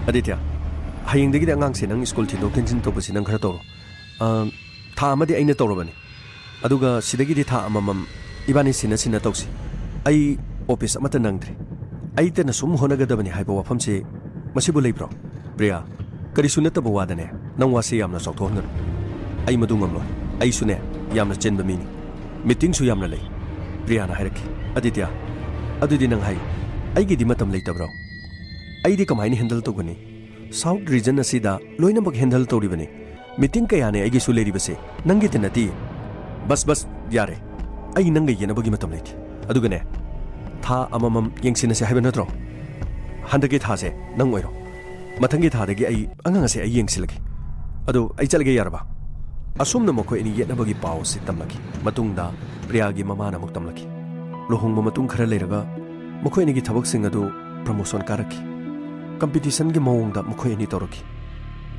"ꯑꯗꯤꯇ꯭ꯌ, ꯍꯌꯦꯡꯗꯒꯤꯗꯤ ꯑꯉꯥꯡꯁꯦ ꯅꯪ ꯁ꯭ꯀꯨꯜ ꯊꯤꯟꯗꯣꯛ ꯊꯤꯟꯖꯤꯟ ꯇꯧꯕꯁꯤ ꯅꯪ ꯈꯔ ꯇꯧꯔꯣ꯫ ꯑ, ꯊꯥ ꯑꯃꯗꯤ ꯑꯩꯅ ꯇꯧꯔꯕꯅꯤ꯫ ꯑꯗꯨꯒ ꯁꯤꯗꯒꯤꯗꯤ ꯊꯥ ꯑꯃꯃꯝ ꯏꯕꯥꯅꯤ ꯁꯤꯟꯅ ꯁꯤꯟꯅ ꯇꯧꯁꯤ꯫ ꯑꯩ ꯑꯣꯐꯤꯁ ꯑꯃꯠꯇ ꯅꯪꯗ꯭ꯔꯤ꯫ ꯑꯩꯇꯅ ꯁꯨꯝ ꯍꯣꯠꯅꯒꯗꯕꯅꯤ ꯍꯥꯏꯕ ꯋꯥꯐꯝꯁꯤ ꯃꯁꯤꯕꯨ ꯂꯩꯕ꯭ꯔꯣ?" "ꯄ꯭ꯔꯤꯌꯥ, ꯀꯔꯤꯁꯨ ꯅꯠꯇꯕ ꯋꯥꯗꯅꯦ ꯅꯪ ꯋꯥꯁꯤ ꯌꯥꯝꯅ ꯆꯥꯎꯊꯣꯛꯍꯟꯒꯅꯨ꯫ ꯑꯩ ꯃꯗꯨ ꯉꯝꯂꯣꯏ꯫ ꯑꯩꯁꯨꯅꯦ ꯌꯥꯝꯅ ꯆꯤꯟꯕ ꯃꯤꯅꯤ꯫ ꯃꯤꯇꯤꯡꯁꯨ ꯌꯥꯝꯅ ꯂꯩ꯫" ꯄ꯭ꯔꯤꯌꯥꯅ ꯍꯥꯏꯔꯛꯈꯤ꯫ "ꯑꯗꯤꯇ꯭ꯌ, ꯑꯗꯨꯗꯤ ꯅꯪ ꯍꯥꯏ, ꯑꯩꯒꯤꯗꯤ ꯃꯇꯝ ꯂꯩꯇꯕ꯭ꯔꯣ? ꯑꯩꯗꯤ ꯀꯃꯥꯏꯅ ꯍꯦꯟꯗꯜ ꯇꯧꯒꯅꯤ? ꯁꯥꯎꯠ ꯔꯤꯖꯟ ꯑꯁꯤꯗ ꯂꯣꯏꯅꯃꯛ ꯍꯦꯟꯗꯜ ꯇꯧꯔꯤꯕꯅꯤ꯫ ꯃꯤꯇꯤꯡ ꯀꯌꯥꯅꯦ ꯑꯩꯒꯤꯁꯨ ꯂꯩꯔꯤꯕꯁꯦ, ꯅꯪꯒꯤꯇ ꯅꯠꯇꯦ꯫" "ꯕꯁ, ꯕꯁ, ꯌꯥꯔꯦ꯫ ꯑꯩ ꯅꯪꯒ ꯌꯦꯠꯅꯕꯒꯤ ꯃꯇꯝ ꯂꯩꯇꯦ꯫ ꯑꯗꯨꯒꯅꯦ, ꯊꯥ ꯑꯃꯃꯝ ꯌꯦꯡꯁꯤꯟꯅꯁꯦ ꯍꯥꯏꯕ ꯅꯠꯇ꯭ꯔꯣ? ꯍꯟꯗꯛꯀꯤ ꯊꯥꯁꯦ ꯅꯪ ꯑꯣꯏꯔꯣ꯫ ꯃꯊꯪꯒꯤ ꯊꯥꯗꯒꯤ ꯑꯩ ꯑꯉꯥꯡ ꯑꯁꯦ ꯑꯩ ꯌꯦꯡꯁꯤꯜꯂꯒꯦ꯫ ꯑꯗꯣ ꯑꯩ ꯆꯠꯂꯒꯦ, ꯌꯥꯔꯕ?" ꯑꯁꯨꯝꯅ ꯃꯈꯣꯏ ꯑꯅꯤ ꯌꯦꯠꯅꯕꯒꯤ ꯄꯥꯎ ꯑꯁꯤ ꯇꯝꯂꯛꯈꯤ꯫ ꯃꯇꯨꯡꯗ ꯄ꯭ꯔꯤꯌꯥꯒꯤ ꯃꯃꯥꯅ ꯑꯃꯨꯛ ꯇꯝꯂꯛꯈꯤ꯫ ꯂꯨꯍꯣꯡꯕ ꯃꯇꯨꯡ ꯈꯔ ꯂꯩꯔꯒ ꯃꯈꯣꯏ ꯑꯅꯤꯒꯤ ꯊꯕꯛꯁꯤꯡ ꯑꯗꯨ ꯄ꯭ꯔꯃꯣꯁꯟ ꯀꯥꯔꯛꯈꯤ꯫ ꯀꯝꯄꯤꯇꯤꯁꯟꯒꯤ ꯃꯑꯣꯡꯗ ꯃꯈꯣꯏ ꯑꯅꯤ ꯇꯧꯔꯛꯈꯤ꯫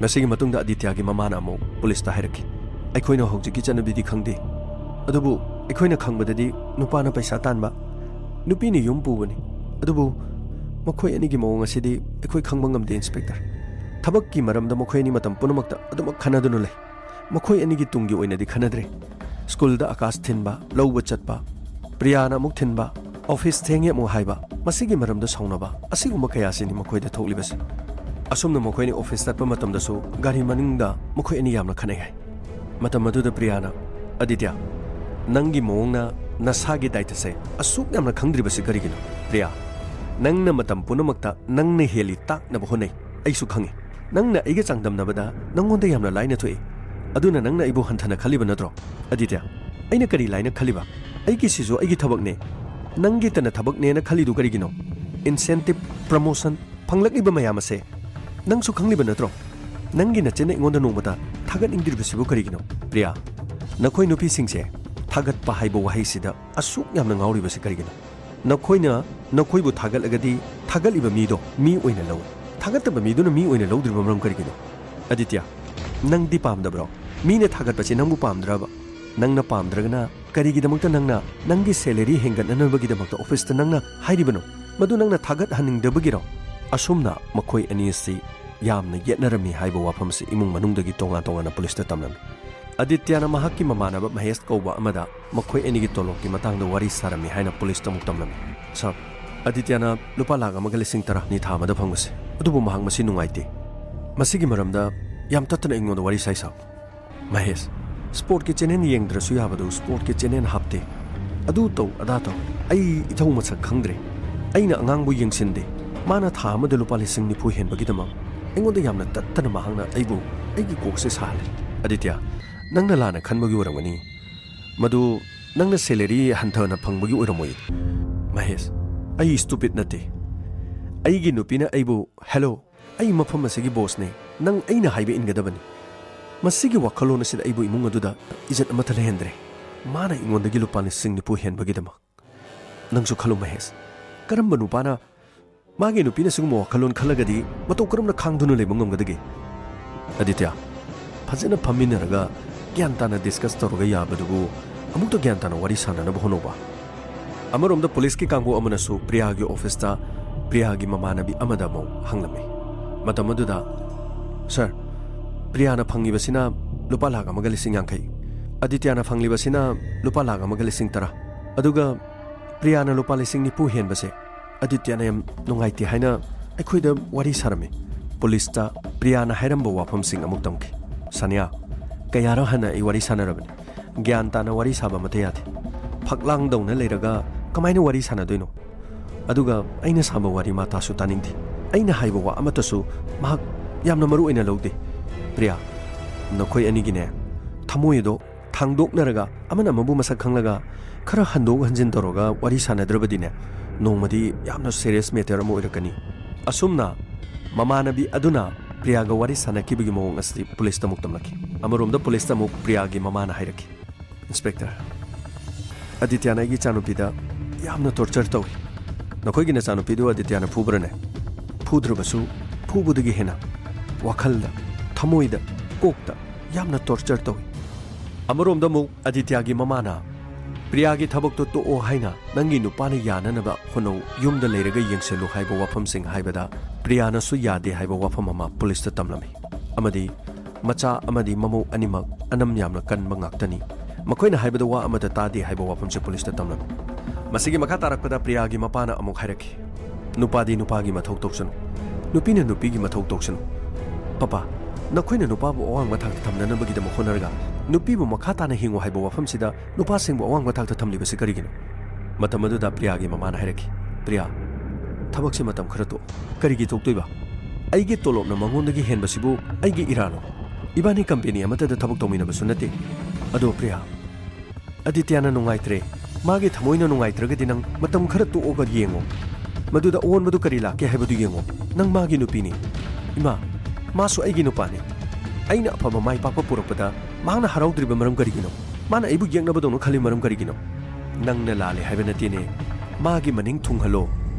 ꯃꯁꯤꯒꯤ ꯃꯇꯨꯡꯗ ꯑꯗꯤꯇ꯭ꯌꯥꯒꯤ ꯃꯃꯥꯅ ꯑꯃꯨꯛ ꯄꯨꯂꯤꯁꯇ ꯍꯥꯏꯔꯛꯈꯤ, "ꯑꯩꯈꯣꯏꯅ ꯍꯧꯖꯤꯛꯀꯤ ꯆꯠꯅꯕꯤꯗꯤ ꯈꯪꯗꯦ, ꯑꯗꯨꯕꯨ ꯑꯩꯈꯣꯏꯅ ꯈꯪꯕꯗꯗꯤ ꯅꯨꯄꯥꯅ ꯄꯩꯁꯥ ꯇꯥꯟꯕ, ꯅꯨꯄꯤꯅ ꯌꯨꯝ ꯄꯨꯕꯅꯤ꯫ ꯑꯗꯨꯕꯨ ꯃꯈꯣꯏ ꯑꯅꯤꯒꯤ ꯃꯑꯣꯡ ꯑꯁꯤꯗꯤ ꯑꯩꯈꯣꯏ ꯈꯪꯕ ꯉꯝꯗꯦ, ꯏꯟꯁꯄꯦꯛꯇꯔ꯫ ꯊꯕꯛꯀꯤ ꯃꯔꯝꯗ ꯃꯈꯣꯏ ꯑꯅꯤ ꯃꯇꯝ ꯄꯨꯝꯅꯃꯛꯇ ꯑꯗꯨꯃꯛ ꯈꯟꯅꯗꯨꯅ ꯂꯩ꯫ ꯃꯈꯣꯏ ꯑꯅꯤꯒꯤ ꯇꯨꯡꯒꯤ ꯑꯣꯏꯅꯗꯤ ꯈꯟꯅꯗ꯭ꯔꯦ꯫ ꯁ꯭ꯀꯨꯜꯗ ꯑꯀꯥꯁ ꯊꯤꯟꯕ, ꯂꯧꯕ ꯆꯠꯄ, ꯄ꯭ꯔꯤꯌꯥꯅ ꯑꯃꯨꯛ ꯊꯤꯟꯕ, ꯑꯣꯐꯤꯁ ꯊꯦꯡꯉꯦ ꯑꯃꯨꯛ ꯍꯥꯏꯕ, ꯃꯁꯤꯒꯤ ꯃꯔꯝꯗ ꯁꯥꯎꯅꯕ ꯑꯁꯤꯒꯨꯝꯕ ꯀꯌꯥꯁꯤꯅꯤ ꯃꯈꯣꯏꯗ ꯊꯣꯛꯂꯤꯕꯁꯦ꯫ ꯑꯁꯨꯝꯅ ꯃꯈꯣꯏ ꯑꯅꯤ ꯑꯣꯐꯤꯁ ꯆꯠꯄ ꯃꯇꯝꯗꯁꯨ ꯒꯥꯔꯤ ꯃꯅꯤꯡꯗ ꯃꯈꯣꯏ ꯑꯅꯤ ꯌꯥꯝꯅ ꯈꯠꯅꯩ ꯍꯥꯏ꯫ ꯃꯇꯝ ꯑꯗꯨꯗ ꯄ꯭ꯔꯤꯌꯥꯅ, "ꯑꯗꯤꯇ꯭ꯌ, ꯅꯪꯒꯤ ꯃꯑꯣꯡꯅ ꯅꯁꯥꯒꯤ ꯗꯥꯏꯇꯁꯦ ꯑꯁꯨꯛ ꯌꯥꯝꯅ ꯈꯪꯗ꯭ꯔꯤꯕꯁꯤ ꯀꯔꯤꯒꯤꯅꯣ? ꯄ꯭ꯔꯤꯌꯥ, ꯅꯪꯅ ꯃꯇꯝ ꯄꯨꯝꯅꯃꯛꯇ ꯅꯪꯅ ꯍꯦꯜꯂꯤ ꯇꯥꯛꯅꯕ ꯍꯣꯠꯅꯩ, ꯑꯩꯁꯨ ꯈꯪꯉꯤ꯫ ꯅꯪꯅ ꯑꯩꯒ ꯆꯥꯡꯗꯝꯅꯕꯗ ꯅꯪꯉꯣꯟꯗ ꯌꯥꯝꯅ ꯂꯥꯏꯅ ꯊꯣꯛꯏ꯫ ꯑꯗꯨꯅ ꯅꯪꯅ ꯑꯩꯕꯨ ꯍꯟꯊꯅ ꯈꯜꯂꯤꯕ ꯅꯠꯇ꯭ꯔꯣ?" "ꯑꯗꯤꯇ꯭ꯌ, ꯑꯩꯅ ꯀꯔꯤ ꯂꯥꯏꯅ ꯈꯜꯂꯤꯕ? ꯑꯩꯒꯤꯁꯤꯁꯨ ꯑꯩꯒꯤ ꯊꯕꯛꯅꯦ꯫ ꯅꯪꯒꯤꯇꯅ ꯊꯕꯛꯅꯦꯅ ꯈꯜꯂꯤꯗꯨ ꯀꯔꯤꯒꯤꯅꯣ? ꯏꯟꯁꯦꯟꯇꯤꯞ, ꯄ꯭ꯔꯃꯣꯁꯟ ꯐꯪꯂꯛꯂꯤꯕ ꯃꯌꯥꯝ ꯑꯁꯦ ꯅꯪꯁꯨ ꯈꯪꯂꯤꯕ ꯅꯠꯇ꯭ꯔꯣ? ꯅꯪꯒꯤ ꯅꯆꯤꯟꯅ ꯑꯩꯉꯣꯟꯗ ꯅꯣꯡꯃꯇ ꯊꯥꯒꯠꯅꯤꯡꯗ꯭ꯔꯤꯕꯁꯤꯕꯨ ꯀꯔꯤꯒꯤꯅꯣ?" "ꯄ꯭ꯔꯤꯌꯥ, ꯅꯈꯣꯏ ꯅꯨꯄꯤꯁꯤꯡꯁꯦ ꯊꯥꯒꯠꯄ ꯍꯥꯏꯕ ꯋꯥꯍꯩꯁꯤꯗ ꯑꯁꯨꯛ ꯌꯥꯝꯅ ꯉꯥꯎꯔꯤꯕꯁꯤ ꯀꯔꯤꯒꯤꯅꯣ? ꯅꯈꯣꯏꯅ ꯅꯈꯣꯏꯕꯨ ꯊꯥꯒꯠꯂꯒꯗꯤ ꯊꯥꯒꯠꯂꯤꯕ ꯃꯤꯗꯣ ꯃꯤ ꯑꯣꯏꯅ ꯂꯧꯏ, ꯊꯥꯒꯠꯇꯕ ꯃꯤꯗꯨꯅ ꯃꯤ ꯑꯣꯏꯅ ꯂꯧꯗ꯭ꯔꯤꯕ ꯃꯔꯝ ꯀꯔꯤꯒꯤꯅꯣ? ꯑꯗꯤꯇ꯭ꯌ, ꯅꯪꯗꯤ ꯄꯥꯝꯗꯕ꯭ꯔꯣ? ꯃꯤꯅ ꯊꯥꯒꯠꯄꯁꯤ ꯅꯪꯕꯨ ꯄꯥꯝꯗ꯭ꯔꯕ? ꯅꯪꯅ ꯄꯥꯝꯗ꯭ꯔꯒꯅ ꯀꯔꯤꯒꯤꯗꯃꯛꯇ ꯅꯪꯅ ꯅꯪꯒꯤ ꯁꯦꯂꯔꯤ ꯍꯦꯟꯒꯠꯅꯅꯕꯒꯤꯗꯃꯛꯇ ꯑꯣꯐꯤꯁꯇ ꯅꯪꯅ ꯍꯥꯏꯔꯤꯕꯅꯣ? ꯃꯗꯨ ꯅꯪꯅ ꯊꯥꯒꯠꯍꯟꯅꯤꯡꯗꯕꯒꯤꯔꯣ?" ꯑꯁꯨꯝꯅ ꯃꯈꯣꯏ ꯑꯅꯤ ꯑꯁꯤ ꯌꯥꯝꯅ ꯌꯦꯠꯅꯔꯝꯃꯤ ꯍꯥꯏꯕ ꯋꯥꯐꯝ ꯑꯁꯤ ꯏꯃꯨꯡ ꯃꯅꯨꯡꯗꯒꯤ ꯇꯣꯉꯥꯟ ꯇꯣꯉꯥꯟꯅ ꯄꯨꯂꯤꯁꯇ ꯇꯝꯂꯝꯃꯤ꯫ ꯑꯗꯤꯇ꯭ꯌꯅ ꯃꯍꯥꯛꯀꯤ ꯃꯃꯥꯟꯅꯕ ꯃꯍꯦꯁ ꯀꯧꯕ ꯑꯃꯗ ꯃꯈꯣꯏ ꯑꯅꯤꯒꯤ ꯇꯣꯂꯣꯞꯀꯤ ꯃꯇꯥꯡꯗ ꯋꯥꯔꯤ ꯁꯥꯔꯝꯃꯤ ꯍꯥꯏꯅ ꯄꯨꯂꯤꯁꯇ ꯑꯃꯨꯛ ꯇꯝꯂꯝꯃꯤ꯫ "ꯁꯥꯔ, ꯑꯗꯤꯇ꯭ꯌꯅ ꯂꯨꯄꯥ ꯂꯥꯈ ꯑꯃꯒ ꯂꯤꯁꯤꯡ ꯇꯔꯥꯅꯤ ꯊꯥ ꯑꯃꯗ ꯐꯪꯕꯁꯦ, ꯑꯗꯨꯕꯨ ꯃꯍꯥꯛ ꯃꯁꯤ ꯅꯨꯡꯉꯥꯏꯇꯦ꯫ ꯃꯁꯤꯒꯤ ꯃꯔꯝꯗ ꯌꯥꯝ ꯇꯠꯇꯅ ꯑꯩꯉꯣꯟꯗ ꯋꯥꯔꯤ ꯁꯥꯏ, ꯁꯥꯔ꯫" "ꯃꯍꯦꯁ, ꯁ꯭ꯄꯣꯔꯠꯀꯤ ꯆꯦꯅꯦꯜ ꯌꯦꯡꯗ꯭ꯔꯁꯨ ꯌꯥꯕꯗꯨ ꯁ꯭ꯄꯣꯔꯠꯀꯤ ꯆꯦꯅꯦꯜ ꯍꯥꯞꯇꯦ꯫ ꯑꯗꯨ ꯇꯧ, ꯑꯗꯥ ꯇꯧ꯫ ꯑꯩ ꯏꯊꯧ ꯃꯁꯛ ꯈꯪꯗ꯭ꯔꯦ꯫ ꯑꯩꯅ ꯑꯉꯥꯡꯕꯨ ꯌꯦꯡꯁꯤꯟꯗꯦ꯫ ꯃꯥꯅ ꯊꯥ ꯑꯃꯗ ꯂꯨꯄꯥ ꯂꯤꯁꯤꯡ ꯅꯤꯐꯨ ꯍꯦꯟꯕꯒꯤꯗꯃꯛ ꯑꯩꯉꯣꯟꯗ ꯌꯥꯝꯅ ꯇꯠꯇꯅ ꯃꯍꯥꯛꯅ ꯑꯩꯕꯨ ꯑꯩꯒꯤ ꯀꯣꯛꯁꯦ ꯁꯥꯍꯜꯂꯦ꯫" "ꯑꯗꯤꯇ꯭ꯌ, ꯅꯪꯅ ꯂꯥꯟꯅ ꯈꯟꯕꯒꯤ ꯑꯣꯏꯔꯝꯒꯅꯤ꯫ ꯃꯗꯨ ꯅꯪꯅ ꯁꯦꯂꯔꯤ ꯍꯟꯊꯅ ꯐꯪꯕꯒꯤ ꯑꯣꯏꯔꯝꯃꯣꯏ꯫ ꯃꯍꯦꯁ, ꯑꯩ stupid ꯅꯠꯇꯦ꯫ ꯑꯩꯒꯤ ꯅꯨꯄꯤꯅ ꯑꯩꯕꯨ, "Hello, ꯑꯩ ꯃꯐꯝ ꯑꯁꯤꯒꯤ boss ꯅꯦ, ꯅꯪ ꯑꯩꯅ ꯍꯥꯏꯕ ꯏꯟꯒꯗꯕꯅꯤ꯫ ꯃꯁꯤꯒꯤ ꯋꯥꯈꯜꯂꯣꯟ ꯑꯁꯤꯗ ꯑꯩꯕꯨ ꯏꯃꯨꯡ ꯑꯗꯨꯗ ꯏꯖꯠ ꯑꯃꯠꯇ ꯂꯩꯍꯟꯗ꯭ꯔꯦ꯫ ꯃꯥꯅ ꯑꯩꯉꯣꯟꯗꯒꯤ ꯂꯨꯄꯥ ꯂꯤꯁꯤꯡ ꯅꯤꯐꯨ ꯍꯦꯟꯕꯒꯤꯗꯃꯛ"꯫ ꯅꯪꯁꯨ ꯈꯜꯂꯨ ꯃꯍꯦꯁ, ꯀꯔꯝꯕ ꯅꯨꯄꯥꯅ ꯃꯥꯒꯤ ꯅꯨꯄꯤꯅ ꯁꯤꯒꯨꯝꯕ ꯋꯥꯈꯜꯂꯣꯟ ꯈꯜꯂꯒꯗꯤ ꯃꯇꯧ ꯀꯔꯝꯅ ꯈꯥꯡꯗꯨꯅ ꯂꯩꯕ ꯉꯝꯒꯗꯒꯦ? ꯑꯗꯤꯇ꯭ꯌ, ꯐꯖꯅ ꯐꯝꯃꯤꯟꯅꯔꯒ ꯒ꯭ꯌꯥꯟ ꯇꯥꯅ discuss ꯇꯧꯔꯒ ꯌꯥꯕꯗꯨꯕꯨ ꯑꯃꯨꯛꯇ ꯒ꯭ꯌꯥꯟ ꯇꯥꯅ ꯋꯥꯔꯤ ꯁꯥꯟꯅꯅꯕ ꯍꯣꯠꯅꯧꯕ꯫ ꯑꯃꯔꯣꯝꯗ ꯄꯨꯂꯤꯁꯀꯤ ꯀꯥꯡꯕꯨ ꯑꯃꯅꯁꯨ ꯄ꯭ꯔꯤꯌꯥꯒꯤ ꯑꯣꯐꯤꯁꯇ ꯄ꯭ꯔꯤꯌꯥꯒꯤ ꯃꯃꯥꯟꯅꯕꯤ ꯑꯃꯗ ꯑꯃꯨꯛ ꯍꯪꯂꯝꯃꯤ꯫ ꯃꯇꯝ ꯑꯗꯨꯗ, "Sir, ꯄ꯭ꯔꯤꯌꯥꯅ ꯐꯪꯂꯤꯕꯁꯤꯅ ꯂꯨꯄꯥ ꯂꯥꯈ ꯑꯃꯒ ꯂꯤꯁꯤꯡ ꯌꯥꯡꯈꯩ, ꯑꯗꯤꯇ꯭ꯌꯅ ꯐꯪꯂꯤꯕꯁꯤꯅ ꯂꯨꯄꯥ ꯂꯥꯈ ꯑꯃꯒ ꯂꯤꯁꯤꯡ ꯇꯔꯥ, ꯑꯗꯨꯒ ꯄ꯭ꯔꯤꯌꯥꯅ ꯂꯨꯄꯥ ꯂꯤꯁꯤꯡ ꯅꯤꯐꯨ ꯍꯦꯟꯕꯁꯦ ꯑꯗꯤꯇ꯭ꯌꯅ ꯌꯥꯝ ꯅꯨꯡꯉꯥꯏꯇꯦ" ꯍꯥꯏꯅ ꯑꯩꯈꯣꯏꯗ ꯋꯥꯔꯤ ꯁꯥꯔꯝꯃꯤ꯫ ꯄꯨꯂꯤꯁꯇ ꯄ꯭ꯔꯤꯌꯥꯅ ꯍꯥꯏꯔꯝꯕ ꯋꯥꯐꯝꯁꯤꯡ ꯑꯃꯨꯛ ꯇꯝꯈꯤ꯫ "ꯁꯥꯅꯤꯌꯥ, ꯀꯌꯥꯔꯛ ꯍꯟꯅ ꯑꯩ ꯋꯥꯔꯤ ꯁꯥꯟꯅꯔꯕꯅꯤ꯫ ꯒ꯭ꯌꯥꯟ ꯇꯥꯅ ꯋꯥꯔꯤ ꯁꯥꯕ ꯑꯃꯠꯇ ꯌꯥꯗꯦ꯫ ꯐꯛꯂꯥꯡꯗꯧꯅ ꯂꯩꯔꯒ ꯀꯃꯥꯏꯅ ꯋꯥꯔꯤ ꯁꯥꯟꯅꯗꯣꯏꯅꯣ? ꯑꯗꯨꯒ ꯑꯩꯅ ꯁꯥꯕ ꯋꯥꯔꯤ ꯃꯥ ꯇꯥꯁꯨ ꯇꯥꯅꯤꯡꯗꯦ꯫ ꯑꯩꯅ ꯍꯥꯏꯕ ꯋꯥ ꯑꯃꯠꯇꯁꯨ ꯃꯍꯥꯛ ꯌꯥꯝꯅ ꯃꯔꯨ ꯑꯣꯏꯅ ꯂꯧꯗꯦ꯫ ꯄ꯭ꯔꯤꯌꯥ, ꯅꯈꯣꯏ ꯑꯅꯤꯒꯤꯅꯦ, ꯊꯃꯣꯏ ꯑꯗꯣ ꯊꯥꯡꯗꯣꯛꯅꯔꯒ, ꯑꯃꯅ ꯑꯃꯕꯨ ꯃꯁꯛ ꯈꯪꯂꯒ ꯈꯔ ꯍꯟꯗꯣꯛ ꯍꯟꯖꯤꯟ ꯇꯧꯔꯒ ꯋꯥꯔꯤ ꯁꯥꯟꯅꯗ꯭ꯔꯕꯗꯤꯅꯦ, ꯅꯣꯡꯃꯗꯤ ꯌꯥꯝꯅ serious matter ꯑꯃ ꯑꯣꯏꯔꯛꯀꯅꯤ"꯫ ꯑꯁꯨꯝꯅ ꯃꯃꯥꯟꯅꯕꯤ ꯑꯗꯨꯅ ꯄ꯭ꯔꯤꯌꯥꯒ ꯋꯥꯔꯤ ꯁꯥꯟꯅꯈꯤꯕꯒꯤ ꯃꯑꯣꯡ ꯑꯁꯤ ꯄꯨꯂꯤꯁꯇ ꯑꯃꯨꯛ ꯇꯝꯂꯛꯈꯤ꯫ ꯑꯃꯔꯣꯝꯗ ꯄꯨꯂꯤꯁꯇ ꯑꯃꯨꯛ ꯄ꯭ꯔꯤꯌꯥꯒꯤ ꯃꯃꯥꯅ ꯍꯥꯏꯔꯛꯈꯤ, "Inspector, ꯑꯗꯤꯇ꯭ꯌꯅ ꯑꯩꯒꯤ ꯏꯆꯥꯅꯨꯄꯤꯗ ꯌꯥꯝꯅ torture ꯇꯧꯏ"꯫ "ꯅꯈꯣꯏꯒꯤ ꯅꯆꯥꯅꯨꯄꯤꯗꯨ ꯑꯗꯤꯇ꯭ꯌꯅ ꯐꯨꯕ꯭ꯔꯅꯦ?" "ꯐꯨꯗ꯭ꯔꯕꯁꯨ ꯐꯨꯕꯗꯒꯤ ꯍꯦꯟꯅ ꯋꯥꯈꯜꯗ, ꯊꯃꯣꯏꯗ, ꯀꯣꯛꯇ ꯌꯥꯝꯅ torture ꯇꯧꯏ"꯫ ꯑꯃꯔꯣꯝꯗ ꯑꯃꯨꯛ ꯑꯗꯤꯇ꯭ꯌꯒꯤ ꯃꯃꯥꯅ, "ꯄ꯭ꯔꯤꯌꯥꯒꯤ ꯊꯕꯛꯇꯣ ꯇꯣꯛꯑꯣ ꯍꯥꯏꯅ ꯅꯪꯒꯤ ꯅꯨꯄꯥꯅ ꯌꯥꯅꯅꯕ ꯍꯣꯠꯅꯧ, ꯌꯨꯝꯗ ꯂꯩꯔꯒ ꯌꯦꯡꯁꯤꯜꯂꯨ" ꯍꯥꯏꯕ ꯋꯥꯐꯝꯁꯤꯡ ꯍꯥꯏꯕꯗ ꯄ꯭ꯔꯤꯌꯥꯅꯁꯨ ꯌꯥꯗꯦ ꯍꯥꯏꯕ ꯋꯥꯐꯝ ꯑꯃ ꯄꯨꯂꯤꯁꯇ ꯇꯝꯂꯝꯃꯤ꯫ ꯑꯃꯗꯤ ꯃꯆꯥ ꯑꯃꯗꯤ ꯃꯃꯧ ꯑꯅꯤꯃꯛ ꯑꯅꯝ ꯌꯥꯝꯅ ꯀꯟꯕ ꯉꯥꯛꯇꯅꯤ, ꯃꯈꯣꯏꯅ ꯍꯥꯏꯕꯗ ꯋꯥ ꯑꯃꯠꯇ ꯇꯥꯗꯦ ꯍꯥꯏꯕ ꯋꯥꯐꯝꯁꯦ ꯄꯨꯂꯤꯁꯇ ꯇꯝꯂꯝꯃꯤ꯫ ꯃꯁꯤꯒꯤ ꯃꯈꯥ ꯇꯥꯔꯛꯄꯗ ꯄ꯭ꯔꯤꯌꯥꯒꯤ ꯃꯄꯥꯅ ꯑꯃꯨꯛ ꯍꯥꯏꯔꯛꯈꯤ, "ꯅꯨꯄꯥꯗꯤ ꯅꯨꯄꯥꯒꯤ ꯃꯊꯧ ꯇꯧꯁꯅꯨ, ꯅꯨꯄꯤꯅ ꯅꯨꯄꯤꯒꯤ ꯃꯊꯧ ꯇꯧꯁꯅꯨ꯫ ꯄꯄꯥ, ꯅꯈꯣꯏꯅ ꯅꯨꯄꯥꯕꯨ ꯑꯋꯥꯡꯕ ꯊꯥꯛꯇ ꯊꯝꯅꯅꯕꯒꯤꯗꯃꯛ ꯍꯣꯠꯅꯔꯒ ꯅꯨꯄꯤꯕꯨ ꯃꯈꯥ ꯇꯥꯅ ꯍꯤꯡꯉꯨ ꯍꯥꯏꯕ ꯋꯥꯐꯝꯁꯤꯗ ꯅꯨꯄꯥꯁꯤꯡꯕꯨ ꯑꯋꯥꯡꯕ ꯊꯥꯛꯇ ꯊꯝꯂꯤꯕꯁꯤ ꯀꯔꯤꯒꯤꯅꯣ?" ꯃꯇꯝ ꯑꯗꯨꯗ ꯄ꯭ꯔꯤꯌꯥꯒꯤ ꯃꯃꯥꯅ ꯍꯥꯏꯔꯛꯈꯤ, "ꯄ꯭ꯔꯤꯌꯥ, ꯊꯕꯛꯁꯤ ꯃꯇꯝ ꯈꯔ ꯇꯣꯛ꯫ ꯀꯔꯤꯒꯤ ꯇꯣꯛꯇꯣꯏꯕ? ꯑꯩꯒꯤ ꯇꯣꯂꯣꯞꯅ ꯃꯉꯣꯟꯗꯒꯤ ꯍꯦꯟꯕꯁꯤꯕꯨ ꯑꯩꯒꯤ ꯏꯔꯥꯅꯣ? ꯏꯕꯥꯅꯤ company ꯑꯃꯠꯇꯗ ꯊꯕꯛ ꯇꯧꯃꯤꯟꯅꯕꯁꯨ ꯅꯠꯇꯦ꯫ ꯑꯗꯣ ꯄ꯭ꯔꯤꯌꯥ, ꯑꯗꯤꯇ꯭ꯌꯅ ꯅꯨꯡꯉꯥꯏꯇ꯭ꯔꯦ, ꯃꯥꯒꯤ ꯊꯃꯣꯏꯅ ꯅꯨꯡꯉꯥꯏꯇ꯭ꯔꯒꯗꯤ ꯅꯪ ꯃꯇꯝ ꯈꯔ ꯇꯣꯛꯑꯒ ꯌꯦꯡꯉꯣ꯫ ꯃꯗꯨꯗ ꯑꯑꯣꯟꯕꯗꯨ ꯀꯔꯤ ꯂꯥꯛꯀꯦ ꯍꯥꯏꯕꯗꯨ ꯌꯦꯡꯉꯣ꯫ ꯅꯪ ꯃꯥꯒꯤ ꯅꯨꯄꯤꯅꯤ꯫ ꯏꯃꯥ, ꯃꯥꯁꯨ ꯑꯩꯒꯤ ꯅꯨꯄꯥꯅꯤ꯫ ꯑꯩꯅ ꯑꯐꯕ ꯃꯥꯏ ꯄꯥꯛꯄ ꯄꯨꯔꯛꯄꯗ ꯃꯍꯥꯛꯅ ꯍꯔꯥꯎꯗ꯭ꯔꯤꯕ ꯃꯔꯝ ꯀꯔꯤꯒꯤꯅꯣ? ꯃꯥꯅ ꯑꯩꯕꯨ ꯌꯦꯛꯅꯕꯗꯧꯅ ꯈꯜꯂꯤ ꯃꯔꯝ ꯀꯔꯤꯒꯤꯅꯣ? ꯅꯪꯅ ꯂꯥꯜꯂꯦ ꯍꯥꯏꯕ ꯅꯠꯇꯦꯅꯦ꯫ ꯃꯥꯒꯤ ꯃꯅꯤꯡ ꯊꯨꯡꯍꯜꯂꯣ꯫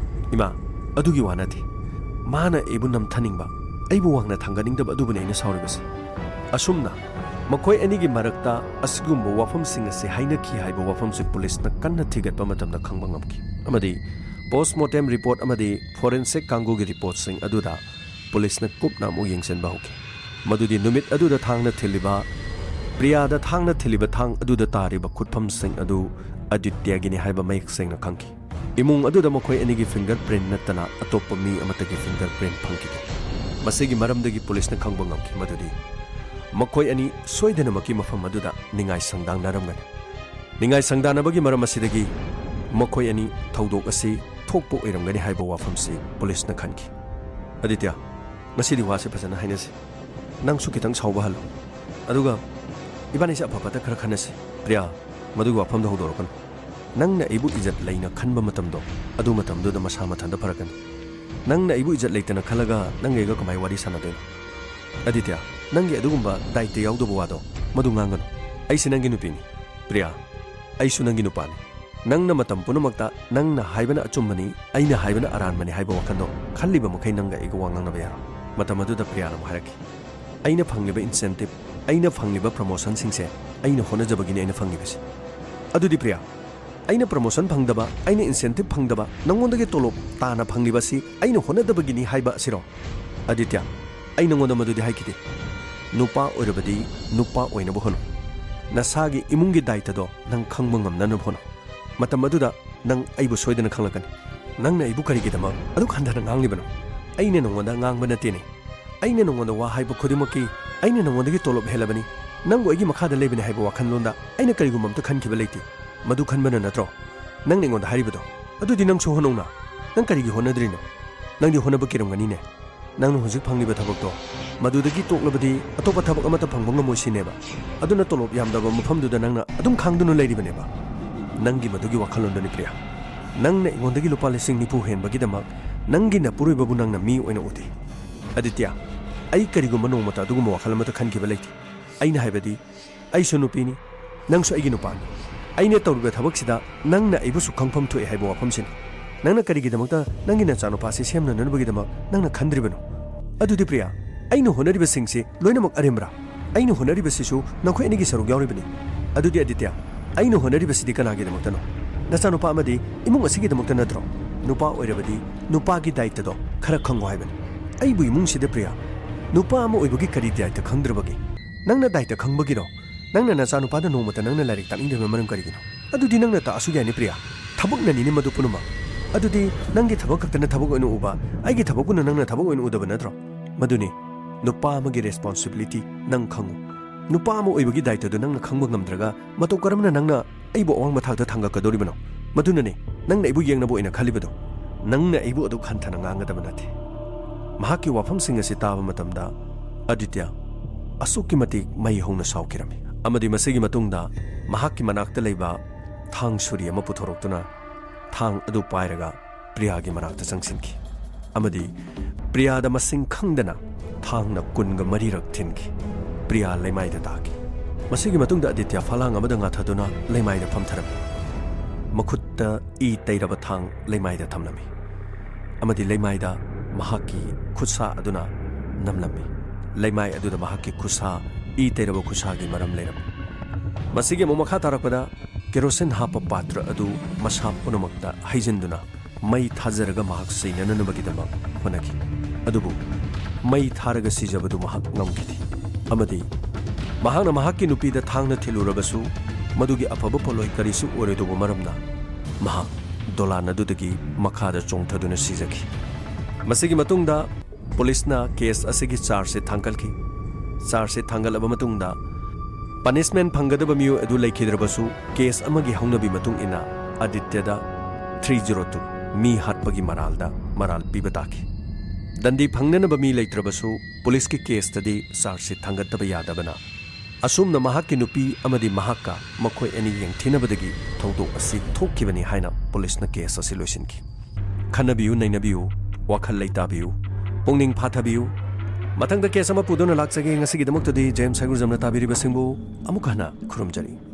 ꯏꯃꯥ, ꯑꯗꯨꯒꯤ ꯋꯥ ꯅꯠꯇꯦ꯫ ꯃꯥꯅ ꯑꯩꯕꯨ ꯅꯝꯊꯅꯤꯡꯕ, ꯑꯩꯕꯨ ꯋꯥꯡꯅ ꯊꯥꯡꯒꯠꯅꯤꯡꯗꯕ ꯑꯗꯨꯕꯨꯅꯤ ꯑꯩꯅ ꯁꯥꯎꯔꯤꯕꯁꯦ꯫ ꯑꯁꯨꯝꯅ ꯃꯈꯣꯏ ꯑꯅꯤꯒꯤ ꯃꯔꯛꯇ ꯑꯁꯤꯒꯨꯝꯕ ꯋꯥꯐꯝꯁꯤꯡ ꯑꯁꯤ ꯍꯥꯏꯅꯈꯤ ꯍꯥꯏꯕ ꯋꯥꯐꯝꯁꯤ ꯄꯨꯂꯤꯁꯅ ꯀꯟꯅ ꯊꯤꯒꯠꯄ ꯃꯇꯝꯗ ꯈꯪꯕ ꯉꯝꯈꯤ꯫ ꯑꯃꯗꯤ ꯄꯣꯁꯃꯣꯔꯇꯦꯝ ꯔꯤꯄꯣꯔꯠ ꯑꯃꯗꯤ ꯐꯣꯔꯦꯟꯁꯤꯛ ꯀꯥꯡꯕꯨꯒꯤ ꯔꯤꯄꯣꯔꯠꯁꯤꯡ ꯑꯗꯨꯗ ꯄꯨꯂꯤꯁꯅ ꯀꯨꯞꯅ ꯑꯃꯨꯛ ꯌꯦꯡꯁꯤꯟꯕ ꯍꯧꯈꯤ꯫ ꯃꯗꯨꯗꯤ ꯅꯨꯃꯤꯠ ꯑꯗꯨꯗ ꯊꯥꯡꯅ ꯊꯤꯜꯂꯤꯕ, ꯄ꯭ꯔꯤꯌꯥꯗ ꯊꯥꯡꯅ ꯊꯤꯜꯂꯤꯕ ꯊꯥꯡ ꯑꯗꯨꯗ ꯇꯥꯔꯤꯕ ꯈꯨꯠꯐꯝꯁꯤꯡ ꯑꯗꯨ ꯑꯗꯤꯇ꯭ꯌꯒꯤꯅꯤ ꯍꯥꯏꯕ ꯃꯌꯦꯛ ꯁꯦꯡꯅ ꯈꯪꯈꯤ꯫ ꯏꯃꯨꯡ ꯑꯗꯨꯗ ꯃꯈꯣꯏ ꯑꯅꯤꯒꯤ ꯐꯤꯡꯒꯔ ꯄ꯭ꯔꯤꯟꯠ ꯅꯠꯇꯅ ꯑꯇꯣꯞꯄ ꯃꯤ ꯑꯃꯠꯇꯒꯤ ꯐꯤꯡꯒꯔ ꯄ꯭ꯔꯤꯟꯠ ꯐꯪꯈꯤꯗꯦ꯫ ꯃꯁꯤꯒꯤ ꯃꯔꯝꯗꯒꯤ ꯄꯨꯂꯤꯁꯅ ꯈꯪꯕ ꯉꯝꯈꯤ ꯃꯗꯨꯗꯤ ꯃꯈꯣꯏ ꯑꯅꯤ ꯁꯣꯏꯗꯅꯃꯛꯀꯤ ꯃꯐꯝ ꯑꯗꯨꯗ ꯅꯤꯡꯉꯥꯏ ꯁꯪꯗꯥꯡꯅꯔꯝꯒꯅꯤ꯫ ꯅꯤꯡꯉꯥꯏ ꯁꯪꯗꯥꯅꯕꯒꯤ ꯃꯔꯝ ꯑꯁꯤꯗꯒꯤ ꯃꯈꯣꯏ ꯑꯅꯤ ꯊꯧꯗꯣꯛ ꯑꯁꯤ ꯊꯣꯛꯄ ꯑꯣꯏꯔꯝꯒꯅꯤ ꯍꯥꯏꯕ ꯋꯥꯐꯝꯁꯤ ꯄꯨꯂꯤꯁꯅ ꯈꯟꯈꯤ꯫ ꯑꯗꯤꯇ꯭ꯌ, ꯉꯁꯤꯗꯤ ꯋꯥꯁꯤ ꯐꯖꯅ ꯍꯥꯏꯅꯁꯤ꯫ ꯅꯪꯁꯨ ꯈꯤꯇꯪ ꯁꯥꯎꯕ ꯍꯜꯂꯣ꯫ ꯑꯗꯨꯒ ꯏꯕꯥꯅꯤꯁꯦ ꯑꯐ ꯐꯠꯇ ꯈꯔ ꯈꯟꯅꯁꯤ꯫ ꯄ꯭ꯔꯤꯌꯥ, ꯃꯗꯨꯒꯤ ꯋꯥꯐꯝꯗꯣ ꯍꯧꯗꯣꯔꯛꯀꯅꯨ꯫ ꯅꯪꯅ ꯑꯩꯕꯨ ꯏꯖꯠ ꯂꯩꯅ ꯈꯟꯕ ꯃꯇꯝꯗꯣ, ꯑꯗꯨ ꯃꯇꯝꯗꯨꯗ ꯃꯁꯥ ꯃꯊꯟꯇ ꯐꯔꯛꯀꯅꯤ꯫ ꯅꯪꯅ ꯑꯩꯕꯨ ꯏꯖꯠ ꯂꯩꯇꯅ ꯈꯜꯂꯒ ꯅꯪꯒ ꯑꯩꯒ ꯀꯃꯥꯏ ꯋꯥꯔꯤ ꯁꯥꯟꯅꯗꯣꯏꯅꯣ? ꯑꯗꯤꯇ꯭ꯌ, ꯅꯪꯒꯤ ꯑꯗꯨꯒꯨꯝꯕ ꯗꯥꯏꯇ ꯌꯥꯎꯗꯕ ꯋꯥꯗꯣ ꯃꯗꯨ ꯉꯥꯡꯒꯅꯨ꯫ ꯑꯩꯁꯦ ꯅꯪꯒꯤ ꯅꯨꯄꯤꯅꯤ꯫ ꯄ꯭ꯔꯤꯌꯥ, ꯑꯩꯁꯨ ꯅꯪꯒꯤ ꯅꯨꯄꯥꯅꯤ꯫ ꯅꯪꯅ ꯃꯇꯝ ꯄꯨꯝꯅꯃꯛꯇ ꯅꯪꯅ ꯍꯥꯏꯕꯅ ꯑꯆꯨꯝꯕꯅꯤ, ꯑꯩꯅ ꯍꯥꯏꯕꯅ ꯑꯔꯥꯟꯕꯅꯤ ꯍꯥꯏꯕ ꯋꯥꯈꯜꯗꯣ ꯈꯜꯂꯤꯕ ꯃꯈꯩ ꯅꯪꯒ ꯑꯩꯒ ꯋꯥ ꯉꯥꯡꯅꯕ ꯌꯥꯔꯣꯏ꯫ ꯃꯇꯝ ꯑꯗꯨꯗ ꯄ꯭ꯔꯤꯌꯥꯅ ꯑꯃꯨꯛ ꯍꯥꯏꯔꯛꯈꯤ, "ꯑꯩꯅ ꯐꯪꯂꯤꯕ ꯏꯟꯁꯦꯟꯇꯤꯞ, ꯑꯩꯅ ꯐꯪꯂꯤꯕ ꯄ꯭ꯔꯃꯣꯁꯟꯁꯤꯡꯁꯦ ꯑꯩꯅ ꯍꯣꯠꯅꯖꯕꯒꯤꯅꯤ ꯑꯩꯅ ꯐꯪꯂꯤꯕꯁꯦ꯫" ꯑꯗꯨꯗꯤ ꯄ꯭ꯔꯤꯌꯥ, ꯑꯩꯅ ꯄ꯭ꯔꯃꯣꯁꯟ ꯐꯪꯗꯕ, ꯑꯩꯅ ꯏꯟꯁꯦꯟꯇꯤꯞ ꯐꯪꯗꯕ, ꯅꯪꯉꯣꯟꯗꯒꯤ ꯇꯣꯂꯣꯞ ꯇꯥꯅ ꯐꯪꯂꯤꯕꯁꯤ ꯑꯩꯅ ꯍꯣꯠꯅꯗꯕꯒꯤꯅꯤ ꯍꯥꯏꯕ ꯑꯁꯤꯔꯣ? ꯑꯗꯤꯇ꯭ꯌ, ꯑꯩ ꯅꯪꯉꯣꯟꯗ ꯃꯗꯨꯗꯤ ꯍꯥꯏꯈꯤꯗꯦ꯫ ꯅꯨꯄꯥ ꯑꯣꯏꯔꯕꯗꯤ ꯅꯨꯄꯥ ꯑꯣꯏꯅꯕ ꯍꯣꯠꯅꯧ꯫ ꯅꯁꯥꯒꯤ ꯏꯃꯨꯡꯒꯤ ꯗꯥꯏꯇꯗꯣ ꯅꯪ ꯈꯪꯕ ꯉꯝꯅꯅꯕ ꯍꯣꯠꯅꯧ꯫ ꯃꯇꯝ ꯑꯗꯨꯗ ꯅꯪ ꯑꯩꯕꯨ ꯁꯣꯏꯗꯅ ꯈꯪꯂꯛꯀꯅꯤ꯫ ꯅꯪꯅ ꯑꯩꯕꯨ ꯀꯔꯤꯒꯤꯗꯃꯛ ꯑꯗꯨꯛ ꯍꯟꯊꯅ ꯉꯥꯡꯂꯤꯕꯅꯣ? ꯑꯩꯅ ꯅꯉꯣꯟꯗ ꯉꯥꯡꯕ ꯅꯠꯇꯦꯅꯦ꯫ ꯑꯩꯅ ꯅꯉꯣꯟꯗ ꯋꯥ ꯍꯥꯏꯕ ꯈꯨꯗꯤꯡꯃꯛꯀꯤ ꯑꯩꯅ ꯅꯉꯣꯟꯗꯒꯤ ꯇꯣꯂꯣꯞ ꯍꯦꯜꯂꯕꯅꯤ, ꯅꯪꯕꯨ ꯑꯩꯒꯤ ꯃꯈꯥꯗ ꯂꯩꯕꯅꯤ ꯍꯥꯏꯕ ꯋꯥꯈꯜꯂꯣꯟꯗ ꯑꯩꯅ ꯀꯔꯤꯒꯨꯝꯕ ꯑꯝꯇ ꯈꯟꯈꯤꯕ ꯂꯩꯇꯦ꯫ ꯃꯗꯨ ꯈꯟꯕꯅ ꯅꯠꯇ꯭ꯔꯣ ꯅꯪꯅ ꯑꯩꯉꯣꯟꯗ ꯍꯥꯏꯔꯤꯕꯗꯣ? ꯑꯗꯨꯗꯤ ꯅꯪꯁꯨ ꯍꯣꯠꯅꯧꯅ꯫ ꯅꯪ ꯀꯔꯤꯒꯤ ꯍꯣꯠꯅꯗ꯭ꯔꯤꯅꯣ? ꯅꯪꯗꯤ ꯍꯣꯠꯅꯕ ꯀꯤꯔꯝꯒꯅꯤꯅꯦ꯫ ꯅꯪꯅ ꯍꯧꯖꯤꯛ ꯐꯪꯂꯤꯕ ꯊꯕꯛꯇꯣ, ꯃꯗꯨꯗꯒꯤ ꯇꯣꯛꯂꯕꯗꯤ ꯑꯇꯣꯞꯄ ꯊꯕꯛ ꯑꯃꯠꯇ ꯐꯪꯕ ꯉꯝꯃꯣꯏ ꯁꯤꯅꯦꯕ꯫ ꯑꯗꯨꯅ ꯇꯣꯂꯣꯞ ꯌꯥꯝꯗꯕ ꯃꯐꯝꯗꯨꯗ ꯅꯪꯅ ꯑꯗꯨꯝ ꯈꯥꯡꯗꯨꯅ ꯂꯩꯔꯤꯕꯅꯦꯕ꯫ ꯅꯪꯒꯤ ꯃꯗꯨꯒꯤ ꯋꯥꯈꯜꯂꯣꯟꯗꯨꯅꯤ, ꯄ꯭ꯔꯤꯌꯥ꯫ ꯅꯪꯅ ꯑꯩꯉꯣꯟꯗꯒꯤ ꯂꯨꯄꯥ ꯂꯤꯁꯤꯡ ꯅꯤꯐꯨ ꯍꯦꯟꯕꯒꯤꯗꯃꯛ ꯅꯪꯒꯤ ꯅꯄꯨꯔꯣꯏꯕꯕꯨ ꯅꯪꯅ ꯃꯤ ꯑꯣꯏꯅ ꯎꯗꯦ꯫ ꯑꯗꯤꯇ꯭ꯌ, ꯑꯩ ꯀꯔꯤꯒꯨꯝꯕ ꯅꯣꯡꯃꯇ ꯑꯗꯨꯒꯨꯝꯕ ꯋꯥꯈꯜ ꯑꯃꯠꯇ ꯈꯟꯈꯤꯕ ꯂꯩꯇꯦ꯫ ꯑꯩꯅ ꯍꯥꯏꯕꯗꯤ, ꯑꯩꯁꯨ ꯅꯨꯄꯤꯅꯤ, ꯅꯪꯁꯨ ꯑꯩꯒꯤ ꯅꯨꯄꯥꯅꯤ꯫ ꯑꯩꯅ ꯇꯧꯔꯤꯕ ꯊꯕꯛꯁꯤꯗ ꯅꯪꯅ ꯑꯩꯕꯨꯁꯨ ꯈꯪꯐꯝ ꯊꯣꯛꯑꯦ ꯍꯥꯏꯕ ꯋꯥꯐꯝꯁꯤꯅꯤ꯫ ꯅꯪꯅ ꯀꯔꯤꯒꯤꯗꯃꯛꯇ ꯅꯪꯒꯤ ꯅꯆꯥꯅꯨꯄꯥꯁꯤ ꯁꯦꯝꯅꯅꯕꯒꯤꯗꯃꯛ ꯅꯪꯅ ꯈꯟꯗ꯭ꯔꯤꯕꯅꯣ? ꯑꯗꯨꯗꯤ ꯄ꯭ꯔꯤꯌꯥ, ꯑꯩꯅ ꯍꯣꯠꯅꯔꯤꯕꯁꯤꯡꯁꯤ ꯂꯣꯏꯅꯃꯛ ꯑꯔꯦꯝꯕ꯭ꯔꯥ? ꯑꯩꯅ ꯍꯣꯠꯅꯔꯤꯕꯁꯤꯁꯨ ꯅꯈꯣꯏ ꯑꯅꯤꯒꯤ ꯁꯔꯨꯛ ꯌꯥꯎꯔꯤꯕꯅꯤ꯫ ꯑꯗꯨꯗꯤ ꯑꯗꯤꯇ꯭ꯌ, ꯑꯩꯅ ꯍꯣꯠꯅꯔꯤꯕꯁꯤꯗꯤ ꯀꯅꯥꯒꯤꯗꯃꯛꯇꯅꯣ? ꯅꯆꯥꯅꯨꯄꯥ ꯑꯃꯗꯤ ꯏꯃꯨꯡ ꯑꯁꯤꯒꯤꯗꯃꯛꯇ ꯅꯠꯇ꯭ꯔꯣ? ꯅꯨꯄꯥ ꯑꯣꯏꯔꯕꯗꯤ ꯅꯨꯄꯥꯒꯤ ꯗꯥꯏꯇꯗꯣ ꯈꯔ ꯈꯪꯉꯣ ꯍꯥꯏꯕꯅꯤ꯫ ꯑꯩꯕꯨ ꯏꯃꯨꯡꯁꯤꯗ, ꯄ꯭ꯔꯤꯌꯥ, ꯅꯨꯄꯥ ꯑꯃ ꯑꯣꯏꯕꯒꯤ ꯀꯔꯤ ꯗꯥꯏꯇ ꯈꯪꯗ꯭ꯔꯕꯒꯦ? ꯅꯪꯅ ꯗꯥꯏꯇ ꯈꯪꯕꯒꯤꯔꯣ? ꯅꯪꯅ ꯅꯆꯥꯅꯨꯄꯥꯗ ꯅꯣꯡꯃꯇ ꯅꯪꯅ ꯂꯥꯏꯔꯤꯛ ꯇꯥꯛꯅꯤꯡꯗ꯭ꯔꯤꯕ ꯃꯔꯝ ꯀꯔꯤꯒꯤꯅꯣ? ꯑꯗꯨꯗꯤ ꯅꯪꯅ ꯇꯥꯛꯑꯁꯨ ꯌꯥꯏꯅꯤ, ꯄ꯭ꯔꯤꯌꯥ꯫ ꯊꯕꯛꯅꯅꯤꯅꯦ ꯃꯗꯨ ꯄꯨꯝꯅꯃꯛ꯫ ꯑꯗꯨꯗꯤ ꯅꯪꯒꯤ ꯊꯕꯛ ꯈꯛꯇꯅ ꯊꯕꯛ ꯑꯣꯏꯅ ꯎꯕ, ꯑꯩꯒꯤ ꯊꯕꯛꯄꯨꯅ ꯅꯪꯅ ꯊꯕꯛ ꯑꯣꯏꯅ ꯎꯗꯕ ꯅꯠꯇ꯭ꯔꯣ? ꯃꯗꯨꯅꯤ, ꯅꯨꯄꯥ ꯑꯃꯒꯤ ꯔꯦꯁꯄꯣꯟꯁꯤꯕꯤꯂꯤꯇꯤ ꯅꯪ ꯈꯪꯉꯨ꯫ ꯅꯨꯄꯥ ꯑꯃ ꯑꯣꯏꯕꯒꯤ ꯗꯥꯏꯇꯗꯨ ꯅꯪꯅ ꯈꯪꯕ ꯉꯝꯗ꯭ꯔꯒ ꯃꯇꯧ ꯀꯔꯝꯅ ꯅꯪꯅ ꯑꯩꯕꯨ ꯑꯋꯥꯡꯕ ꯊꯥꯛꯇ ꯊꯥꯡꯒꯠꯀꯗꯧꯔꯤꯕꯅꯣ? ꯃꯗꯨꯅꯅꯦ ꯅꯪꯅ ꯑꯩꯕꯨ ꯌꯦꯡꯅꯕ ꯑꯣꯏꯅ ꯈꯜꯂꯤꯕꯗꯣ꯫ ꯅꯪꯅ ꯑꯩꯕꯨ ꯑꯗꯨ ꯈꯟꯊꯅ ꯉꯥꯡꯒꯗꯕ ꯅꯠꯇꯦ꯫ ꯃꯍꯥꯛꯀꯤ ꯋꯥꯐꯝꯁꯤꯡ ꯑꯁꯤ ꯇꯥꯕ ꯃꯇꯝꯗ ꯑꯗꯤꯇ꯭ꯌ ꯑꯁꯨꯛꯀꯤ ꯃꯇꯤꯛ ꯃꯩ ꯍꯧꯅ ꯁꯥꯎꯈꯤꯔꯝꯃꯤ꯫ ꯑꯃꯗꯤ ꯃꯁꯤꯒꯤ ꯃꯇꯨꯡꯗ ꯃꯍꯥꯛꯀꯤ ꯃꯅꯥꯛꯇ ꯂꯩꯕ ꯊꯥꯡ ꯁꯨꯔꯤ ꯑꯃ ꯄꯨꯊꯣꯔꯛꯇꯨꯅ ꯊꯥꯡ ꯑꯗꯨ ꯄꯥꯏꯔꯒ ꯄ꯭ꯔꯤꯌꯥꯒꯤ ꯃꯅꯥꯛꯇ ꯆꯪꯁꯤꯟꯈꯤ꯫ ꯑꯃꯗꯤ ꯄ꯭ꯔꯤꯌꯥꯗ ꯃꯁꯤꯡ ꯈꯪꯗꯅ ꯊꯥꯡꯅ ꯀꯨꯟꯒ ꯃꯔꯤꯔꯛ ꯊꯤꯟꯈꯤ꯫ ꯄ꯭ꯔꯤꯌꯥ ꯂꯩꯃꯥꯏꯗ ꯇꯥꯈꯤ꯫ ꯃꯁꯤꯒꯤ ꯃꯇꯨꯡꯗ ꯑꯗꯤꯇ꯭ꯌ ꯐꯂꯥꯡ ꯑꯃꯗ ꯉꯥꯊꯗꯨꯅ ꯂꯩꯃꯥꯏꯗ ꯐꯝꯊꯔꯝꯃꯤ꯫ ꯃꯈꯨꯠꯇ ꯏ ꯇꯩꯔꯕ ꯊꯥꯡ ꯂꯩꯃꯥꯏꯗ ꯊꯝꯂꯝꯃꯤ꯫ ꯑꯃꯗꯤ ꯂꯩꯃꯥꯏꯗ ꯃꯍꯥꯛꯀꯤ ꯈꯨꯠꯁꯥ ꯑꯗꯨꯅ ꯅꯝꯂꯝꯃꯤ꯫ ꯂꯩꯃꯥꯏ ꯑꯗꯨꯗ ꯃꯍꯥꯛꯀꯤ ꯈꯨꯠꯁꯥ, ꯏ ꯇꯩꯔꯕ ꯈꯨꯠꯁꯥꯒꯤ ꯃꯔꯝ ꯂꯩꯔꯝꯃꯤ꯫ ꯃꯁꯤꯒꯤ ꯑꯃꯨꯛ ꯃꯈꯥ ꯇꯥꯔꯛꯄꯗ ꯀꯦꯔꯣꯁꯤꯟ ꯍꯥꯞꯄ ꯄꯥꯇ꯭ꯔ ꯑꯗꯨ ꯃꯁꯥ ꯄꯨꯝꯅꯃꯛꯇ ꯍꯩꯖꯤꯟꯗꯨꯅ ꯃꯩ ꯊꯥꯖꯔꯒ ꯃꯍꯥꯛ ꯁꯤꯅꯅꯕꯒꯤꯗꯃꯛ ꯍꯣꯠꯅꯈꯤ꯫ ꯑꯗꯨꯕꯨ ꯃꯩ ꯊꯥꯔꯒ ꯁꯤꯖꯕꯗꯨ ꯃꯍꯥꯛ ꯉꯝꯈꯤꯗꯦ꯫ ꯑꯃꯗꯤ ꯃꯍꯥꯛꯅ ꯃꯍꯥꯛꯀꯤ ꯅꯨꯄꯤꯗ ꯊꯥꯡꯅ ꯊꯤꯜꯂꯨꯔꯕꯁꯨ ꯃꯗꯨꯒꯤ ꯑꯐꯕ ꯄꯣꯠꯂꯣꯏ ꯀꯔꯤꯁꯨ ꯑꯣꯏꯔꯣꯏꯗꯧꯕ ꯃꯔꯝꯅ ꯃꯍꯥꯛ ꯗꯣꯂꯥꯟ ꯑꯗꯨꯗꯒꯤ ꯃꯈꯥꯗ ꯆꯣꯡꯊꯗꯨꯅ ꯁꯤꯖꯈꯤ꯫ ꯃꯁꯤꯒꯤ ꯃꯇꯨꯡꯗ ꯄꯨꯂꯤꯁꯅ ꯀꯦꯁ ꯑꯁꯤꯒꯤ ꯆꯥꯔꯖꯁꯤꯠ ꯊꯥꯡꯒꯠꯈꯤ꯫ ꯆꯥꯔꯖꯁꯤꯠ ꯊꯥꯡꯒꯠꯂꯕ ꯃꯇꯨꯡꯗ ꯄꯅꯤꯁꯃꯦꯟ ꯐꯪꯒꯗꯕ ꯃꯤꯑꯣꯏ ꯑꯗꯨ ꯂꯩꯈꯤꯗ꯭ꯔꯕꯁꯨ ꯀꯦꯁ ꯑꯃꯒꯤ ꯍꯧꯅꯕꯤ ꯃꯇꯨꯡ ꯏꯟꯅ ꯑꯗꯤꯇ꯭ꯌꯗ ꯊ꯭ꯔꯤ ꯖꯤꯔꯣ ꯇꯨ ꯃꯤ ꯍꯥꯠꯄꯒꯤ ꯃꯔꯥꯜꯗ ꯃꯔꯥꯜ ꯄꯤꯕ ꯇꯥꯈꯤ꯫ ꯗꯟꯗꯤ ꯐꯪꯅꯅꯕ ꯃꯤ ꯂꯩꯇ꯭ꯔꯕꯁꯨ ꯄꯨꯂꯤꯁꯀꯤ ꯀꯦꯁꯇꯗꯤ ꯆꯥꯔꯖꯁꯤꯠ ꯊꯥꯡꯒꯠꯇꯕ ꯌꯥꯗꯕꯅ ꯑꯁꯨꯝꯅ ꯃꯍꯥꯛꯀꯤ ꯅꯨꯄꯤ ꯑꯃꯗꯤ ꯃꯍꯥꯛꯀ ꯃꯈꯣꯏ ꯑꯅꯤ ꯌꯦꯡꯊꯤꯅꯕꯗꯒꯤ ꯊꯧꯗꯣꯛ ꯑꯁꯤ ꯊꯣꯛꯈꯤꯕꯅꯤ ꯍꯥꯏꯅ ꯄꯨꯂꯤꯁꯅ ꯀꯦꯁ ꯑꯁꯤ ꯂꯣꯏꯁꯤꯟꯈꯤ꯫ ꯈꯟꯅꯕꯤꯌꯨ, ꯅꯩꯅꯕꯤꯌꯨ, ꯋꯥꯈꯜ ꯂꯩꯇꯥꯕꯤꯌꯨ, ꯄꯨꯛꯅꯤꯡ ꯐꯥꯊꯕꯤꯌꯨ꯫ ꯃꯊꯪꯗ ꯀꯦꯁ ꯑꯃ ꯄꯨꯗꯨꯅ ꯂꯥꯛꯆꯒꯦ꯫ ꯉꯁꯤꯒꯤꯗꯃꯛꯇꯗꯤ ꯖꯦꯝꯁ ꯍꯩꯒ꯭ꯔꯨꯖꯝꯅ ꯇꯥꯕꯤꯔꯤꯕꯁꯤꯡꯕꯨ ꯑꯃꯨꯛ ꯍꯟꯅ ꯈꯨꯔꯨꯝꯖꯔꯤ꯫